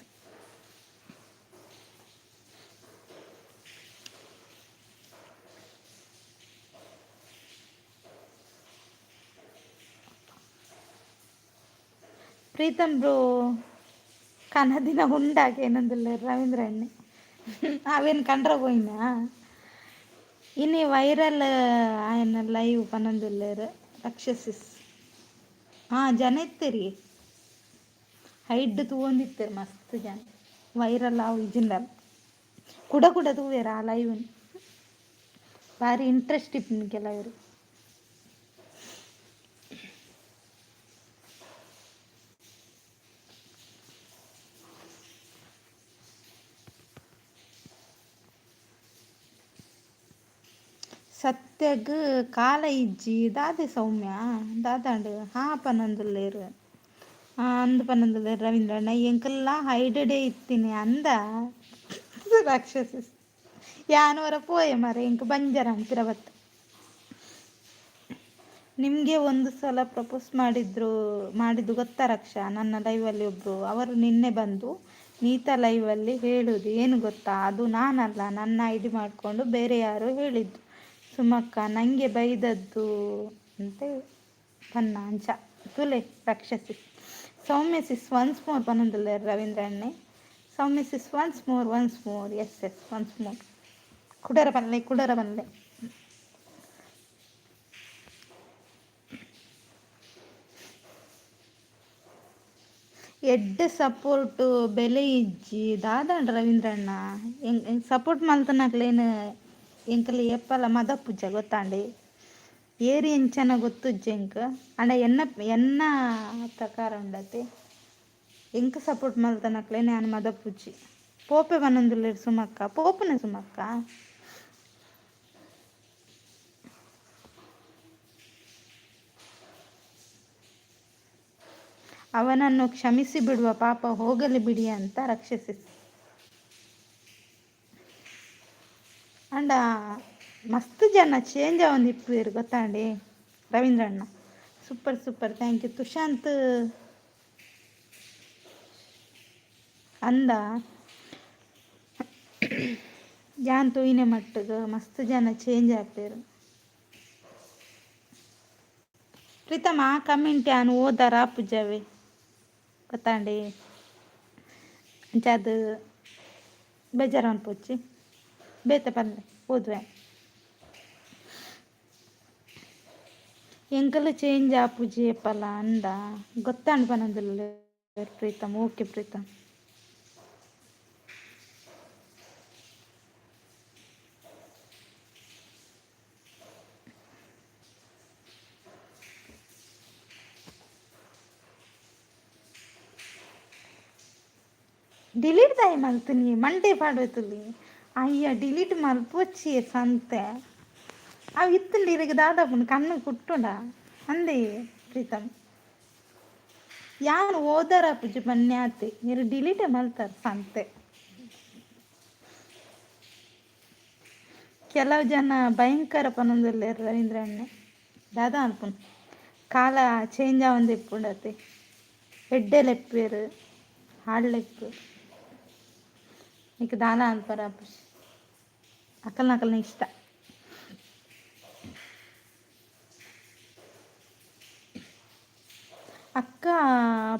ಪ್ರೀತಮ್ ಬ್ರೋ, ಕನದಿನ ಉಂಡಾಗ ಏನೊಂದುಲ್ಲೆರ್ ರವೀಂದ್ರ ಅಣ್ಣೆ. ಅವೇನು ಕಂಡ್ರ ಪೋಯಿನಾ? ಇನಿ ವೈರಲ್ ಆಯನ ಲೈವ್ ಪನೊಂದುಲ್ಲೆರ್ ರಕ್ಷಸಿಸ್. ಹಾಂ, ಜನ ಇತ್ತೆರಿ ಹೈಡ್ ತೂವೊಂದಿತ್ತೆರ್ ಮಸ್ತ್ ಜನ. ವೈರಲ್ ಆವು ಇಜಿಂಡಲ ಕುಡ ಕುಡ ತೂವೆರ್ ಆ ಲೈವ್. ಭಾರಿ ಇಂಟ್ರೆಸ್ಟ್ ಇಪ್ಪುಂಡು ಕೆಲವರು. ಸತ್ಯಗ್ ಕಾಲ ಇಜ್ಜಿ ದಾದೆ ಸೌಮ್ಯ? ದಾದಾಂಡ್? ಹಾ ಪನೊಂದುಲ್ಲೆರ್. ಅಂದ್ ಪನೊಂದುಲ್ಲೆರ್ ರವೀಂದ್ರಣ್ಣ. ಎಂಕಲ್ಲ ಹೈಡಡೆ ಇತ್ತಿನಿ ಅಂದ ರಾಕ್ಷಸ. ಯಾನ್ ಒರ ಪೋಯೆ ಮಾರ್ರೆ, ಎಂಕ್ ಬಂಜಾರ ಪಿರ ಬತ್ತ. ನಿಮಗೆ ಒಂದು ಸಲ ಪ್ರಪೋಸ್ ಮಾಡಿದ್ರು, ಮಾಡಿದ್ದು ಗೊತ್ತಾ ರಕ್ಷಾ? ನನ್ನ ಲೈವಲ್ಲಿ ಒಬ್ಬರು. ಅವರು ನಿನ್ನೆ ಬಂದು ನೀತಾ ಲೈವಲ್ಲಿ ಹೇಳುವುದು ಏನು ಗೊತ್ತಾ? ಅದು ನಾನಲ್ಲ, ನನ್ನ I D ಮಾಡಿಕೊಂಡು ಬೇರೆ ಯಾರೋ ಹೇಳಿದ್ದು ಸುಮಕ್ಕ, ನನಗೆ ಬೈದದ್ದು ಅಂತ ಪನ್ನ ಅಂಚ ತುಲೆ ರಕ್ಷಸಿ. ಸೌಮ್ಯ ಸಿಸ್, ಒನ್ಸ್ ಮೋರ್ ಪನೊಂದುಲ್ಲೆರ್ ರವೀಂದ್ರ ಅಣ್ಣೆ. ಸೌಮ್ಯ sis, once more, once more. Yes yes, once more. ಕುಡರ ಪನ್ಲೆ, ಕುಡರ ಪನ್ಲೆ. ಎಡ್ಡೆ ಸಪೋರ್ಟು ಬೆಲೆ ಇಜ್ಜಿ ದಾದಾಂಡ ರವೀಂದ್ರಣ್ಣ. ಎಂಕ್ ಸಪೋರ್ಟ್ ಮಲ್ತನಕ್ಲೇನು ಎಂಕಲೆ ಏಪಲ ಮದಪುಜ ಗೊತ್ತಾಂಡೆ. ಏರ್ ಎಂಚನ ಗೊತ್ತುಜ್ಜಿ ಎಂಕ್, ಆಂಡ ಎನ್ನ ಎನ್ನ ಪ್ರಕಾರ ಉಂಡತೆ, ಎಂಕ್ ಸಪೋರ್ಟ್ ಮಲ್ತನಕ್ಲೇನು ಯಾನ್ ಮದಪುಜಿ. ಪೋಪೆ ಪನೊಂದುಲ್ಲೆರ್ ಸುಮಕ್ಕ, ಪೋಪುನ ಸುಮಕ್ಕ. ಅವನನ್ನು ಕ್ಷಮಿಸಿ ಬಿಡುವ, ಪಾಪ ಹೋಗಲಿ ಬಿಡಿ ಅಂತ ರಕ್ಷಿಸಿ. ಅಂಡ ಮಸ್ತ್ ಜನ change ಆವೊಂದಿಪ್ಪುವೆರ್ ಗೊತ್ತಾಂಡೆ ರವೀಂದ್ರಣ್ಣ. Super super, thank you Tushanth ಅಂದ. ಯಾನ್ ತೂಯಿನೆ ಮಟ್ಟುಗು ಮಸ್ತ್ ಜನ ಚೇಂಜ್ ಆಪೆರ್. ಪ್ರೀತಮ್, ಆ ಕಮೆಂಟ್ ಯಾನ್ ಓದರ ಆಪುಜವೆ ಗೊತ್ತಾಂಡೆ, ಅಂಚಾದ್ ಬೇಜಾರು ಮನ್ಪೊಚ್ಚಿ, ಬೇತೆ ಪನ್ಲೆ ಓದುವೆ. ಎಂಕುಲು ಚೇಂಜ್ ಆಪುಜಿ ಏಪಲ ಅಂದ ಗೊತ್ತಾಂಡ್ ಪನೊಂದುಲ್ಲೆರ್ ಪ್ರೀತಮ್. ಓಕೆ ಪ್ರೀತಮ್. ಡಿಲೀಟ್ ದಾಯೆ ಮಲ್ತಿನಿ, ಮಂಡೆ ಪಾಡ್ವೆತುಲಿ. ಅಯ್ಯ, ಡಿಲೀಟ್ ಮಲ್ಪೊಚ್ಚಿ ಸಂತೆ, ಅವು ಇತ್ತುಂಡ ಇರೆಗ್ ದಾದಾಪುಂಡು, ಕಣ್ಣು ಕುಟ್ಟುಂಡ ಅಂದೇ ಪ್ರೀತಮ್. ಯಾನ್ ಓದರ ಆಪುಜಿ ಪನ್ಯಾತೆ, ಇರ್ ಡಿಲೀಟ್ ಮಲ್ತಾರ್ ಸಂತೆ. ಕೆಲವು ಜನ ಭಯಂಕರ ಪನೊಂದುಲ್ಲೆರ್ ರವೀಂದ್ರಣ್ಣೆ. ದಾದ ಮಲ್ಪುನು, ಕಾಲ ಚೇಂಜ್ ಆವೊಂದು ಇಪ್ಪುಂಡತೆ, ಎಡ್ಡೆ ಲೆಪ್ಪುವೆರ್ ಹಾಳ್ ಲೆಪ್ಪುವೆರ್, ನಿಕ್ ದಾಲ ಮನ್ಪರ ಆಪುಜಿ, ಅಕಲ್ನ ಇಷ್ಟ. ಅಕ್ಕ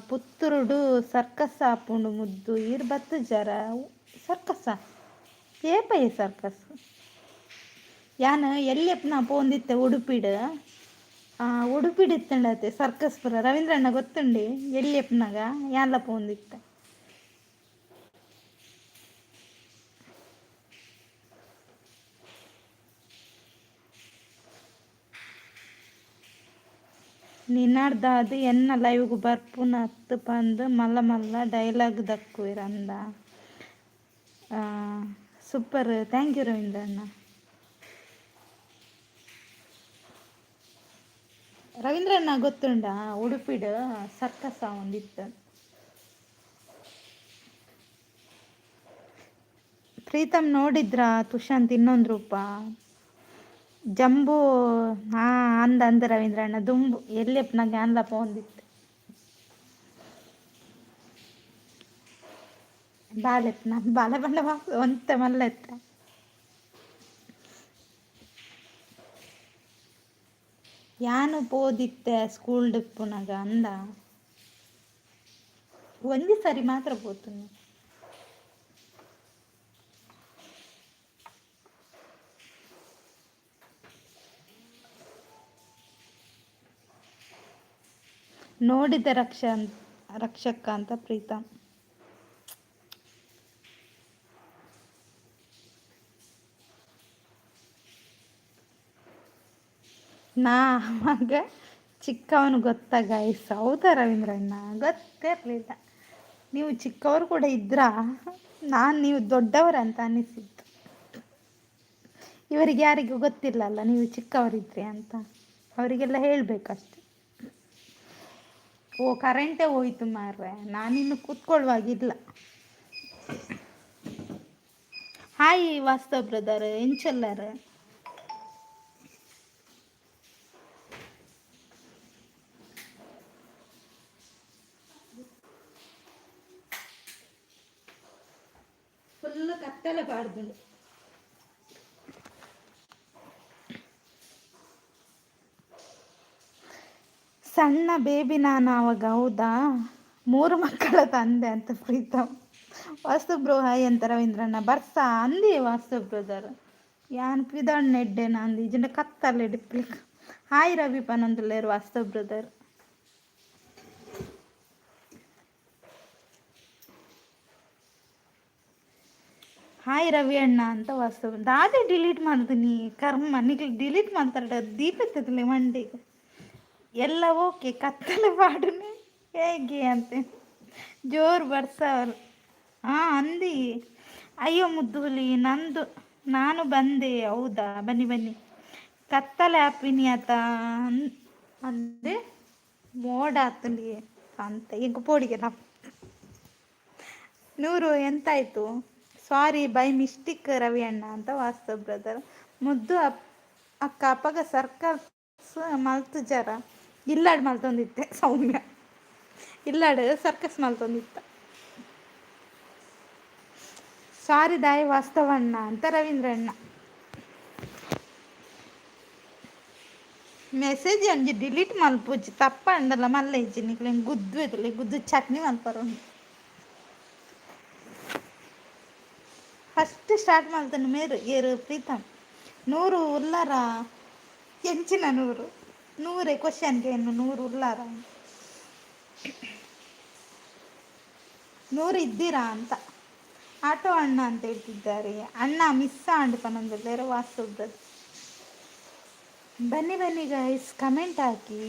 ಪುತ್ತೂರುಡು ಸರ್ಕಸ್ ಆಪುಂಡು ಮುದ್ದು, ಈರ್ ಬತ್ತುಜರ ಸರ್ಕಸ್ಸಾ? ಏಪಯೆ ಸರ್ಕಸ್? ಯಾನ್ ಎಲ್ಯಪ್ನ ಪೋವೊಂದಿತ್ತೆ ಉಡುಪಿಡ್, ಉಡುಪಿಡ್ ಇತ್ತುಂಡತೆ ಸರ್ಕಸ್ ಪೂರ. ರವೀಂದ್ರಣ್ಣ ಗೊತ್ತುಂಡೆ, ಎಲ್ಯಪ್ನಗ ಯಾನ್ಲ ಪೋವೊಂದಿತ್ತೆ. ನಿನಡ್ದಾದ್ ಎನ್ನ ಲೈವ್ಗ್ ಬರ್ಪುನತ್ತ್ ಪಂದ್ ಮಲ್ಲ ಮಲ್ಲ ಡೈಲಾಗ್ ದಕ್ಕುವೆರ್ ಅಂದ. ಸೂಪರ್, thank you ರವೀಂದ್ರಣ್ಣ. ರವೀಂದ್ರಣ್ಣ ಗೊತ್ತುಂಡಾ, ಉಡುಪಿಡ್ ಸರ್ಕಸ್ ಆವೊಂದಿತ್ತು. ಪ್ರೀತಮ್ ನೋಡಿದ್ರಾ ತುಷಾಂತ್ ಇನ್ನೊಂದು ರೂಪ? ಜಂಬೂ ಹಾ ಅಂದ ಅಂದ ರವೀಂದ್ರಣ್ಣ, ದುಂಬು ಎಲ್ಯಪ್ಪನಾಗ ಯಾನ್ಲ ಪೋವೊಂದಿತ್ತೆ. ಬಾಲೆಪ್ನ ಬಾಲೆ ಪಂಡ ಒಂತೆ ಮಲ್ಲ ಇತ್ತೆ. ಯಾನ್ ಪೋದಿತ್ತೆ ಸ್ಕೂಲ್ಡ್ ಇಪ್ಪುನಗ ಅಂದ, ಒಂಜಿ ಸರಿ ಮಾತ್ರ ಪೋತುನಿ. ನೋಡಿದ ರಕ್ಷ ರಕ್ಷಕ್ಕ ಅಂತ ಪ್ರೀತಮ್. ನಾ ಆವಾಗ ಚಿಕ್ಕವನು ಗೊತ್ತಾ ಗಾಯ್ಸ್? ಹೌದಾ ರವೀಂದ್ರಣ್ಣ, ಗೊತ್ತಿರಲಿಲ್ಲ ನೀವು ಚಿಕ್ಕವರು ಕೂಡ ಇದ್ರಾ. ನಾನು ನೀವು ದೊಡ್ಡವರಂತ ಅನ್ನಿಸಿತ್ತು. ಇವರಿಗೆ ಯಾರಿಗೂ ಗೊತ್ತಿಲ್ಲ ಅಲ್ಲ ನೀವು ಚಿಕ್ಕವರಿದ್ರಿ ಅಂತ, ಅವರಿಗೆಲ್ಲ ಹೇಳಬೇಕಷ್ಟೆ. ಓ, ಕರೆಂಟೇ ಹೋಯ್ತು ಮಾರ್ರೆ, ನಾನಿನ್ನು ಕೂತ್ಕೊಳ್ಳುವಾಗಿಲ್ಲ. ಹಾಯ್ ವಾಸ್ತವ್ ಬ್ರದರ್, ಎಂಚೆಲ್ಲಾರ? ಫುಲ್ ಕತ್ತಲೆ ಪಾಡ್ದುಂಡು. ಸಣ್ಣ ಬೇಬಿ ನಾನು ಆವಾಗ, ಹೌದಾ? ಮೂರು ಮಕ್ಕಳ ತಂದೆ ಅಂತ ಪ್ರೀತಮ್. ವಾಸ್ತು ಬ್ರೋ ಹಾಯ್ ಅಂತ ರವೀಂದ್ರಣ್ಣ. ಬರ್ಸಾ ಅಂದಿ ವಾಸ್ತು ಬ್ರದರ್, ಯಾನ್ ಪಿದಣ್ಣ ಎಡ್ಡೆನ ಅಂದಿ ಇಜ್ಜಿಂಡ ಕತ್ತಲ್ಲ ಎಡಿಪ್ಲಿಕ್. ಹಾಯ್ ರವಿ ಪನೊಂದುಲ್ಲೆರ್ ವಾಸ್ತು ಬ್ರದರ್. ಹಾಯ್ ರವಿ ಅಣ್ಣ ಅಂತ ವಾಸ್ತು. ದಾದೆ ಡಿಲೀಟ್ ಮಾಡ್ತೀನಿ ಕರ್ಮ, ನಿಕ್ಲು ಡಿಲೀಟ್ ಮಾಡ್ತಾರ ದೀಪತ್ತದಲೆ ಮಂಡಿಗೆ ಎಲ್ಲ. ಓಕೆ, ಕತ್ತಲೆ ಪಾಡುನೆ ಹೇಗೆ ಅಂತೆ. ಜೋರು ಬರ್ಸವ್ರು. ಹಾಂ ಅಂದಿ. ಅಯ್ಯೋ ಮುದ್ದುಲಿ ನಂದು, ನಾನು ಬಂದೆ. ಹೌದಾ? ಬನ್ನಿ ಬನ್ನಿ. ಕತ್ತಲೆ ಆಪಿನಿ ಆತ ಅಂದೆ, ಮೋಡ ಆತಲಿ ಅಂತ ಎಂಕ್ ಪೋಡಿಗೆ. ನೂರು ಎಂತಾಯ್ತು? ಸಾರಿ ಬೈ ಮಿಸ್ಟೇಕ್ ರವಿ ಅಣ್ಣ ಅಂತ ವಾಸ್ತವ್ ಬ್ರದರ್. ಮುದ್ದು ಅಕ್ಕ, ಅಪ್ಪಗ ಸರ್ಕಸ್ ಮಲ್ತುಜಾರ? ಇಲ್ಲಾಡ್ ಮಲ್ತೊಂದಿತ್ತೆ ಸೌಮ್ಯ, ಇಲ್ಲಾಡ್ ಸರ್ಕಸ್ ಮಲ್ತೊಂದಿತ್ತ. ಸಾರಿ ದಾಯಿ ವಾಸ್ತವಣ್ಣ ಅಂತ ರವೀಂದ್ರ ಅಣ್ಣ. ಮೆಸೇಜ್ ಒಂಜಿ ಡಿಲೀಟ್ ಮಲ್ಪುಜಿ, ತಪ್ಪ ಅಂಡಲ ಮಲ್ಲ ಇಜ್ಜಿ. ನಿಕ್ಲೆ ಗುದ್ದು ಎತ್ತಲೆ ಗುದ್ದು ಚಟ್ನಿ ಮಲ್ಪರ. ಫಸ್ಟ್ ಸ್ಟಾರ್ಟ್ ಮಲ್ತನ ಮೇರು ಏರು ಪ್ರೀತಮ್. ನೂರು ಉಲ್ಲಾರ? ಎಂಚಿನ ನೂರು? ನೂರೇ ಕ್ವಶನ್ಗೆ ಏನು? ನೂರು ಉಲ್ಲಾರ, ನೂರು ಇದ್ದೀರಾ ಅಂತ. ಆಟೋ ಅಣ್ಣ ಅಂತ ಹೇಳ್ತಿದ್ದಾರೆ. ಅಣ್ಣ ಮಿಸ್ ಆಂಡ್ ಪನೊಂದುಲ್ಲೆರ್ ವಾಸು ಬ್ರದರ್. ಬನ್ನಿ ಬನ್ನಿ ಗೈಸ್, ಕಮೆಂಟ್ ಹಾಕಿ.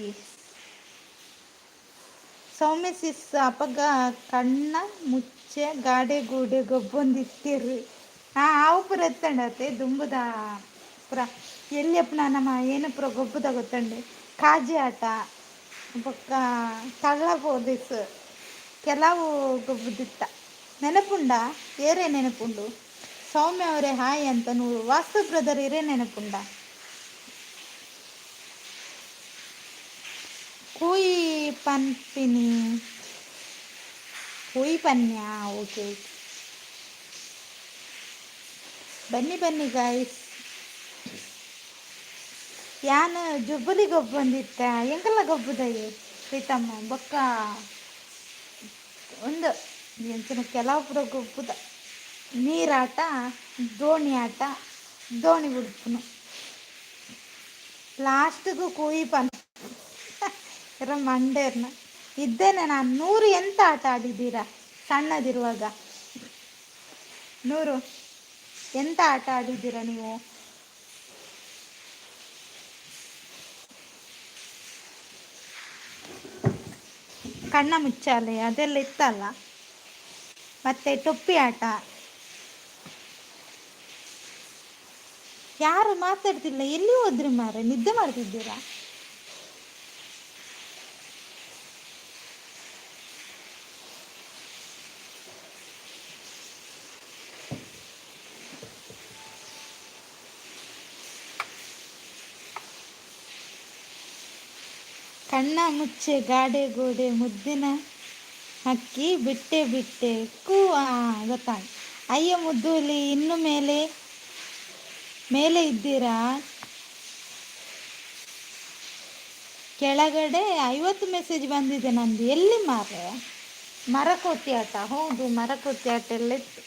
ಸೌಮ್ಯ ಸಿಸ್, ಅಪಗ ಕಣ್ಣ ಮುಚ್ಚೆ ಗಾಡೆ ಗೂಡೆ ಗೊಬ್ಬೊಂದಿತ್ತೀರಿ. ಹಾಂ, ಆವು ಪೂರ ಎತ್ತಂಡತೆ ದುಂಬುದ ಪೂರ. ಎಲ್ಲಿ ನಮ್ಮ ಏನು ಪೂರ ಗೊಬ್ಬುದ ಗೊತ್ತಂಡೆ? ಕಾಜಿ ಆಟ, ಬೊಕ್ಕ ಕಳ್ಳ ಪೊಲೀಸ್, ಕೆಲವು ಗೊಬ್ಬುದಿತ್ತ. ನೆನಪುಂಡ? ಏರೇ ನೆನಪುಂಡು? ಸೌಮ್ಯ ಅವರೇ ಹಾಯ್ ಅಂತ ನೂರು. ವಾಸ್ತು ಬ್ರದರ್, ಇರೇ ನೆನಪುಂಡ? ಕೂಯಿ ಪನ್ಪಿನಿ, ಕೂಯಿ ಪನ್ಯ. ಓಕೆ ಓಕೆ, ಬನ್ನಿ ಬನ್ನಿ ಗಾಯ್ಸ್. ಯಾನ್ ಜುಬ್ಬುಲಿ ಗೊಬ್ಬೊಂದಿತ್ತ. ಎಂಕಲ್ಲ ಗೊಬ್ಬುದಯ್ಯ ಪ್ರೀತಮ್ಮ. ಬೊಕ್ಕ ಒಂದು ಎಂಚಿನ ಕೆಲವು ಪೂರ ಗೊಬ್ಬುದ. ನೀರಾಟ, ದೋಣಿ ಆಟ, ದೋಣಿ ಬುಡ್ಪುನು. ಲಾಸ್ಟ್ಗೂ ಕೂಯಿ ಪನ್ ಮಂಡೇರ್ನ ಇದ್ದೇನೆ ನಾನು. ನೂರು, ಎಂತ ಆಟ ಆಡಿದ್ದೀರಾ ಸಣ್ಣದಿರುವಾಗ? ನೂರು, ಎಂತ ಆಟ ಆಡಿದ್ದೀರಾ ನೀವು? ಕಣ್ಣ ಮುಚ್ಚಾಲೆ ಅದೆಲ್ಲ ಇತ್ತಲ್ಲ. ಮತ್ತೆ ಟೊಪ್ಪಿ ಆಟ. ಯಾರು ಮಾತಾಡ್ತಿಲ್ಲ, ಎಲ್ಲಿ ಹೋದ್ರಿ ಮಾರೆ? ನಿದ್ದೆ ಮಾಡ್ತಿದ್ದೀರಾ? ಕಣ್ಣ ಮುಚ್ಚೆ ಗಾಡೆ ಗೋಡೆ, ಮುದ್ದಿನ ಹಕ್ಕಿ ಬಿಟ್ಟೆ ಬಿಟ್ಟೆ ಕೂ. ಗೊತ್ತಾಯ್ತು. ಅಯ್ಯೋ ಮುದ್ದುಲಿ, ಇನ್ನು ಮೇಲೆ ಮೇಲೆ ಇದ್ದೀರಾ? ಕೆಳಗಡೆ 50 ಮೆಸೇಜ್ ಬಂದಿದೆ ನಂದು. ಎಲ್ಲಿ ಮಾರ್ರೆ? ಮರಕೋತಿ ಆಟ, ಹೌದು, ಮರಕೋತಿ ಆಟ ಎಲ್ಲ ಇತ್ತು.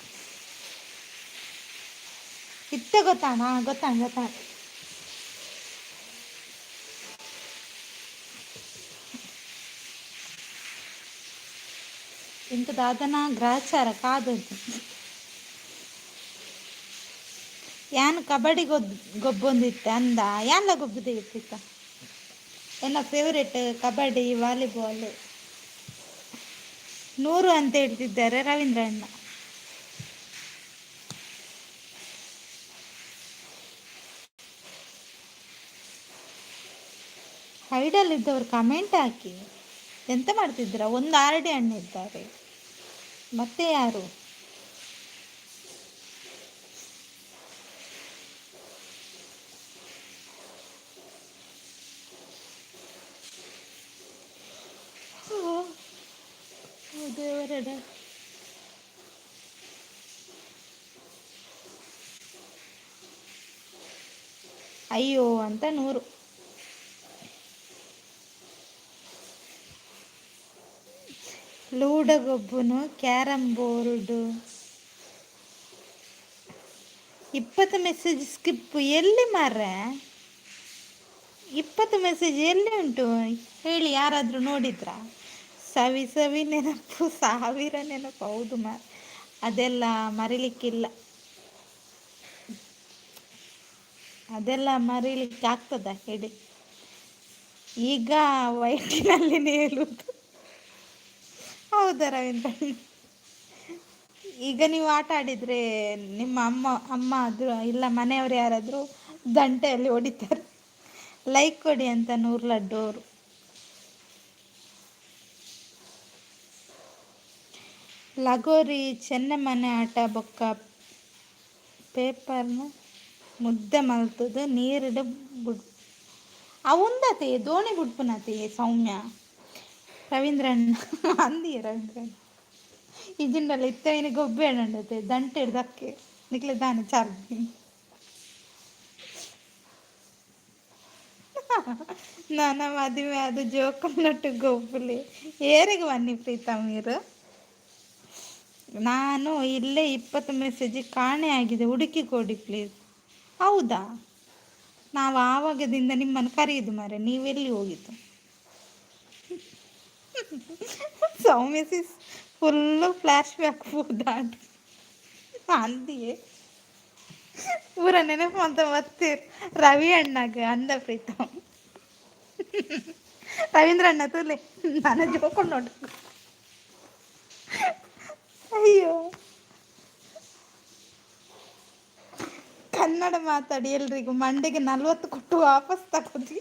ಇತ್ತೆ ಗೊತ್ತಾಣ, ಗೊತ್ತಾಣ ಗೊತ್ತಾಣ. ಇಂಕ ದಾದನ ಗ್ರಹಚಾರ ಕಾದದ್ದು. ಯಾನ್ ಕಬಡ್ಡಿ ಗೊಬ್ಬೊಂದಿತ್ತೆ ಅಂದ. ಯಾನ್ಲ ಗೊಬ್ಬುದೆ ಇತ್ತಿತ್ತ? ಎನ್ನ ಫೇವ್ರೆಟ್ ಕಬಡ್ಡಿ, ವಾಲಿಬಾಲ್. ನೂರು ಅಂತ ಹೇಳ್ತಿದ್ದಾರೆ ರವೀಂದ್ರ ಅಣ್ಣ. ಹೈಡಲ್ಲಿ ಇದ್ದವರು ಕಮೆಂಟ್ ಹಾಕಿ. ಎಂತ ಮಾಡ್ತಿದ್ದೀರಾ? ಒಂದು ಆರಡಿ ಅಣ್ಣ ಇದ್ದಾರೆ, ಮತ್ತೆ ಯಾರು? ದೇವರಡ. ಅಯ್ಯೋ ಅಂತ ನೂರು. ಲೂಡಗೊಬ್ಬನು, ಕ್ಯಾರಮ್ ಬೋರ್ಡು. 20 message skip. ಎಲ್ಲಿ ಮಾರ್ರೆ? 20 ಮೆಸೇಜ್ ಎಲ್ಲಿ ಉಂಟು ಹೇಳಿ? ಯಾರಾದರೂ ನೋಡಿದ್ರಾ? ಸವಿ ಸವಿ ನೆನಪು, ಸಾವಿರ ನೆನಪು. ಹೌದು ಮಾರ್, ಅದೆಲ್ಲ ಮರಿಲಿಕ್ಕಿಲ್ಲ. ಅದೆಲ್ಲ ಮರೀಲಿಕ್ಕೆ ಆಗ್ತದ ಹೇಳಿ? ಈಗ ವೈಟಿನಲ್ಲಿ ಹೇಳುವುದು. ಹೌದಾ ರವೀಂದ್ರ? ಈಗ ನೀವು ಆಟ ಆಡಿದರೆ ನಿಮ್ಮ ಅಮ್ಮ ಅಮ್ಮ ಆದರೂ ಇಲ್ಲ ಮನೆಯವರು ಯಾರಾದರೂ ದಂಟೆಯಲ್ಲಿ ಹೊಡಿತಾರೆ. ಲೈಕ್ ಕೊಡಿ ಅಂತ ನೂರು ಲಡ್ಡು ಅವರು. ಲಗೋರಿ, ಚೆನ್ನೆಮಣೆ ಆಟ ಬೊಕ್ಕ ಪೇಪರ್ನ ಮುದ್ದೆ ಮಲ್ತದು ನೀರುಡು ಬುಡ್ ಅವುಂದತೆ ದೋಣಿ ಬುಡ್ಪುನತೆ ಸೌಮ್ಯ. ರವೀಂದ್ರಣ್ಣ ಅಂದಿ ರವೀಂದ್ರಣ್ಣ ಇಜಿಂಡಲ ಇತ್ತೈನ ಗೊಬ್ಬೆ ಉಂಡತೆ ದಂಟೆ ದಕ್ಕೆ ನಿಕ್ಲೆ ದಾನೆ ಚಾರ್ಜ್. ನನ್ನ ಮದುವೆ ಅದು ಜೋಕುನಟ್ಟು ಗೊಬ್ಬುಲಿ ಏರೆಗ್ ಬನ್ನಿ ಪ್ರೀತಮ್ ಇರು. ನಾನು ಇಲ್ಲೇ 20 ಮೆಸೇಜ್ ಕಾಣೆ ಆಗಿದೆ, ಹುಡುಕಿ ಕೊಡಿ ಪ್ಲೀಸ್. ಹೌದಾ? ನಾವು ಆವಾಗದಿಂದ ನಿಮ್ಮನ್ನು ಕರೆಯುದು ಮಾರೆ, ನೀವೆಲ್ಲಿ ಹೋಗಿದ್ದು? ಸೌಮ್ಯ ಸಿಸ್ ಫುಲ್ಲು ಫ್ಲ್ಯಾಶ್ ಬ್ಯಾಕ್ ಪೂದಾಂಡ್ ಅಂದಿಯೇ ಪೂರ ನೆನಪು ಅಂತ ಬತ್ತೀರ್ ರವಿ ಅಣ್ಣಗೆ ಅಂದ ಪ್ರೀತಮ್. ರವೀಂದ್ರ ಅಣ್ಣ ತೂಲೆ ನಾನು ಜೋಕೊಂಡು ನೋಡು. ಅಯ್ಯೋ, ಕನ್ನಡ ಮಾತಾಡಿ ಎಲ್ರಿಗೂ ಮಂಡೆಗೆ 40 ಕೊಟ್ಟು ವಾಪಸ್ ತಗೋದಿ.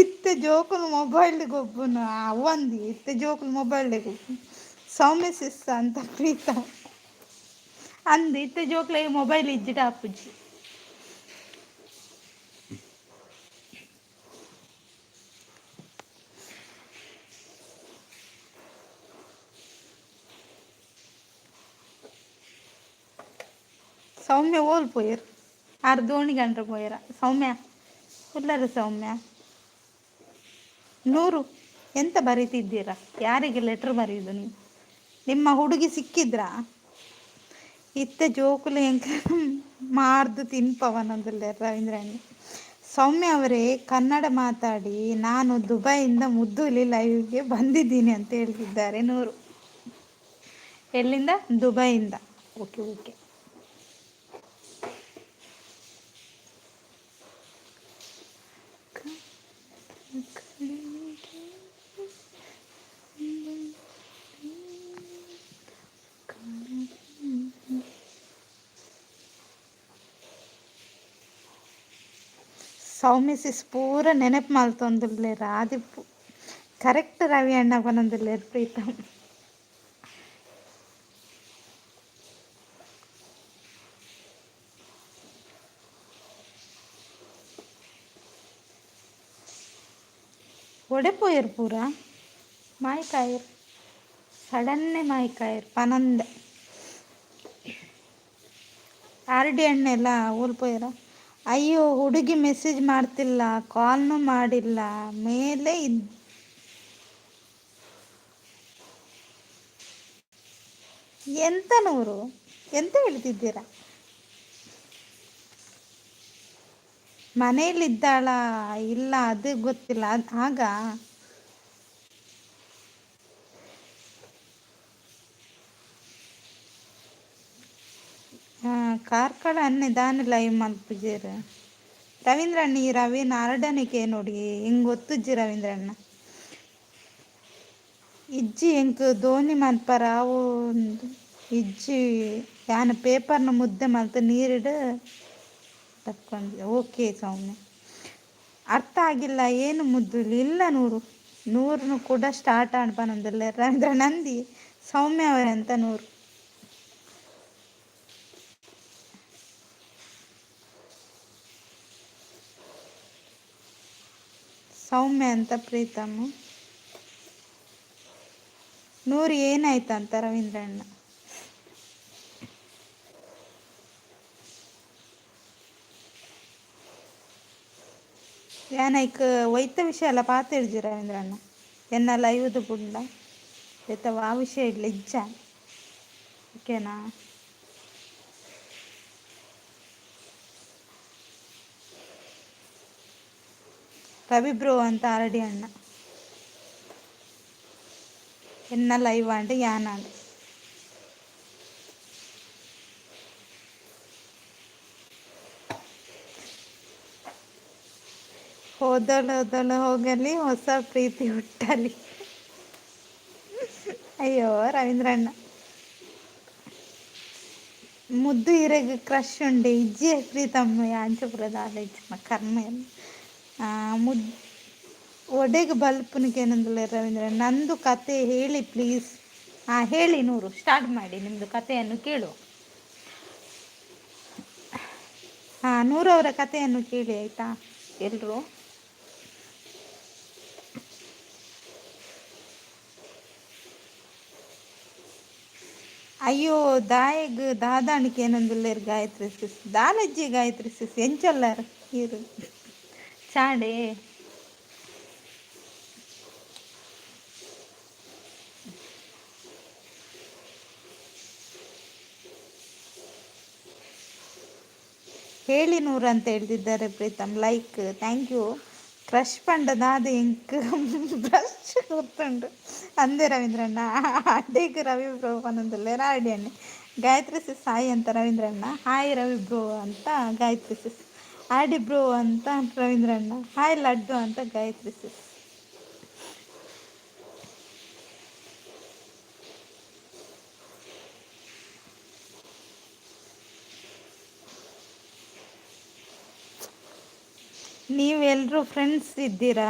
ಇತ್ತೆ ಜೋಕುಲು ಮೊಬೈಲ್ ಗೊಬ್ಬುನು ಅವಂದಿ ಇತ್ತೆ ಜೋಕುಲು ಮೊಬೈಲ್ ಗೊಬ್ಬು. ಸೌಮ್ಯ ಸಿಸ್ ಅಂತ ಪ್ರೀತಮ್ ಅಂದು ಇತ್ತೆ ಜೋಕ್ಲೆಗ್ ಮೊಬೈಲ್ ಇಜ್ಜಿಡ ಆಪುಜಿ. ಸೌಮ್ಯ ಓಲ್ ಪೋಯೆರ್? ಆರ್ ದೋಣಿ ಗಂಡ್ರ ಪೋಯೆರ? ಸೌಮ್ಯ ಉಲ್ಲರ ಸೌಮ್ಯ? ನೂರು ಎಂತ ಬರೀತಿದ್ದೀರಾ? ಯಾರಿಗೆ ಲೆಟ್ರ್ ಬರೆಯುವುದು ನೀವು? ನಿಮ್ಮ ಹುಡುಗಿ ಸಿಕ್ಕಿದ್ರಾ? ಇತ್ತೆ ಜೋಕುಲು ಎಂಕ ಮಾರ್ದು ತಿನ್ಪವನೊಂದುಲ್ಲೆರ್ ರವೀಂದ್ರಣ್ಣ. ಸೌಮ್ಯ ಅವರೇ ಕನ್ನಡ ಮಾತಾಡಿ, ನಾನು ದುಬೈಯಿಂದ ಮುದ್ದುಲಿ ಲೈವ್ಗೆ ಬಂದಿದ್ದೀನಿ ಅಂತ ಹೇಳ್ತಿದ್ದಾರೆ ನೂರು. ಎಲ್ಲಿಂದ? ದುಬೈಯಿಂದ. Okay okay. Soumya sis ಪೂರ ನೆನಪು ಮಲ್ತೊಂದುಲ್ಲೆರ್ ಆದಿಪ್ಪು. ಕರೆಕ್ಟ್ ರವಿ ಅಣ್ಣ ಪನೊಂದುಲ್ಲೆರ್ ಪ್ರೀತಮ್. ಒಡೆ ಪೋಯೆರ್ ಪೂರ ಮಾಯ್ಕಾಯೆರ್, ಸಡನ್ನೆ ಮಾಯ್ಕಾಯೆರ್ ಪನಂದೆ. ಆರ್ ಡಿ ಅಣ್ಣೆಲ್ಲ ಓಲ್ ಪೋಯೆರ? ಅಯ್ಯೋ, ಹುಡುಗಿ ಮೆಸೇಜ್ ಮಾಡ್ತಿಲ್ಲ, ಕಾಲ್ನೂ ಮಾಡಿಲ್ಲ ಮೇಲೆ ಇದ್ ಎಂತ ನೂರು, ಎಂತ ಹೇಳ್ತಿದ್ದೀರಾ? ಮನೆಯಲ್ಲಿದ್ದಾಳ ಇಲ್ಲ ಅದು ಗೊತ್ತಿಲ್ಲ. ಆಗ ಕಾರ್ಕಳ ಅನ್ನೆ ದಾನೆ ಲೈವ್ ಮಲ್ಪುಜೆರ್. ರವೀಂದ್ರ ಅಣ್ಣ ಈ ರವಿನ ಅರಡನಿಕೆ ನೋಡಿ ಹಿಂಗೆ ಗೊತ್ತುಜ್ಜಿ ರವೀಂದ್ರ ಅಣ್ಣ. ಇಜ್ಜಿ ಎಂಕ್ ದೋಣಿ ಮನ್ಪರ ಅವು ಇಜ್ಜಿ, ಯಾನ್ ಪೇಪರ್ನ ಮುದ್ದೆ ಮಲ್ತ್ ನೀರಿಡ್ ತಕ್ಕೊಂಡೆ. ಓಕೆ ಸೌಮ್ಯ, ಅರ್ಥ ಆಗಿಲ್ಲ ಏನು ಮುದ್ದು? ಇಲ್ಲ ನೂರು, ನೂರನ್ನು ಕೂಡ ಸ್ಟಾರ್ಟ್ ಆಂಡ್ ರವೀಂದ್ರ ನಂದಿ ಸೌಮ್ಯ ಅವರೇ ಅಂತ ನೂರು. ಸೌಮ್ಯ ಅಂತ ಪ್ರೀತಮ್. ನೂರು ಏನಾಯ್ತಂತ ರವೀಂದ್ರಣ್ಣ. ಯಾನೈಕ್ ಒಯ್ತ ವಿಷಯ ಅಲ್ಲ ಪಾತೆರ್ಜಿ ರವೀಂದ್ರಣ್ಣ, ಎನ್ನ ಲೈವ್ದು ಬುಡ್ಲ ಬೇತ ಆ ವಿಷಯ ಇಲ್ಲ ಇಜ್ಜ. ಓಕೆನಾ? ರವಿ ಬ್ರೋ ಅಂತ ಆರಡಿ ಅಣ್ಣ. ಎನ್ನ ಲೈವ್ ಆಂಡ್ ಯಾನ್ ಆಂಡ್. ಹೋದಳು ಹೋದಳು ಹೋಗಲಿ, ಹೊಸ ಪ್ರೀತಿ ಹುಟ್ಟಲಿ. ಅಯ್ಯೋ ರವೀಂದ್ರಣ್ಣ, ಮುದ್ದು ಇರೆಗ್ ಕ್ರಶ್ ಉಂಡೆ ಇಜ್ಜಿ ಪ್ರೀತಮ್ಮ ಯಾಂಚಪುರದ ಆಲೋಚನೆ ಕರ್ಮ. ಮುದ್ ಒಡೆಗ್ ಬಲ್ಪುನಿಗೇನಂದಲೇ ರವೀಂದ್ರ. ನಂದು ಕತೆ ಹೇಳಿ ಪ್ಲೀಸ್. ಹಾಂ, ಹೇಳಿ ನೂರು, ಸ್ಟಾರ್ಟ್ ಮಾಡಿ, ನಿಮ್ಮದು ಕಥೆಯನ್ನು ಕೇಳು. ಹಾಂ, ನೂರು ಅವರ ಕಥೆಯನ್ನು ಕೇಳಿ ಆಯಿತಾ ಎಲ್ಲರೂ? ಅಯ್ಯೋ ದಾಯಗ್ ದಾದಾಣಿಕೆ ಏನಂದುಲ್ಲೆರ್ ಗಾಯತ್ರಿ ಸಿಸ್? ದಾಲಜ್ಜಿ ಗಾಯತ್ರಿ ಸಿಸ್, ಎಂಚೊಲ್ಲರ್ ಇರು ಚಾಡೆ? ಹೇಳಿ ನೂರು ಅಂತ ಹೇಳ್ತಿದ್ದಾರೆ Preetham. Like, thank you. Crush ಪಂಡ ದಾದ? ಎಂಕ್ ಬ್ರಷ್ ಗೊತ್ತುಂಡು ಅಂದೆ ರವೀಂದ್ರಣ್ಣ. ಅಡ್ಡೇಗ್ ರವಿ ಬ್ರೋ ಪನೊಂದುಲ್ಲೆರ್ ಆರ್‌ಡಿ ಅಣ್ಣೆ. ಗಾಯತ್ರಿ ಸಿಸ್ ಹಾಯ್ ಅಂತ ರವೀಂದ್ರಣ್ಣ. ಹಾಯ್ ರವಿ ಬ್ರೋ ಅಂತ ಗಾಯತ್ರಿ ಸಿಸ್. ಆರ್‌ಡಿ ಬ್ರೋ ಅಂತ ರವೀಂದ್ರಣ್ಣ. ಹಾಯ್ ಲಡ್ಡು ಅಂತ ಗಾಯತ್ರಿ ಸಿಸ್. ನೀವೆಲ್ಲರೂ ಫ್ರೆಂಡ್ಸ್ ಇದ್ದೀರಾ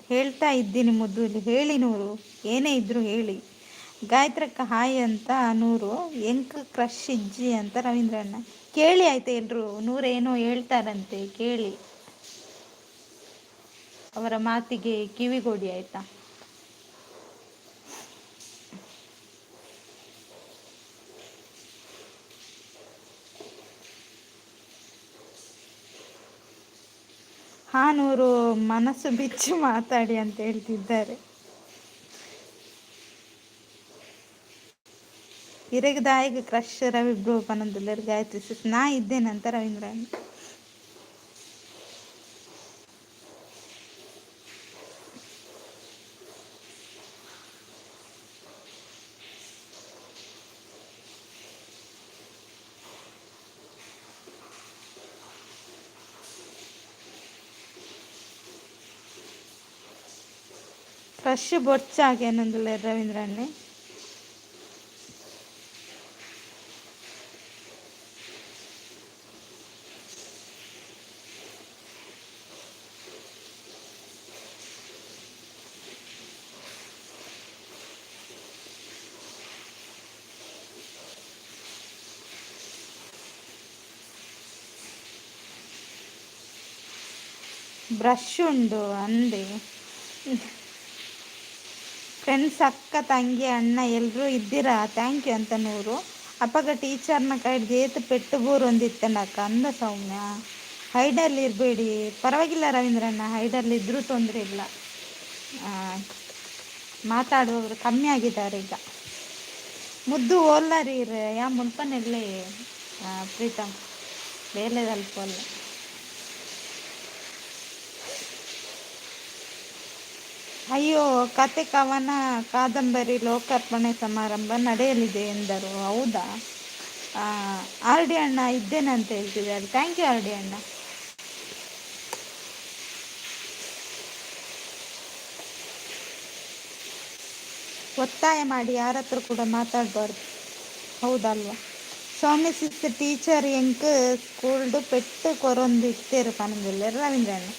ಹೇಳ್ತಾ ಇದ್ದೀನಿ ಮುದ್ದು. ಇಲ್ಲಿ ಹೇಳಿ ನೂರು, ಏನೇ ಇದ್ದರೂ ಹೇಳಿ. ಗಾಯತ್ರಕ್ಕ ಹಾಯ್ ಅಂತ ನೂರು. ಎಂಕ್ ಕ್ರಶ್ ಇಜ್ಜಿ ಅಂತ ರವೀಂದ್ರಣ್ಣ. ಕೇಳಿ ಆಯ್ತಾ ಎಲ್ಲರೂ? ನೂರೇನೋ ಹೇಳ್ತಾರಂತೆ, ಕೇಳಿ. ಅವರ ಮಾತಿಗೆ ಕಿವಿಗೊಡಿ ಆಯ್ತಾ? ಹಾ ನೂರು, ಮನಸ್ಸು ಬಿಚ್ಚಿ ಮಾತಾಡಿ ಅಂತ ಹೇಳ್ತಿದ್ದಾರೆ. ಇರೆಗ್ ದಾಯೆಗ್ ಕ್ರಶ್ ರವಿ ಬ್ರೋ ಪನೊಂದುಲ್ಲೆರ್ ಗಾಯತ್ರಿ ಸಿಸ್. ನಾ ಇದ್ದೇನಂತ ರವೀಂದ್ರ. ಕ್ರಶ್ ಬೊರ್ಚಾಗ್ ಏನೊಂದುಲ್ಲೆರ್ ರವೀಂದ್ರಣ್ಣೆ. ಬ್ರಷ್ ಉಂಡು ಅಂದೆ. ಫ್ರೆಂಡ್ಸ್, ಅಕ್ಕ, ತಂಗಿ, ಅಣ್ಣ ಎಲ್ಲರೂ ಇದ್ದೀರಾ, thank you ಅಂತ ನೂರು. ಅಪಗ ಟೀಚರ್ನ ಕೈಡ್ದ್ ಏತ್ ಪೆಟ್ಟು ಬೂರೊಂದಿತ್ತಂಡಕ್ಕ ಅಂದ ಸೌಮ್ಯ. ಹೈಡಲ್ಲಿ ಇರಬೇಡಿ, ಪರವಾಗಿಲ್ಲ ರವೀಂದ್ರಣ್ಣ, ಹೈಡಲ್ಲಿ ಇದ್ರೂ ತೊಂದರೆ ಇಲ್ಲ. ಮಾತಾಡುವವರು ಕಮ್ಮಿ ಆಗಿದ್ದಾರೆ ಈಗ. ಮುದ್ದು ಓಲ್ಲರೀರ್ ಯಾ ಮುಲ್ಪನೆಲ್ಲೆ ಪ್ರೀತಮ್ ಬೇಲೆದಲ್ಪ ಅಲ್ಲ. ಅಯ್ಯೋ, ಕತೆ ಕವನ ಕಾದಂಬರಿ ಲೋಕಾರ್ಪಣೆ ಸಮಾರಂಭ ನಡೆಯಲಿದೆ ಎಂದರು. ಹೌದಾ? ಆರ್ ಡಿ ಅಣ್ಣ ಇದ್ದೇನೆ ಅಂತ ಹೇಳ್ತಿದ್ದಾರೆ. Thank you R D ಅಣ್ಣ. ಒತ್ತಾಯ ಮಾಡಿ ಯಾರ ಹತ್ರ ಕೂಡ ಮಾತಾಡಬಾರ್ದು, ಹೌದಲ್ವಾ? ಸ್ವಾಮಿ ಸಿಸ್, ಟೀಚರ್ ಎಂಕ್ ಸ್ಕೂಲ್ಡ್ ಪೆಟ್ಟು ಕೊರೊಂದು ಇತ್ತೆರ್ ಪನೊಂದುಲ್ಲೆರ್ ರವೀಂದ್ರಣ್ಣ.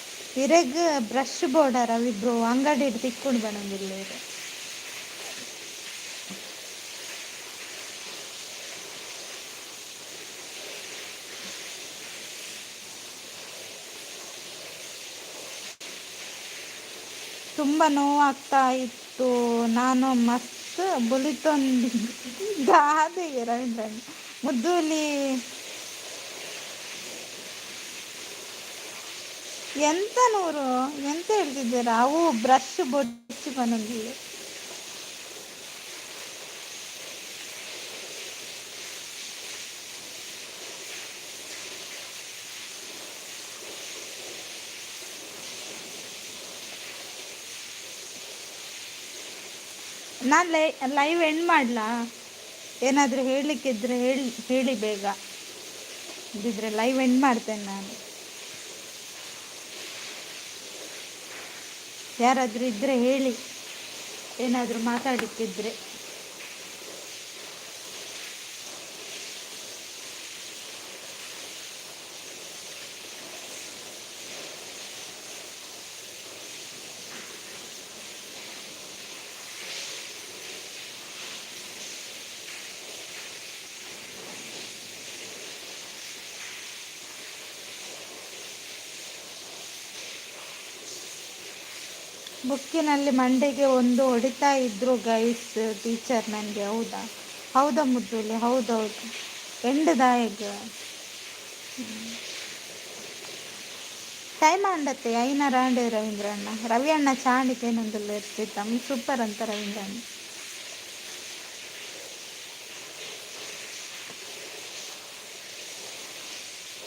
ಇರೆಗ್ ಬ್ರಷ್ ಬೋಡ ರವಿ ಬ್ರೋ? ಅಂಗಡಿಡ್ ತಿಕ್ಕುಂಡು ಪನೊಂದುಲ್ಲೆರ್. ತುಂಬ ನೋವಾಗ್ತಾ ಇತ್ತು, ನಾನು ಮಸ್ತ್ ಬುಲಿತೊಂದಿದ್ದೆ ರವೀಂದ್ರಣ್ಣ. ಮುದ್ದೂಲಿ ಎಂತ ನೂರು, ಎಂತ ಹೇಳ್ತಿದ್ದೀರಾ? ಅವು ಬ್ರಷ್ ಬೊಚ್ಚಿ ಪನೊಂದುಲ್ಲೆ. ನಾನು ಲೈವ್ ಎಂಡ್ ಮಾಡಲಾ? ಏನಾದರೂ ಹೇಳಲಿಕ್ಕಿದ್ರೆ ಹೇಳಿ, ಹೇಳಿ ಬೇಗ. ಇದ್ದಿದ್ರೆ ಲೈವ್ ಎಂಡ್ ಮಾಡ್ತೇನೆ ನಾನು. ಯಾರಾದರೂ ಇದ್ದರೆ ಹೇಳಿ, ಏನಾದರೂ ಮಾತಾಡಲಿಕ್ಕಿದ್ರೆ. ಬುಕ್ಕಿನಲ್ಲಿ ಮಂಡೆಗೆ ಒಂದು ಹೊಡಿತಾ ಇದ್ರು ಗೈಸ್ ಟೀಚರ್ ನನಗೆ. ಹೌದಾ? ಹೌದಾ ಮುದ್ದುಲಿ? ಹೌದೌದು. ಎಂಡದಾಯಗ ಟೈಮ್ ಅಂಡತ್ತೆ ಐನಾರ ಆಂಡೆ ರವೀಂದ್ರ ಅಣ್ಣ. ರವಿ ಅಣ್ಣ ಚಾಣಿಕೆ ಇರ್ತಿತ್ತಮ್ಮ. ಸೂಪರ್ ಅಂತ ರವೀಂದ್ರ ಅಣ್ಣ.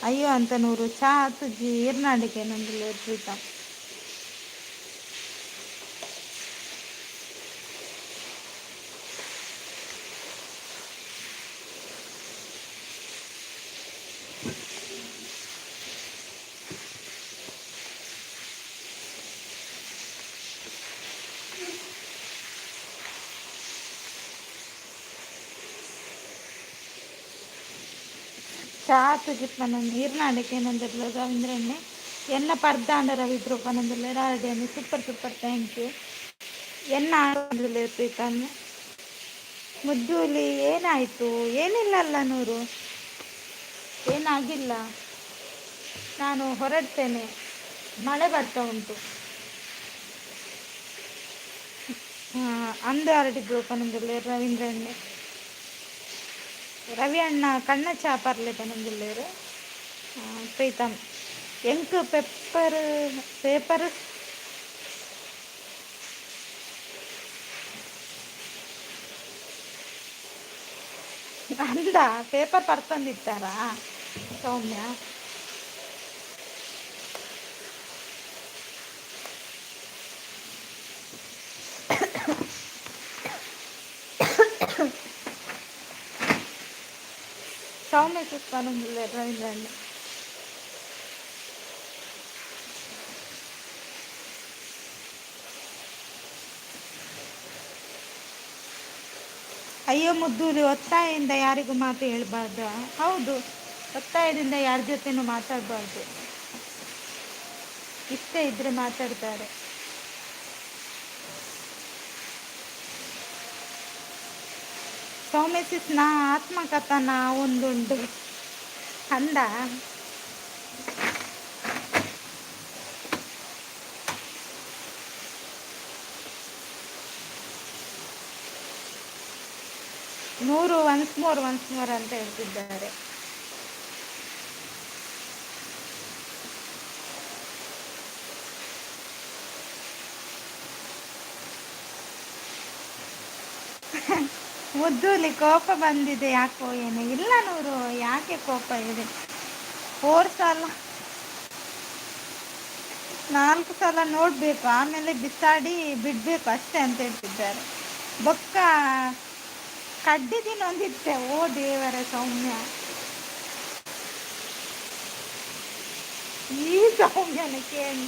ಅಯ್ಯೋ ಅಂತ ನೂರು ಚಾ ತುಜ್ಜಿ ಈರ್ನಾಡಿಗೆ ನಂದುಲ್ಲ ಪ್ರೀತಮ್. ಚಾ ತುಜಿಪ್ಪನೊಂದು ಈರ್ನಾಡಿಗೆ ನಂದಿಲ್ಲ ರವೀಂದ್ರಣ್ಣೆ. ಎನ್ನ ಪರ್ದಾಂಡ ರವಿಬ್ರು ಪನೊಂದುಲ್ಲೆ ರಾಡಿ. Super super, thank you. ಎನ್ನ ಆಡೊಂದುಲ್ಲೆ ಪ್ರೀತಮ್. ಮುದ್ದೂಲಿ ಏನಾಯಿತು? ಏನಿಲ್ಲ ಅಲ್ಲ ನೂರು, ಏನಾಗಿಲ್ಲ. ನಾನು ಹೊರಡ್ತೇನೆ, ಮಳೆ ಬರ್ತಾ ಉಂಟು. ಅಂದು ಆರಡಿ ಬ್ರೋ ಪನೊಂದುಲ್ಲೆ ರವೀಂದ್ರಣ್ಣೆ. ರವಿ ಅಣ್ಣ ಕಣ್ಣ ಚಾ ಪರ್ಲೆ ಪನೊಂದುಲ್ಲೆರ್ ಪ್ರೀತಮ್. ಎಂಕ್ ಪೆಪ್ಪರ್ ಪೇಪರ್ ಅಂದ ಪೇಪರ್ ಪರ್ತೊಂದಿತ್ತಾರಾ ಸೌಮ್ಯ? ಸೌಮ್ಯ ಸಿಸ್ ಪನೊಂದುಲ್ಲೆರ್ ರವೀಂದ್ರಣ್ಣೆ. ಅಯ್ಯೋ ಮುದ್ದೂಲಿ, ಒತ್ತಾಯದಿಂದ ಯಾರಿಗೂ ಮಾತು ಹೇಳಬಾರ್ದು. ಹೌದು, ಒತ್ತಾಯದಿಂದ ಯಾರ ಜೊತೆನೂ ಮಾತಾಡಬಾರ್ದು. ಇಷ್ಟ ಇದ್ರೆ ಮಾತಾಡ್ತಾರೆ. ಸೌಮ್ಯ ನಾ ಆತ್ಮಕಥನ ಒಂದುಂಡು ಅಂದ. ನೂರು ಒನ್ಸ್ ಮೋರ್ ಒನ್ಸ್ ಮೋರ್ ಅಂತ ಹೇಳ್ತಿದ್ದಾರೆ. ಮುದ್ದೂಲಿ ಕೋಪ ಬಂದಿದೆ ಯಾಕೋ ಏನು? ಇಲ್ಲ ನೂರು, ಯಾಕೆ ಕೋಪ ಇದೆ? 4 ಸಲ 4 ಸಲ ನೋಡಬೇಕು, ಆಮೇಲೆ ಬಿಸಾಡಿ ಬಿಡಬೇಕು ಅಷ್ಟೇ ಅಂತ ಹೇಳ್ತಿದ್ದಾರೆ. ಬೊಕ್ಕ ಕಡ್ಡಿ ತಿನ್ನೊಂದಿತ್ತೆ. ಓ ದೇವರ ಸೌಮ್ಯ, ಈ ಸೌಮ್ಯನ ಕೇಳಿ.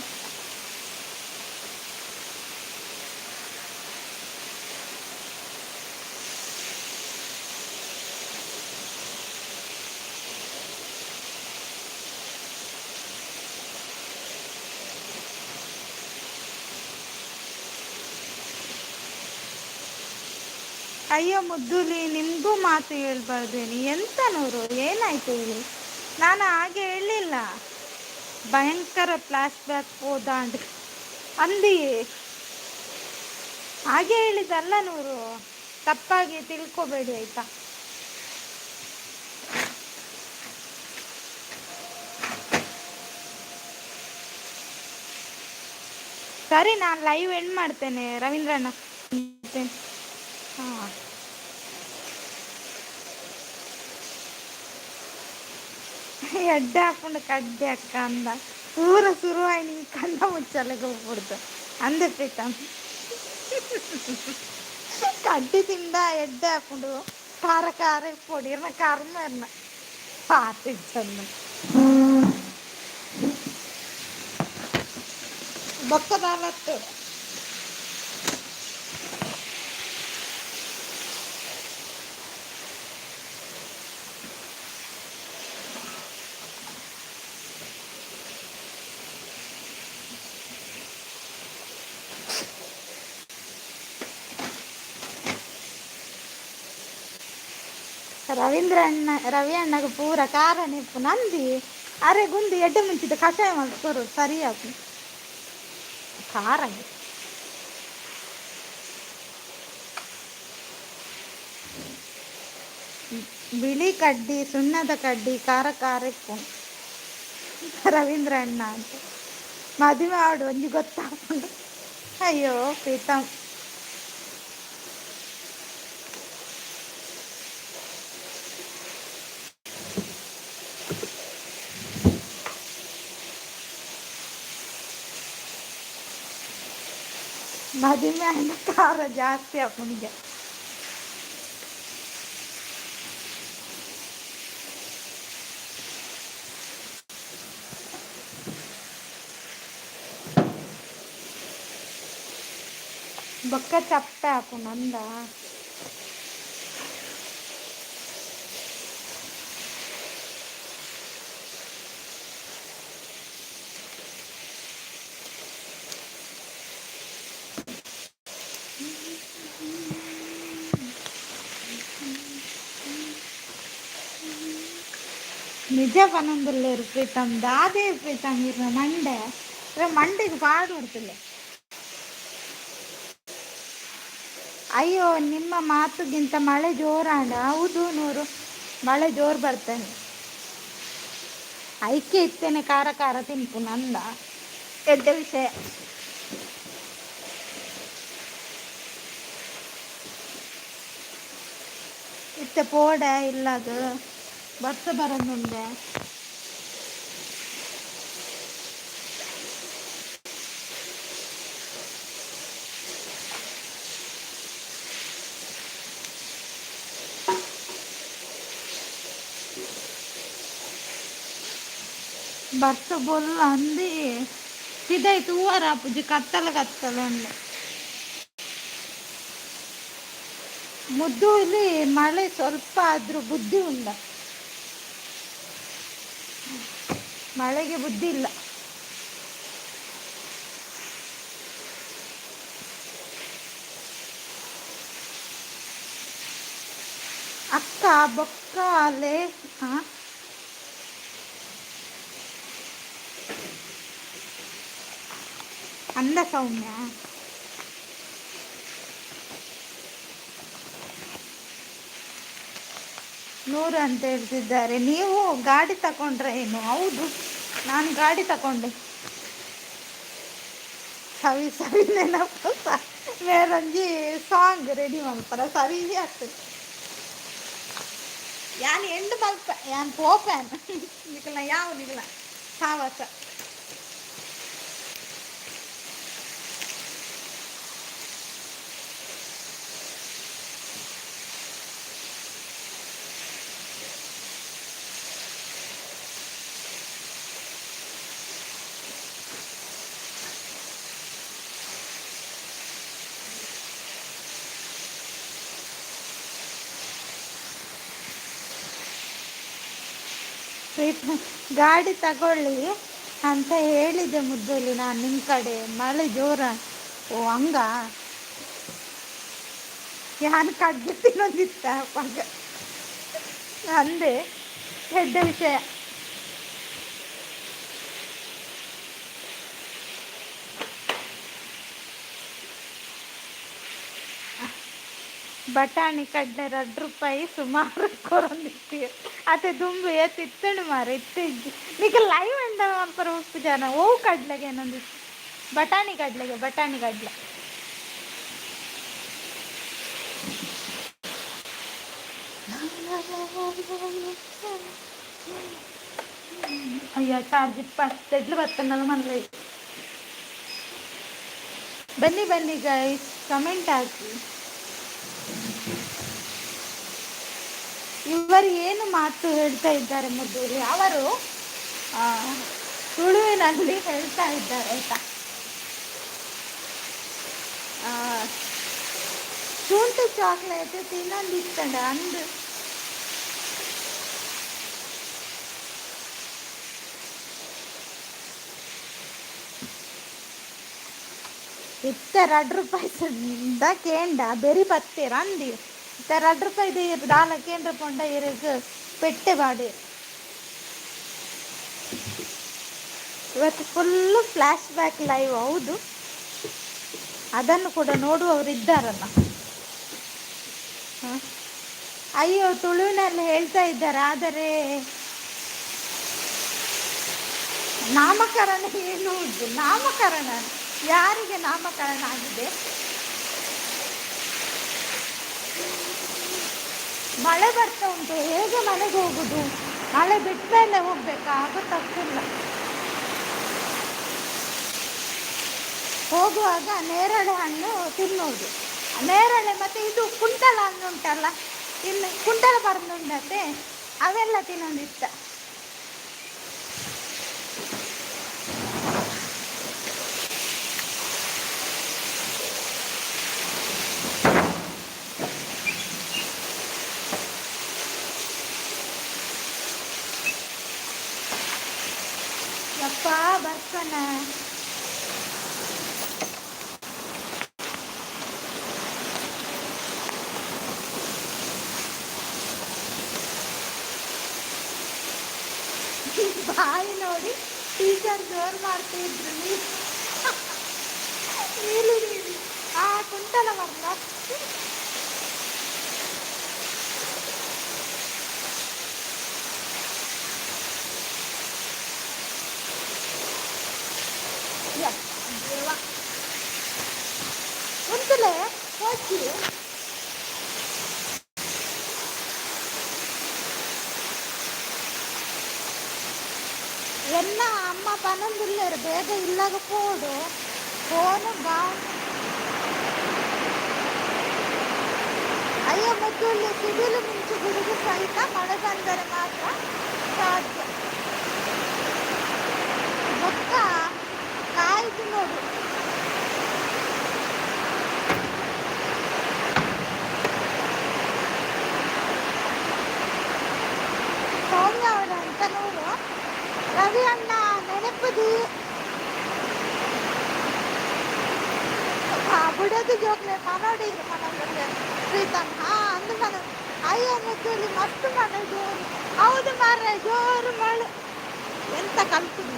ಅಯ್ಯೋ ಮುದ್ದುಲಿ, ನಿಮಗೂ ಮಾತು ಹೇಳ್ಬಾರ್ದೇನಿ? ಎಂತ ನೂರು, ಏನಾಯ್ತು ಹೇಳಿ? ನಾನು ಹಾಗೆ ಹೇಳಲಿಲ್ಲ. ಭಯಂಕರ ಫ್ಲ್ಯಾಶ್ ಬ್ಯಾಕ್ ಹೋದಾಂಡ್ ಅಂದಿ. ಹಾಗೆ ಹೇಳಿದ್ದಲ್ಲ ನೂರು, ತಪ್ಪಾಗಿ ತಿಳ್ಕೊಬೇಡಿ ಆಯ್ತಾ? ಸರಿ, ನಾನು ಲೈವ್ ಎಂಡ್ ಮಾಡ್ತೇನೆ ರವೀಂದ್ರಣ್ಣ. ಹಾಂ, ಎಡ್ಡೆ ಹಾಕೊಂಡು ಕಡ್ಡೆ ಅಕ್ಕ ಅಂದ. ಪೂರ ಶುರುವಾಯಿ ನೀ ಕಣ್ಣ ಮುಚ್ಚಲೆಗೆ ಹೋಗ್ಬಿಡ್ತು ಅಂದೆ ಪ್ರೀತಮ್. ಕಡ್ಡಿ ತಿಂದ ಎಡ್ಡೆ ಹಾಕೊಂಡು ಖಾರ ಖಾರ ಪೊಡಿ ಇರ್ನ ಕರ್ಮ ಇರ್ನ ಪಾತಿಚ್ಚಂದು ಬೊಕ್ಕದಾಲತ್ತು. ರವೀಂದ್ರ ಅಣ್ಣ, ರವಿ ಅಣ್ಣಗ ಪೂರ ಖಾರ ನಿಪ್ಪು ನಂದಿ ಅರೆ ಗುಂದು ಎಡ್ಡೆ ಮುಂಚಿದ ಕಷಾಯ ಮಲ್ಪರು ಸರಿ ಆಪು ಖಾರ. ಬಿಳಿ ಕಡ್ಡಿ, ಸುಣ್ಣದ ಕಡ್ಡಿ, ಖಾರ ಖಾರ ಇಪ್ಪು ರವೀಂದ್ರ ಅಣ್ಣ ಅಂತ ಮದುವೆ ಆಡು ಒಂಜಿ ಗೊತ್ತಾಪುಂಡು. ಅಯ್ಯೋ ಪ್ರೀತಮ್, ಮದುವೆ ಅಣ್ಣ ಖಾರ ಜಾಸ್ತಿ ಆಪುನಿಗೆ. ಬೊಕ್ಕ ಚಪ್ಪೆ ಆಪುಂಡು ಅಂದ. ನಿಜ ಪನೊಂದುಲ್ಲೆರ್ ಪ್ರೀತಮ್, ದಾದೆ ಪ್ರೀತಮ್ ಇರ್ನ ಮಂಡೆ ಇರ ಮಂಡೆಗ್ ಪಾಡ್ ಕೊಡ್ತಿಲ್ಲ. ಅಯ್ಯೋ, ನಿಮ್ಮ ಮಾತುಗಿಂತ ಮಳೆ ಜೋರಾಂಡ. ಹೌದು ನೂರು, ಮಳೆ ಜೋರು ಬರ್ತೇನೆ. ಐಕೆ ಇತ್ತೇನೆ ಖಾರ ಖಾರ ತಿನ್ಪು ನಂದ ಎಡ್ಡೆ ವಿಷಯ. ಇತ್ತೆ ಪೋಡೆ ಇಲ್ಲದು ಬರ್ಸ ಬರಂದುಂಡೆ. ಬರ್ಸ ಬೊಲ್ಲ ಅಂದು ಪಿದೈ ತೂವರ ಆಪುಜಿ, ಕತ್ತಲ ಕತ್ತಲ ಉಂಡು. ಮುದ್ದೂಲಿ ಮಳೆ ಸ್ವಲ್ಪ ಆದ್ರೂ ಬುದ್ಧಿ ಉಂಡ, ಮಳೆಗೆ ಬುದ್ಧಿ ಇಲ್ಲ. ಅಕ್ಕ ಬೊಕ್ಕ ಅಲೆ ಆ ಅಂದ ಸೌಮ್ಯ. ನೂರು ಅಂತ ಹೇಳ್ತಿದ್ದಾರೆ. ನೀವು ಗಾಡಿ ತಗೊಂಡ್ರೆ ಏನು? ಹೌದು, ನಾನು ಗಾಡಿ ತಗೊಂಡೆ. ಸವಿ ಸವಿ ನೆನಪು ಮೇರೊಂಜಿ ಸಾಂಗ್ ರೆಡಿ ಮಲ್ಪರ ಸರಿ ಆಗ್ತದೆ. ಯಾನ್ ಎಂಡ್ ಮಲ್ಪ, ಯಾನ್ ಪೋಪೇನ್ ನಿಕಲ್ನ ಯಾವ ನಿಕಲ್ನ ಸಾವಸ. ಗಾಡಿ ತಗೊಳ್ಳಿ ಅಂತ ಹೇಳಿದೆ ಮುದ್ದಲ್ಲಿ ನಾನು. ನಿಮ್ಮ ಕಡೆ ಮಳೆ ಜೋರ? ಓ ಹಂಗ ಯಾನ್ ಕಡ್ದು ತಿನ್ನೋದಿತ್ತ ಪಗ ಅಂದೆ. ದೊಡ್ಡ ವಿಷಯ. ಬಟಾಣಿ ಕಡ್ಲೆ 2 ರೂಪಾಯಿ ಸುಮಾರು ಕೊರೊಂದಿತ್ತಿ. ಅತೆ ದುಂಬು ಏತ್ ಇತ್ತುಂಡು ಮಾರ್ರೆ, ಇತ್ತೆ ಇಜ್ಜಿ. ನಿಕ್ ಲೈವ್ ಎಂಡ ಮಲ್ಪರ ಉಪ್ಪು ಜನ. ಒವು ಕಡ್ಲೆಗೆ ಏನೊಂದಿತ್ತು? ಬಟಾಣಿ ಕಡ್ಲೆಗೆ, ಬಟಾಣಿ ಕಡ್ಲೆ. ಅಯ್ಯೋ, ಚಾರ್ಜ್ ಪತ್ತೆಡ್ಲು ಬತ್ತಂಡಲ ಮಲ್ಲೆ. ಬನ್ನಿ ಬನ್ನಿ ಗೈಸ್, ಕಮೆಂಟ್ ಹಾಕಿ. ಇವರು ಏನು ಮಾತು ಹೇಳ್ತಾ ಇದ್ದಾರೆ ಮುದ್ದೂರಿ? ಅವರು ತುಳುವಿನಲ್ಲಿ ಹೇಳ್ತಾ ಇದ್ದಾರೆ, ಆಯ್ತಾ? ಶುಂಠಿ ಚಾಕ್ಲೇಟ್ ತಿನ್ನೊಂದಿತ್ತಂಡ ಅಂದು. ಇತ್ತೆ 2 ರೂಪಾಯಿ ಕೇಂಡ ಬೆರಿ ಬತ್ತೀರ ಅಂದಿ. 2 ರೂಪಾಯಿ ದಾಲ ಕೇಂದ್ರ ಪೊಂಡ ಇರೆಗ್ ಪೆಟ್ಟೆ ಬಾಡಿ. ಇವತ್ತು ಫುಲ್ಲು ಫ್ಲ್ಯಾಶ್ ಬ್ಯಾಕ್ ಲೈವ್. ಹೌದು, ಅದನ್ನು ಕೂಡ ನೋಡುವವರು ಇದ್ದಾರಲ್ಲ. ಹ? ಅಯ್ಯೋ, ತುಳುವಿನಲ್ಲಿ ಹೇಳ್ತಾ ಇದ್ದಾರೆ, ಆದರೆ ನಾಮಕರಣ ಏನು ಉಂಟು? ನಾಮಕರಣ ಯಾರಿಗೆ ನಾಮಕರಣ ಆಗಿದೆ? ಮಳೆ ಬರ್ತಾ ಉಂಟು, ಹೇಗೆ ಮನೆಗೆ ಹೋಗುದು? ಮಳೆ ಬಿಟ್ಟ ಮೇಲೆ ಹೋಗ್ಬೇಕಾ? ಗೊತ್ತಾಗ್ತಿಲ್ಲ. ಹೋಗುವಾಗ ನೇರಳೆ ಹಣ್ಣು ತಿನ್ನುವುದು, ನೇರಳೆ ಮತ್ತೆ ಇದು ಕುಂಟಲ ಹಣ್ಣು ಉಂಟಲ್ಲ, ಇನ್ನು ಕುಂಟಲ ಪರ್ನುಂಡತೆ, ಅವೆಲ್ಲ ತಿನ್ನೋದಿತ್ತ. ಯಪ್ಪ, ಬರ್ತಾನ. ಬಾಯಿ ನೋಡಿ ಟೀಚರ್ ಜೋರ್ ಮಾಡ್ತಿದ್ರು. ನೀ ನೀಲಿ ನೀಲಿ ಆ ಕುಂಟಲ ಬರ್ಲ. ದೇವ, ಉಂತಲೆ ಹೋಚಿ. ಎಲ್ಲ ಅಮ್ಮ ಪನೊಂದುಲ್ಲೆರ್, ಬೇಗ ಇಲ್ಲಾಗ ಪೋಡು, ಫೋನು ಬಾ. ಅಯ್ಯೋ ಮುದ್ದುಲ್ಲಿ, ಸಿಡಿಲು ಮಿಂಚು ಗುಡುಗು ಸಹಿತ ಮಳೆ ಬಂದರೆ ಮಾತ್ರ ಸಾಧ್ಯ. ಬೊಕ್ಕ ಕಾಯ್ದು ನೋಡು. ಸೌಮ್ಯ ಅವರ ಅಂತ ನೋಡು. ರವಿ ಅಣ್ಣ ನೆನಪದಿ ಬುಡದು ಜೋಕ್ಲೆ ಮನೋಡಿ ಮನೋಡಿ ಪ್ರೀತಮ್. ಹಾ, ಅಂದು ಮನ. ಅಯ್ಯೋ ಮುದ್ದುಲಿ, ಮಸ್ತ್ ಮಳೆ ಜೋರು. ಹೌದು ಮಾರ್ರೆ, ಜೋರು ಮಳೆ. ಎಂತ ಕಲ್ತುದು?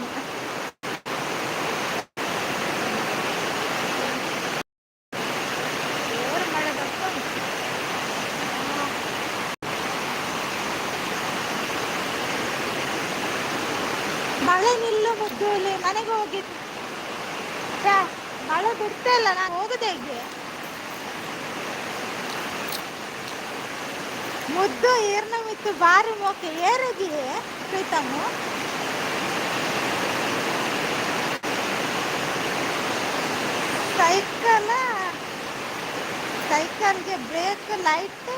ಜೋರು ಮಳೆ ಬರ್ತಾ ಉಂಟು. ಮಳೆ ನಿಲ್ಲು ಮುದ್ದೂಲಿ, ಮನೆಗೆ ಹೋಗಿ. ಛೆ, ಮಳೆ ಬಿಡ್ತಾ ಇಲ್ಲ, ನಾನು ಹೋಗುದು ಹೇಗೆ? ಮುದ್ದು ಏರ್ನ ಮಿತ್ತು ಬಾರಿ ಮೋಕೆ. ಏರಗಿ ಪ್ರೀತಮ್ಮು? ಸೈಕಲ್, ಸೈಕಲ್ಗೆ ಬ್ರೇಕ್ ಲೈಟ್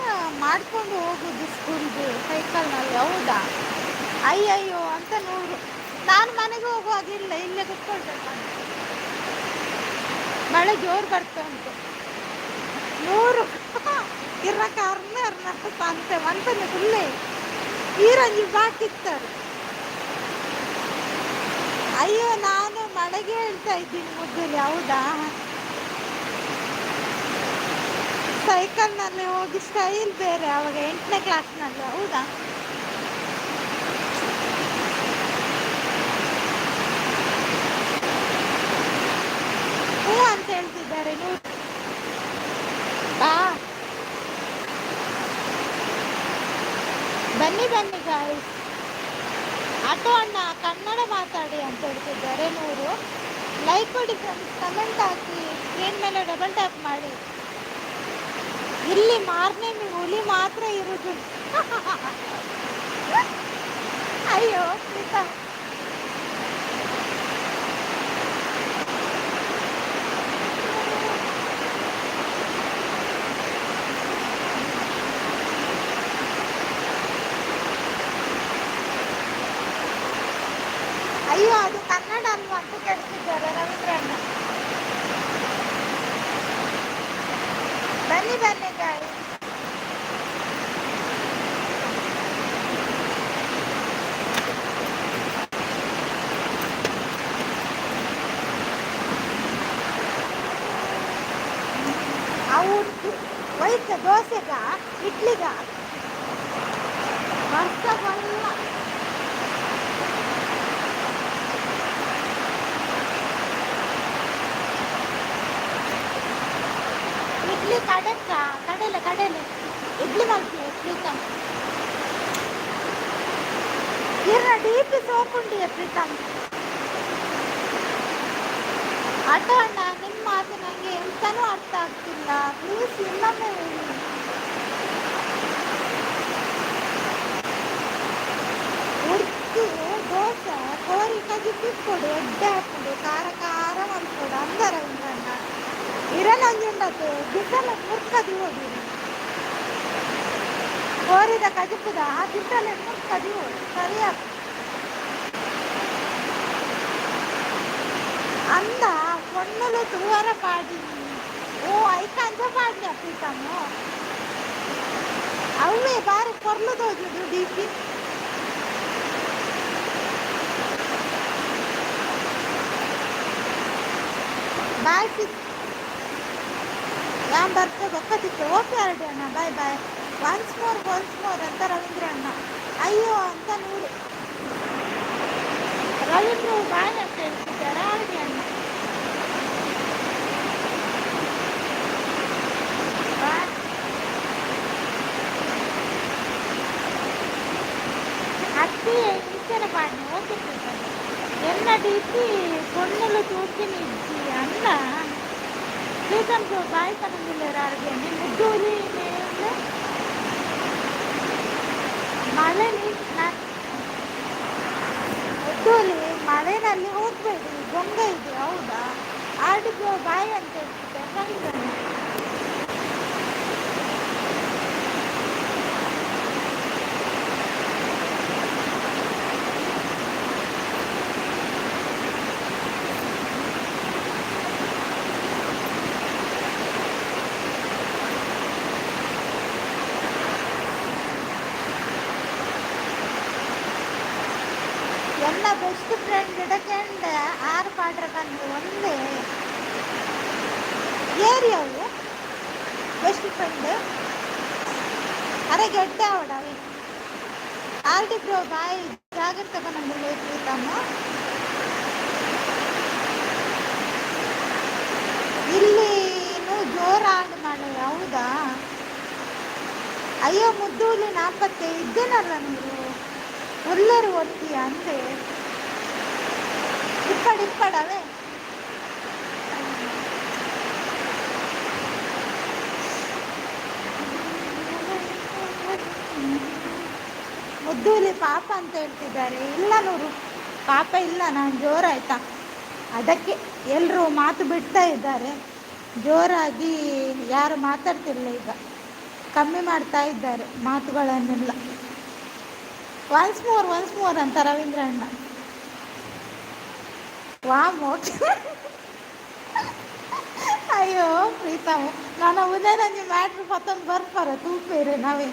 ಮಾಡ್ಕೊಂಡು ಹೋಗುದು ಸ್ಕೂಲ್ಗೆ ಸೈಕಲ್ನಲ್ಲಿ. ಹೌದಾ? ಅಯ್ಯಯ್ಯೋ ಅಂತ ನೂರು. ನಾನು ಮನೆಗೆ ಹೋಗುವಾಗ ಇಲ್ಲ, ಇಲ್ಲೇ ಕುತ್ಕೊಳ್ಬೇಕು. ಮಳೆ ಜೋರು ಬರ್ತಾ ಉಂಟು. ನೂರು ಇರ್ನ ಕಾರ್ನ ಅರ್ನ ಸಂತೆ ಮಂತನೆ ಫುಲ್ಲೇ ಈರಂಜಿ ಬಾಕಿತ್ತಾರೆ. ಅಯ್ಯೋ, ನಾನು ಮಳೆಗೆ ಹೇಳ್ತಾ ಇದ್ದೀನಿ ಮುದ್ದುಲಿ. ಹೌದಾ? ಸೈಕಲ್ನಲ್ಲಿ ಹೋಗಿ ಸ್ಟೈಲ್ ಬೇರೆ ಅವಾಗ ಎಂಟನೇ ಕ್ಲಾಸ್ನಲ್ಲಿ. ಹೌದಾ? ಹೂ ಅಂತ ಹೇಳ್ತಿದ್ದಾರೆ ನೂರು. ಬಾ, ಬನ್ನಿ ಬನ್ನಿ ಗಾಯ್ಸ್. ಆಟೋ ಅಣ್ಣ, ಕನ್ನಡ ಮಾತಾಡಿ ಅಂತ ಹೇಳ್ತಿದ್ದಾರೆ ನೂರು. ಲೈಕ್ ಕೊಡಿ ಫ್ರೆಂಡ್ಸ್, ಕಮೆಂಟ್ ಹಾಕಿ, ಸ್ಕ್ರೀನ್ ಮೇಲೆ ಡಬಲ್ ಟ್ಯಾಪ್ ಮಾಡಿ. ಇಲ್ಲಿ ಮಾರ್ನೇಮಿ ಹುಲಿ ಮಾತ್ರ ಇರುದು. ಅಯ್ಯೋ ಪ್ರೀತಾ. ಅಯ್ಯೋ, ಅದು ಕನ್ನಡ ಅಲ್ವಾ ಅಂತ ಕೇಳ್ತಿದ್ದಾರೆ ರವೀಂದ್ರಣ್ಣ. ಬನ್ನಿ ಬನ್ನಿ ಗಾಯ್ಸ್. ಅವು ಒಯ್ತ ದೋಸೆಗ. ಇಡ್ಲಿಗ ಬರ್ಸ ಬಲ್ಲ. ಇಡ್ಲಿ ಕಡೆಕ್ಕ ಕಡಲೆ ಕಡಲೆ ಇಡ್ಲಿ ಮಾಡ್ತೀವಿ ಪ್ರೀತಮ್. ಇರ್ನ ಡಿಪಿ ಸೋಪುಂಡಿಯ ಪ್ರೀತಮ್. ಆಟೋ ಅಣ್ಣ, ನಿಮ್ಮ ಮಾತು ನನಗೆ ಎಂತನೂ ಅರ್ಥ ಆಗ್ತಿಲ್ಲ, ಪ್ಲೀಸ್ ಇನ್ನೊಮ್ಮೆ ಹೇಳಿ. ಉರ್ದು ದೋಸೆ ಕೋರಿ ಕಜಿಪಿಪ್ಪೊಡು ಎಡ್ಡೆ ಹಾಕೊಂಡು ಖಾರ ಖಾರ ಮಲ್ಪೊಡು ಅಂದ ರವೀಂದ್ರಣ್ಣ. ಇರಲ ಒಂಜಿ ಬಿಸಲ ಮುರ್ಕದಿ ಹೋಗಿರಿ ಕೋರಿದ ಕಜಿಪುದ ಆ ಬಿಸಲ ಮುರ್ಕದಿ ಹೋಗಿ ಸರಿಯಾಗ ಅಂದ. ಪೊಣ್ಣುಲು ತೂವರ ಪಾಡಿ. ಓ ಐಕ ಅಂಚ ಪಾಡ್ಲಿ ಪ್ರೀತಮ್ಮು. ಅವೇ ಬಾರಿ ಪೊರ್ಲು ತೋಜುಂಡು ಡಿಪಿ. ಬಾಯ್ ಸಿಕ್ ಯಾನ್ ಬರ್ತೆ ಬೊಕ್ಕ ತಿಕ್ಕೆ. ಓಕೆ ಆರ್ಡಿ ಅಣ್ಣ, bye bye. Once more once more ಅಂತ ರವೀಂದ್ರ ಅಣ್ಣ. ಅಯ್ಯೋ ಅಂತ ನೂರು. ರವೀಂದ್ರ ಬಾಯ್ ಅಂತ ಹೇಳ್ತಿದ್ದಾರೆ ಆರ್ಡಿ ಅಣ್ಣ. ಬಾಯ್. ಅತ್ತಿ ಇಂಚನ ಪಾಡ್ನಿ. ಓಕೆ ಪ್ರೀತಮ್. ಎನ್ನ ಡಿಪಿ ಪೊಣ್ಣುಲು ತೂಕಿನ ಇಜ್ಜಿ ಅಣ್ಣ. ಪ್ರೀತಮ್ ಬಾಯ್ ಪನೊಂದುಲ್ಲೆರ್ ಆರ್ಗೆ. ಮುದ್ದೂರಿ ಮೇಲೆ ಮಳೆ ಮುದ್ದೂಲಿ ಮಳೆನಲ್ಲಿ ಹೋಗ್ಬೇಡಿ, ಗಂಗೆ ಇದೆ. ಹೌದಾ? ಆರ್ಡಿ ಬಾಯ್ ಅಂತ ಹೇಳ್ತಿದ್ದಾರೆ ರವೀಂದ್ರಣ್ಣ. ಎಲ್ಲ ಬೆಸ್ಟ್ ಫ್ರೆಂಡ್ ಇಡಕೆಂಡ ಆರು ಪಾಡ್ರ ಬಂದು ಒಂದೇ ಏರಿಯಾವು ಬೆಸ್ಟ್ ಫ್ರೆಂಡ್. ಅರೆ ಗೆಡ್ಡೆ ಅವಡವಿ. ಆರ್ಡಿ ಬ್ರೋ ಬಾಯ್, ಜಾಗ್ರತೆ ಪನೊಂದುಲ್ಲೆ ಪ್ರೀತಮ್ಮ. ಇಲ್ಲಿನು ಜೋರಾಂಡ್ ಮಳೆ. ಹೌದಾ? ಅಯ್ಯೋ ಮುದ್ದೂಲಿ ನಾಪತ್ತೆ ಇದ್ದೇನಲ್ಲ ನೀವು ಉಲ್ಲೆರು ಒತ್ತಿ ಅಂದೆ. ಇಪ್ಪಡ್ ಇಪ್ಪಡವೇ. ಮುದ್ದೂಲಿ ಪಾಪ ಅಂತ ಹೇಳ್ತಿದ್ದಾರೆ. ಇಲ್ಲ ನೂರು, ಪಾಪ ಇಲ್ಲ, ನಾನು ಜೋರಾಯ್ತಾ, ಅದಕ್ಕೆ ಎಲ್ಲರೂ ಮಾತು ಬಿಡ್ತಾ ಇದ್ದಾರೆ. ಜೋರಾಗಿ ಯಾರು ಮಾತಾಡ್ತಿಲ್ಲ, ಈಗ ಕಮ್ಮಿ ಮಾಡ್ತಾ ಇದ್ದಾರೆ ಮಾತುಗಳನ್ನೆಲ್ಲ. ಒನ್ಸ್ ಮೋರ್ ಒನ್ಸ್ ಮೋರ್ ಅಂತ ರವೀಂದ್ರ ಅಣ್ಣ. Warm okay. ಅಯ್ಯೋ ಪ್ರೀತಮ್, ನಾನು ಒಂದೊಂದು ಮ್ಯಾಟ್ರ್ ಪತ್ತೊಂದು ಬರ್ಪಾರ ತೂಪೇರೆ ನಾವೇ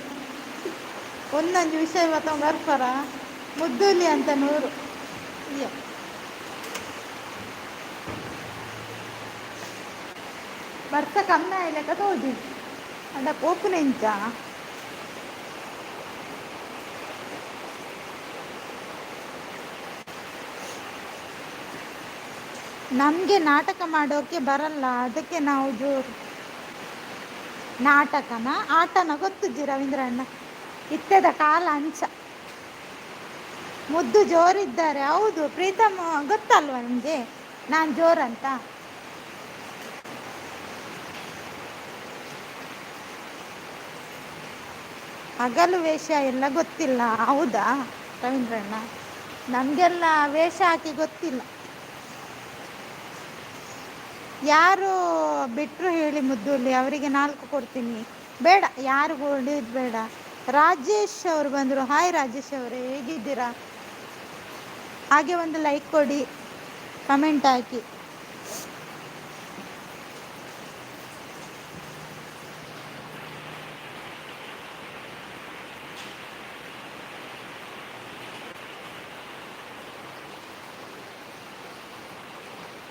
ಒಂದೊಂದು ವಿಷಯ ಪತ್ತೊಂದು ಬರ್ಪಾರ. ಮುದ್ದೂಲಿ ಅಂತ ನೂರು. ಅಯ್ಯೋ ಬರ್ಸ ಕಮ್ಮಿ ಆಯ್ಲೆಕ್ಕ ತೋಜಿ ಅಂಡ ಪೋಪುನೆಂಚ. ನಮಗೆ ನಾಟಕ ಮಾಡೋಕೆ ಬರಲ್ಲ, ಅದಕ್ಕೆ ನಾವು ಜೋರು. ನಾಟಕನ ಆಟನ ಗೊತ್ತುಜ್ಜಿ ರವೀಂದ್ರ ಅಣ್ಣ, ಇತ್ತದ ಕಾಲ ಅಂಚ. ಮುದ್ದು ಜೋರಿದ್ದಾರೆ. ಹೌದು ಪ್ರೀತಮ್, ಗೊತ್ತಲ್ವಾ ನಿಮಗೆ ನಾನು ಜೋರಂತ? ಹಗಲು ವೇಷ ಎಲ್ಲ ಗೊತ್ತಿಲ್ಲ. ಹೌದಾ ರವೀಂದ್ರಣ್ಣ? ನಮಗೆಲ್ಲ ವೇಷ ಹಾಕಿ ಗೊತ್ತಿಲ್ಲ. ಯಾರು ಬಿಟ್ಟರು ಹೇಳಿ ಮುದ್ದುಲ್ಲಿ, ಅವರಿಗೆ 4 ಕೊಡ್ತೀನಿ. ಬೇಡ, ಯಾರು ಹೊಡೆಯೋದು ಬೇಡ. ರಾಜೇಶ್ ಅವರು ಬಂದರು. ಹಾಯ್ ರಾಜೇಶ್ ಅವರೇ, ಹೇಗಿದ್ದೀರಾ? ಹಾಗೆ ಒಂದು ಲೈಕ್ ಕೊಡಿ, ಕಮೆಂಟ್ ಹಾಕಿ.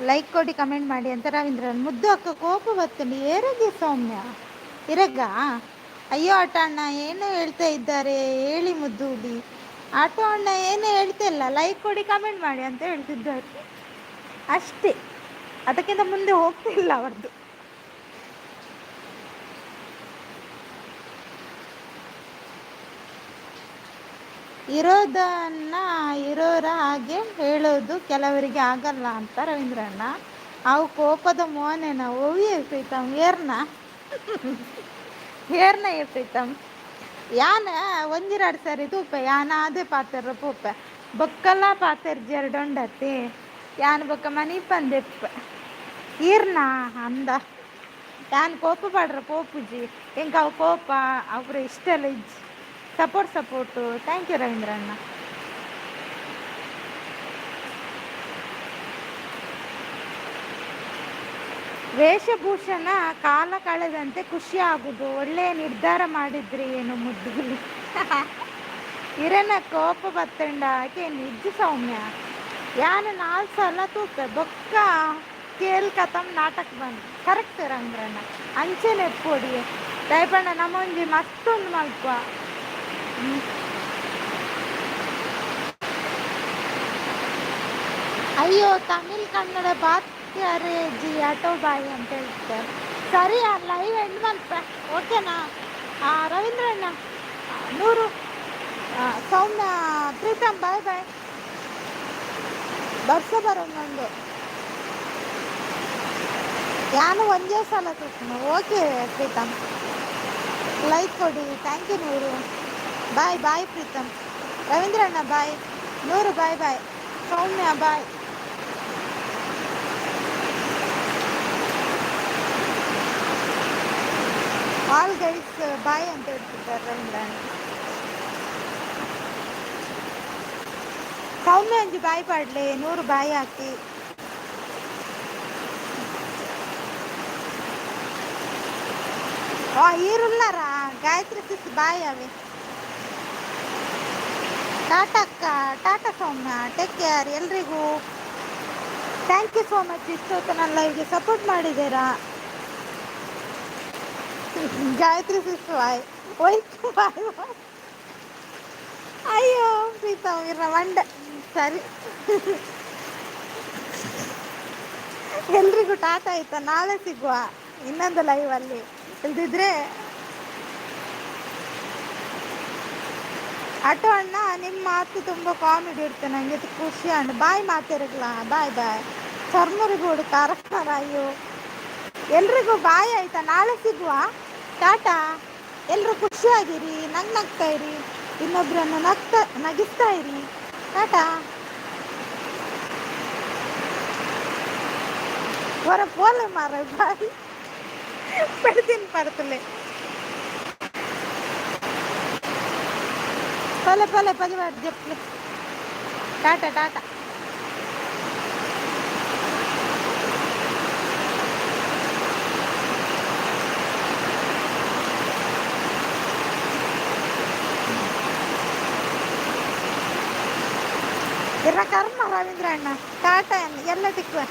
ಲೈಕ್ ಕೊಡಿ, ಕಮೆಂಟ್ ಮಾಡಿ ಅಂತ ರವೀಂದ್ರನ್. ಮುದ್ದು ಅಕ್ಕ ಕೋಪ ಬರ್ತದೆ. ಏರಗೆ ಸೌಮ್ಯ ಇರಗ. ಅಯ್ಯೋ ಆಟೋ ಅಣ್ಣ ಏನು ಹೇಳ್ತಾ ಇದ್ದಾರೆ ಹೇಳಿ ಮುದ್ದುಲಿ. ಆಟೋ ಅಣ್ಣ ಏನು ಹೇಳ್ತಿಲ್ಲ, ಲೈಕ್ ಕೊಡಿ ಕಮೆಂಟ್ ಮಾಡಿ ಅಂತ ಹೇಳ್ತಿದ್ದಾರೆ ಅಷ್ಟೇ, ಅದಕ್ಕಿಂತ ಮುಂದೆ ಹೋಗ್ತಿಲ್ಲ ಅವರದ್ದು. ಇರೋದನ್ನ ಇರೋರ ಹಾಗೆ ಹೇಳೋದು ಕೆಲವರಿಗೆ ಆಗಲ್ಲ ಅಂತ ರವೀಂದ್ರಣ್ಣ. ಅವು ಕೋಪದ ಮೋನೆನ ಓವಿಯ ಪ್ರೀತಮ್ ಏರ್ನ ಏರ್ನ ಏ ಪ್ರೀತಮ್ ಯಾನ ಒಂಜಿರಾಡ್ ಸರಿ ತೂಪೆ ಯಾನ ಅದೇ ಪಾತೆರ್ರ ಪೂಪೆ ಬೊಕ್ಕಲ ಪಾತೆರ್ ಜೆರಡೊಂಡತಿ ಯಾನ್ ಬೊಕ್ಕ ಮನಿಪಂದೆಪ್ಪ ಈರ್ನ ಅಂದ. ಯಾನ್ ಕೋಪ ಪಾಡ್ರ ಪೋಪುಜಿ ಎಂಕ ಅವು ಕೋಪ ಅವ್ರ ಇಷ್ಟೆಲ್ಲ ಇಜ್ಜಿ. Support support thank you ರವೀಂದ್ರಣ್ಣ. ವೇಷಭೂಷಣ ಕಾಲ ಕಳೆದಂತೆ ಖುಷಿ ಆಗುದು, ಒಳ್ಳೆಯ ನಿರ್ಧಾರ ಮಾಡಿದ್ರಿ ಏನು ಮುದ್ದುಗುಲಿ. ಇರನ ಕೋಪ ಬತ್ತಂಡ ಆಕೆ ನಿಜ ಸೌಮ್ಯ. ಯಾನು 4 ಸಲ ತೂಪೆ ಬೊಕ್ಕ ಕೇಲ್ ಕತಮ್ ನಾಟಕ ಬಂದು ಕರೆಕ್ಟ್ ರಂಗ್ರಣ್ಣ ಅಂಚೆನೆ ಪೊಡಿ ದಯಪಣ್ಣ ನಮ್ಮೊಂಜಿ ಮಸ್ತೊಂದು ಮಲ್ಪ. ಅಯ್ಯೋ ತಮಿಳ್ ಕನ್ನಡ ಬಾತ್ಯಾರೆ ಜಿ ಆಟೋ ಬಾಯ್ ಅಂತ ಹೇಳ್ತಾರೆ. ಸರಿ ಆ ಲೈವ್ ಎಂಡ್ ಮಲ್ಪ ಓಕೆನಾ? ರವೀಂದ್ರಣ್ಣ 100 ಸೌಮ್ಯ ಪ್ರೀತಮ್ ಬಾಯ್ ಬಾಯ್. ಬರ್ಸ ಬರೋಂದು ಯಾನು ಒಂದೇ ಸಲ ತೂಪುನು. ಓಕೆ ಪ್ರೀತಮ್ ಲೈಕ್ ಕೊಡಿ thank you 100 bye bye Preetham ರವೀಂದ್ರಣ್ಣ bye 100 bye bye Soumya bye. All guys bye ಅಂತ ಹೇಳ್ತಿದ್ದಾರೆ ರವೀಂದ್ರಣ್ಣ. ಸೌಮ್ಯ ಅಂಜಿ ಬಾಯ್ ಪಾಡ್ಲೆ 100 ಬಾಯ್ ಹಾಕಿ. ಈರುಲ್ಲಾರ ಗಾಯತ್ರಿ ಸಿಸ್ ಬಾಯ್ ಅವೆ. ಟಾಟಾ ಅಕ್ಕ, ಟಾಟಾ ಸೌಮ್ಯ, ಟೇಕ್ ಕೇರ್ ಎಲ್ರಿಗೂ. Thank you so much ಇಷ್ಟೊತ್ತು ನನ್ನ ಲೈವ್ಗೆ ಸಪೋರ್ಟ್ ಮಾಡಿದ್ದೀರಾ. ಗಾಯತ್ರಿ ಸಿಸ್ ಬಾಯ್ ಹೋಯ್ತು ಬಾಯ್ ಬಾಯ್. ಅಯ್ಯೋ ಪ್ರೀತಮ್ ಇರ ಮಂಡ. ಸರಿ ಎಲ್ರಿಗೂ ಟಾಟಾ ಆಯ್ತಾ, ನಾಳೆ ಸಿಗುವ ಇನ್ನೊಂದು ಲೈವಲ್ಲಿ. ಇಲ್ದಿದ್ರೆ ಆಟೋ ಅಣ್ಣ ನಿಮ್ಮ ಮಾತು ತುಂಬ ಕಾಮಿಡಿ ಇರುತ್ತೆ, ನನಗೆ ಖುಷಿ ಅಣ್ಣ. ಬಾಯ್ ಮಾತಿರಗ್ಲ ಬಾಯ್ ಬಾಯ್. ಚರ್ಮುರಿ ಬೋಡು ಖಾರ ಖಾರ. ಅಯ್ಯೋ ಎಲ್ರಿಗೂ ಬಾಯ್ ಆಯ್ತಾ, ನಾಳೆ ಸಿಗುವ ಟಾಟಾ. ಎಲ್ಲರೂ ಖುಷಿಯಾಗಿರಿ, ನಗ್ ನಗ್ತಾ ಇರಿ, ಇನ್ನೊಬ್ಬರನ್ನು ನಗ್ತಾ ನಗಿಸ್ತಾ ಇರಿ. ಟಾಟಾ. ಹೊರ ಪೋಲೆ ಮಾರ ಬಾಯ್ ಪಡ್ತೀನಿ ಪಡ್ತಲೆ ಪಲೆ ಪಲೆ ಪಲೆ ಜಪ್ಲೆ. ಟಾಟಾ ಟಾಟಾ. ಇರ ಕರ್ಮ ರವೀಂದ್ರ ಅಣ್ಣ ಟಾಟಾ ಎಲ್ಲ ತಿಕ್ಕುವ.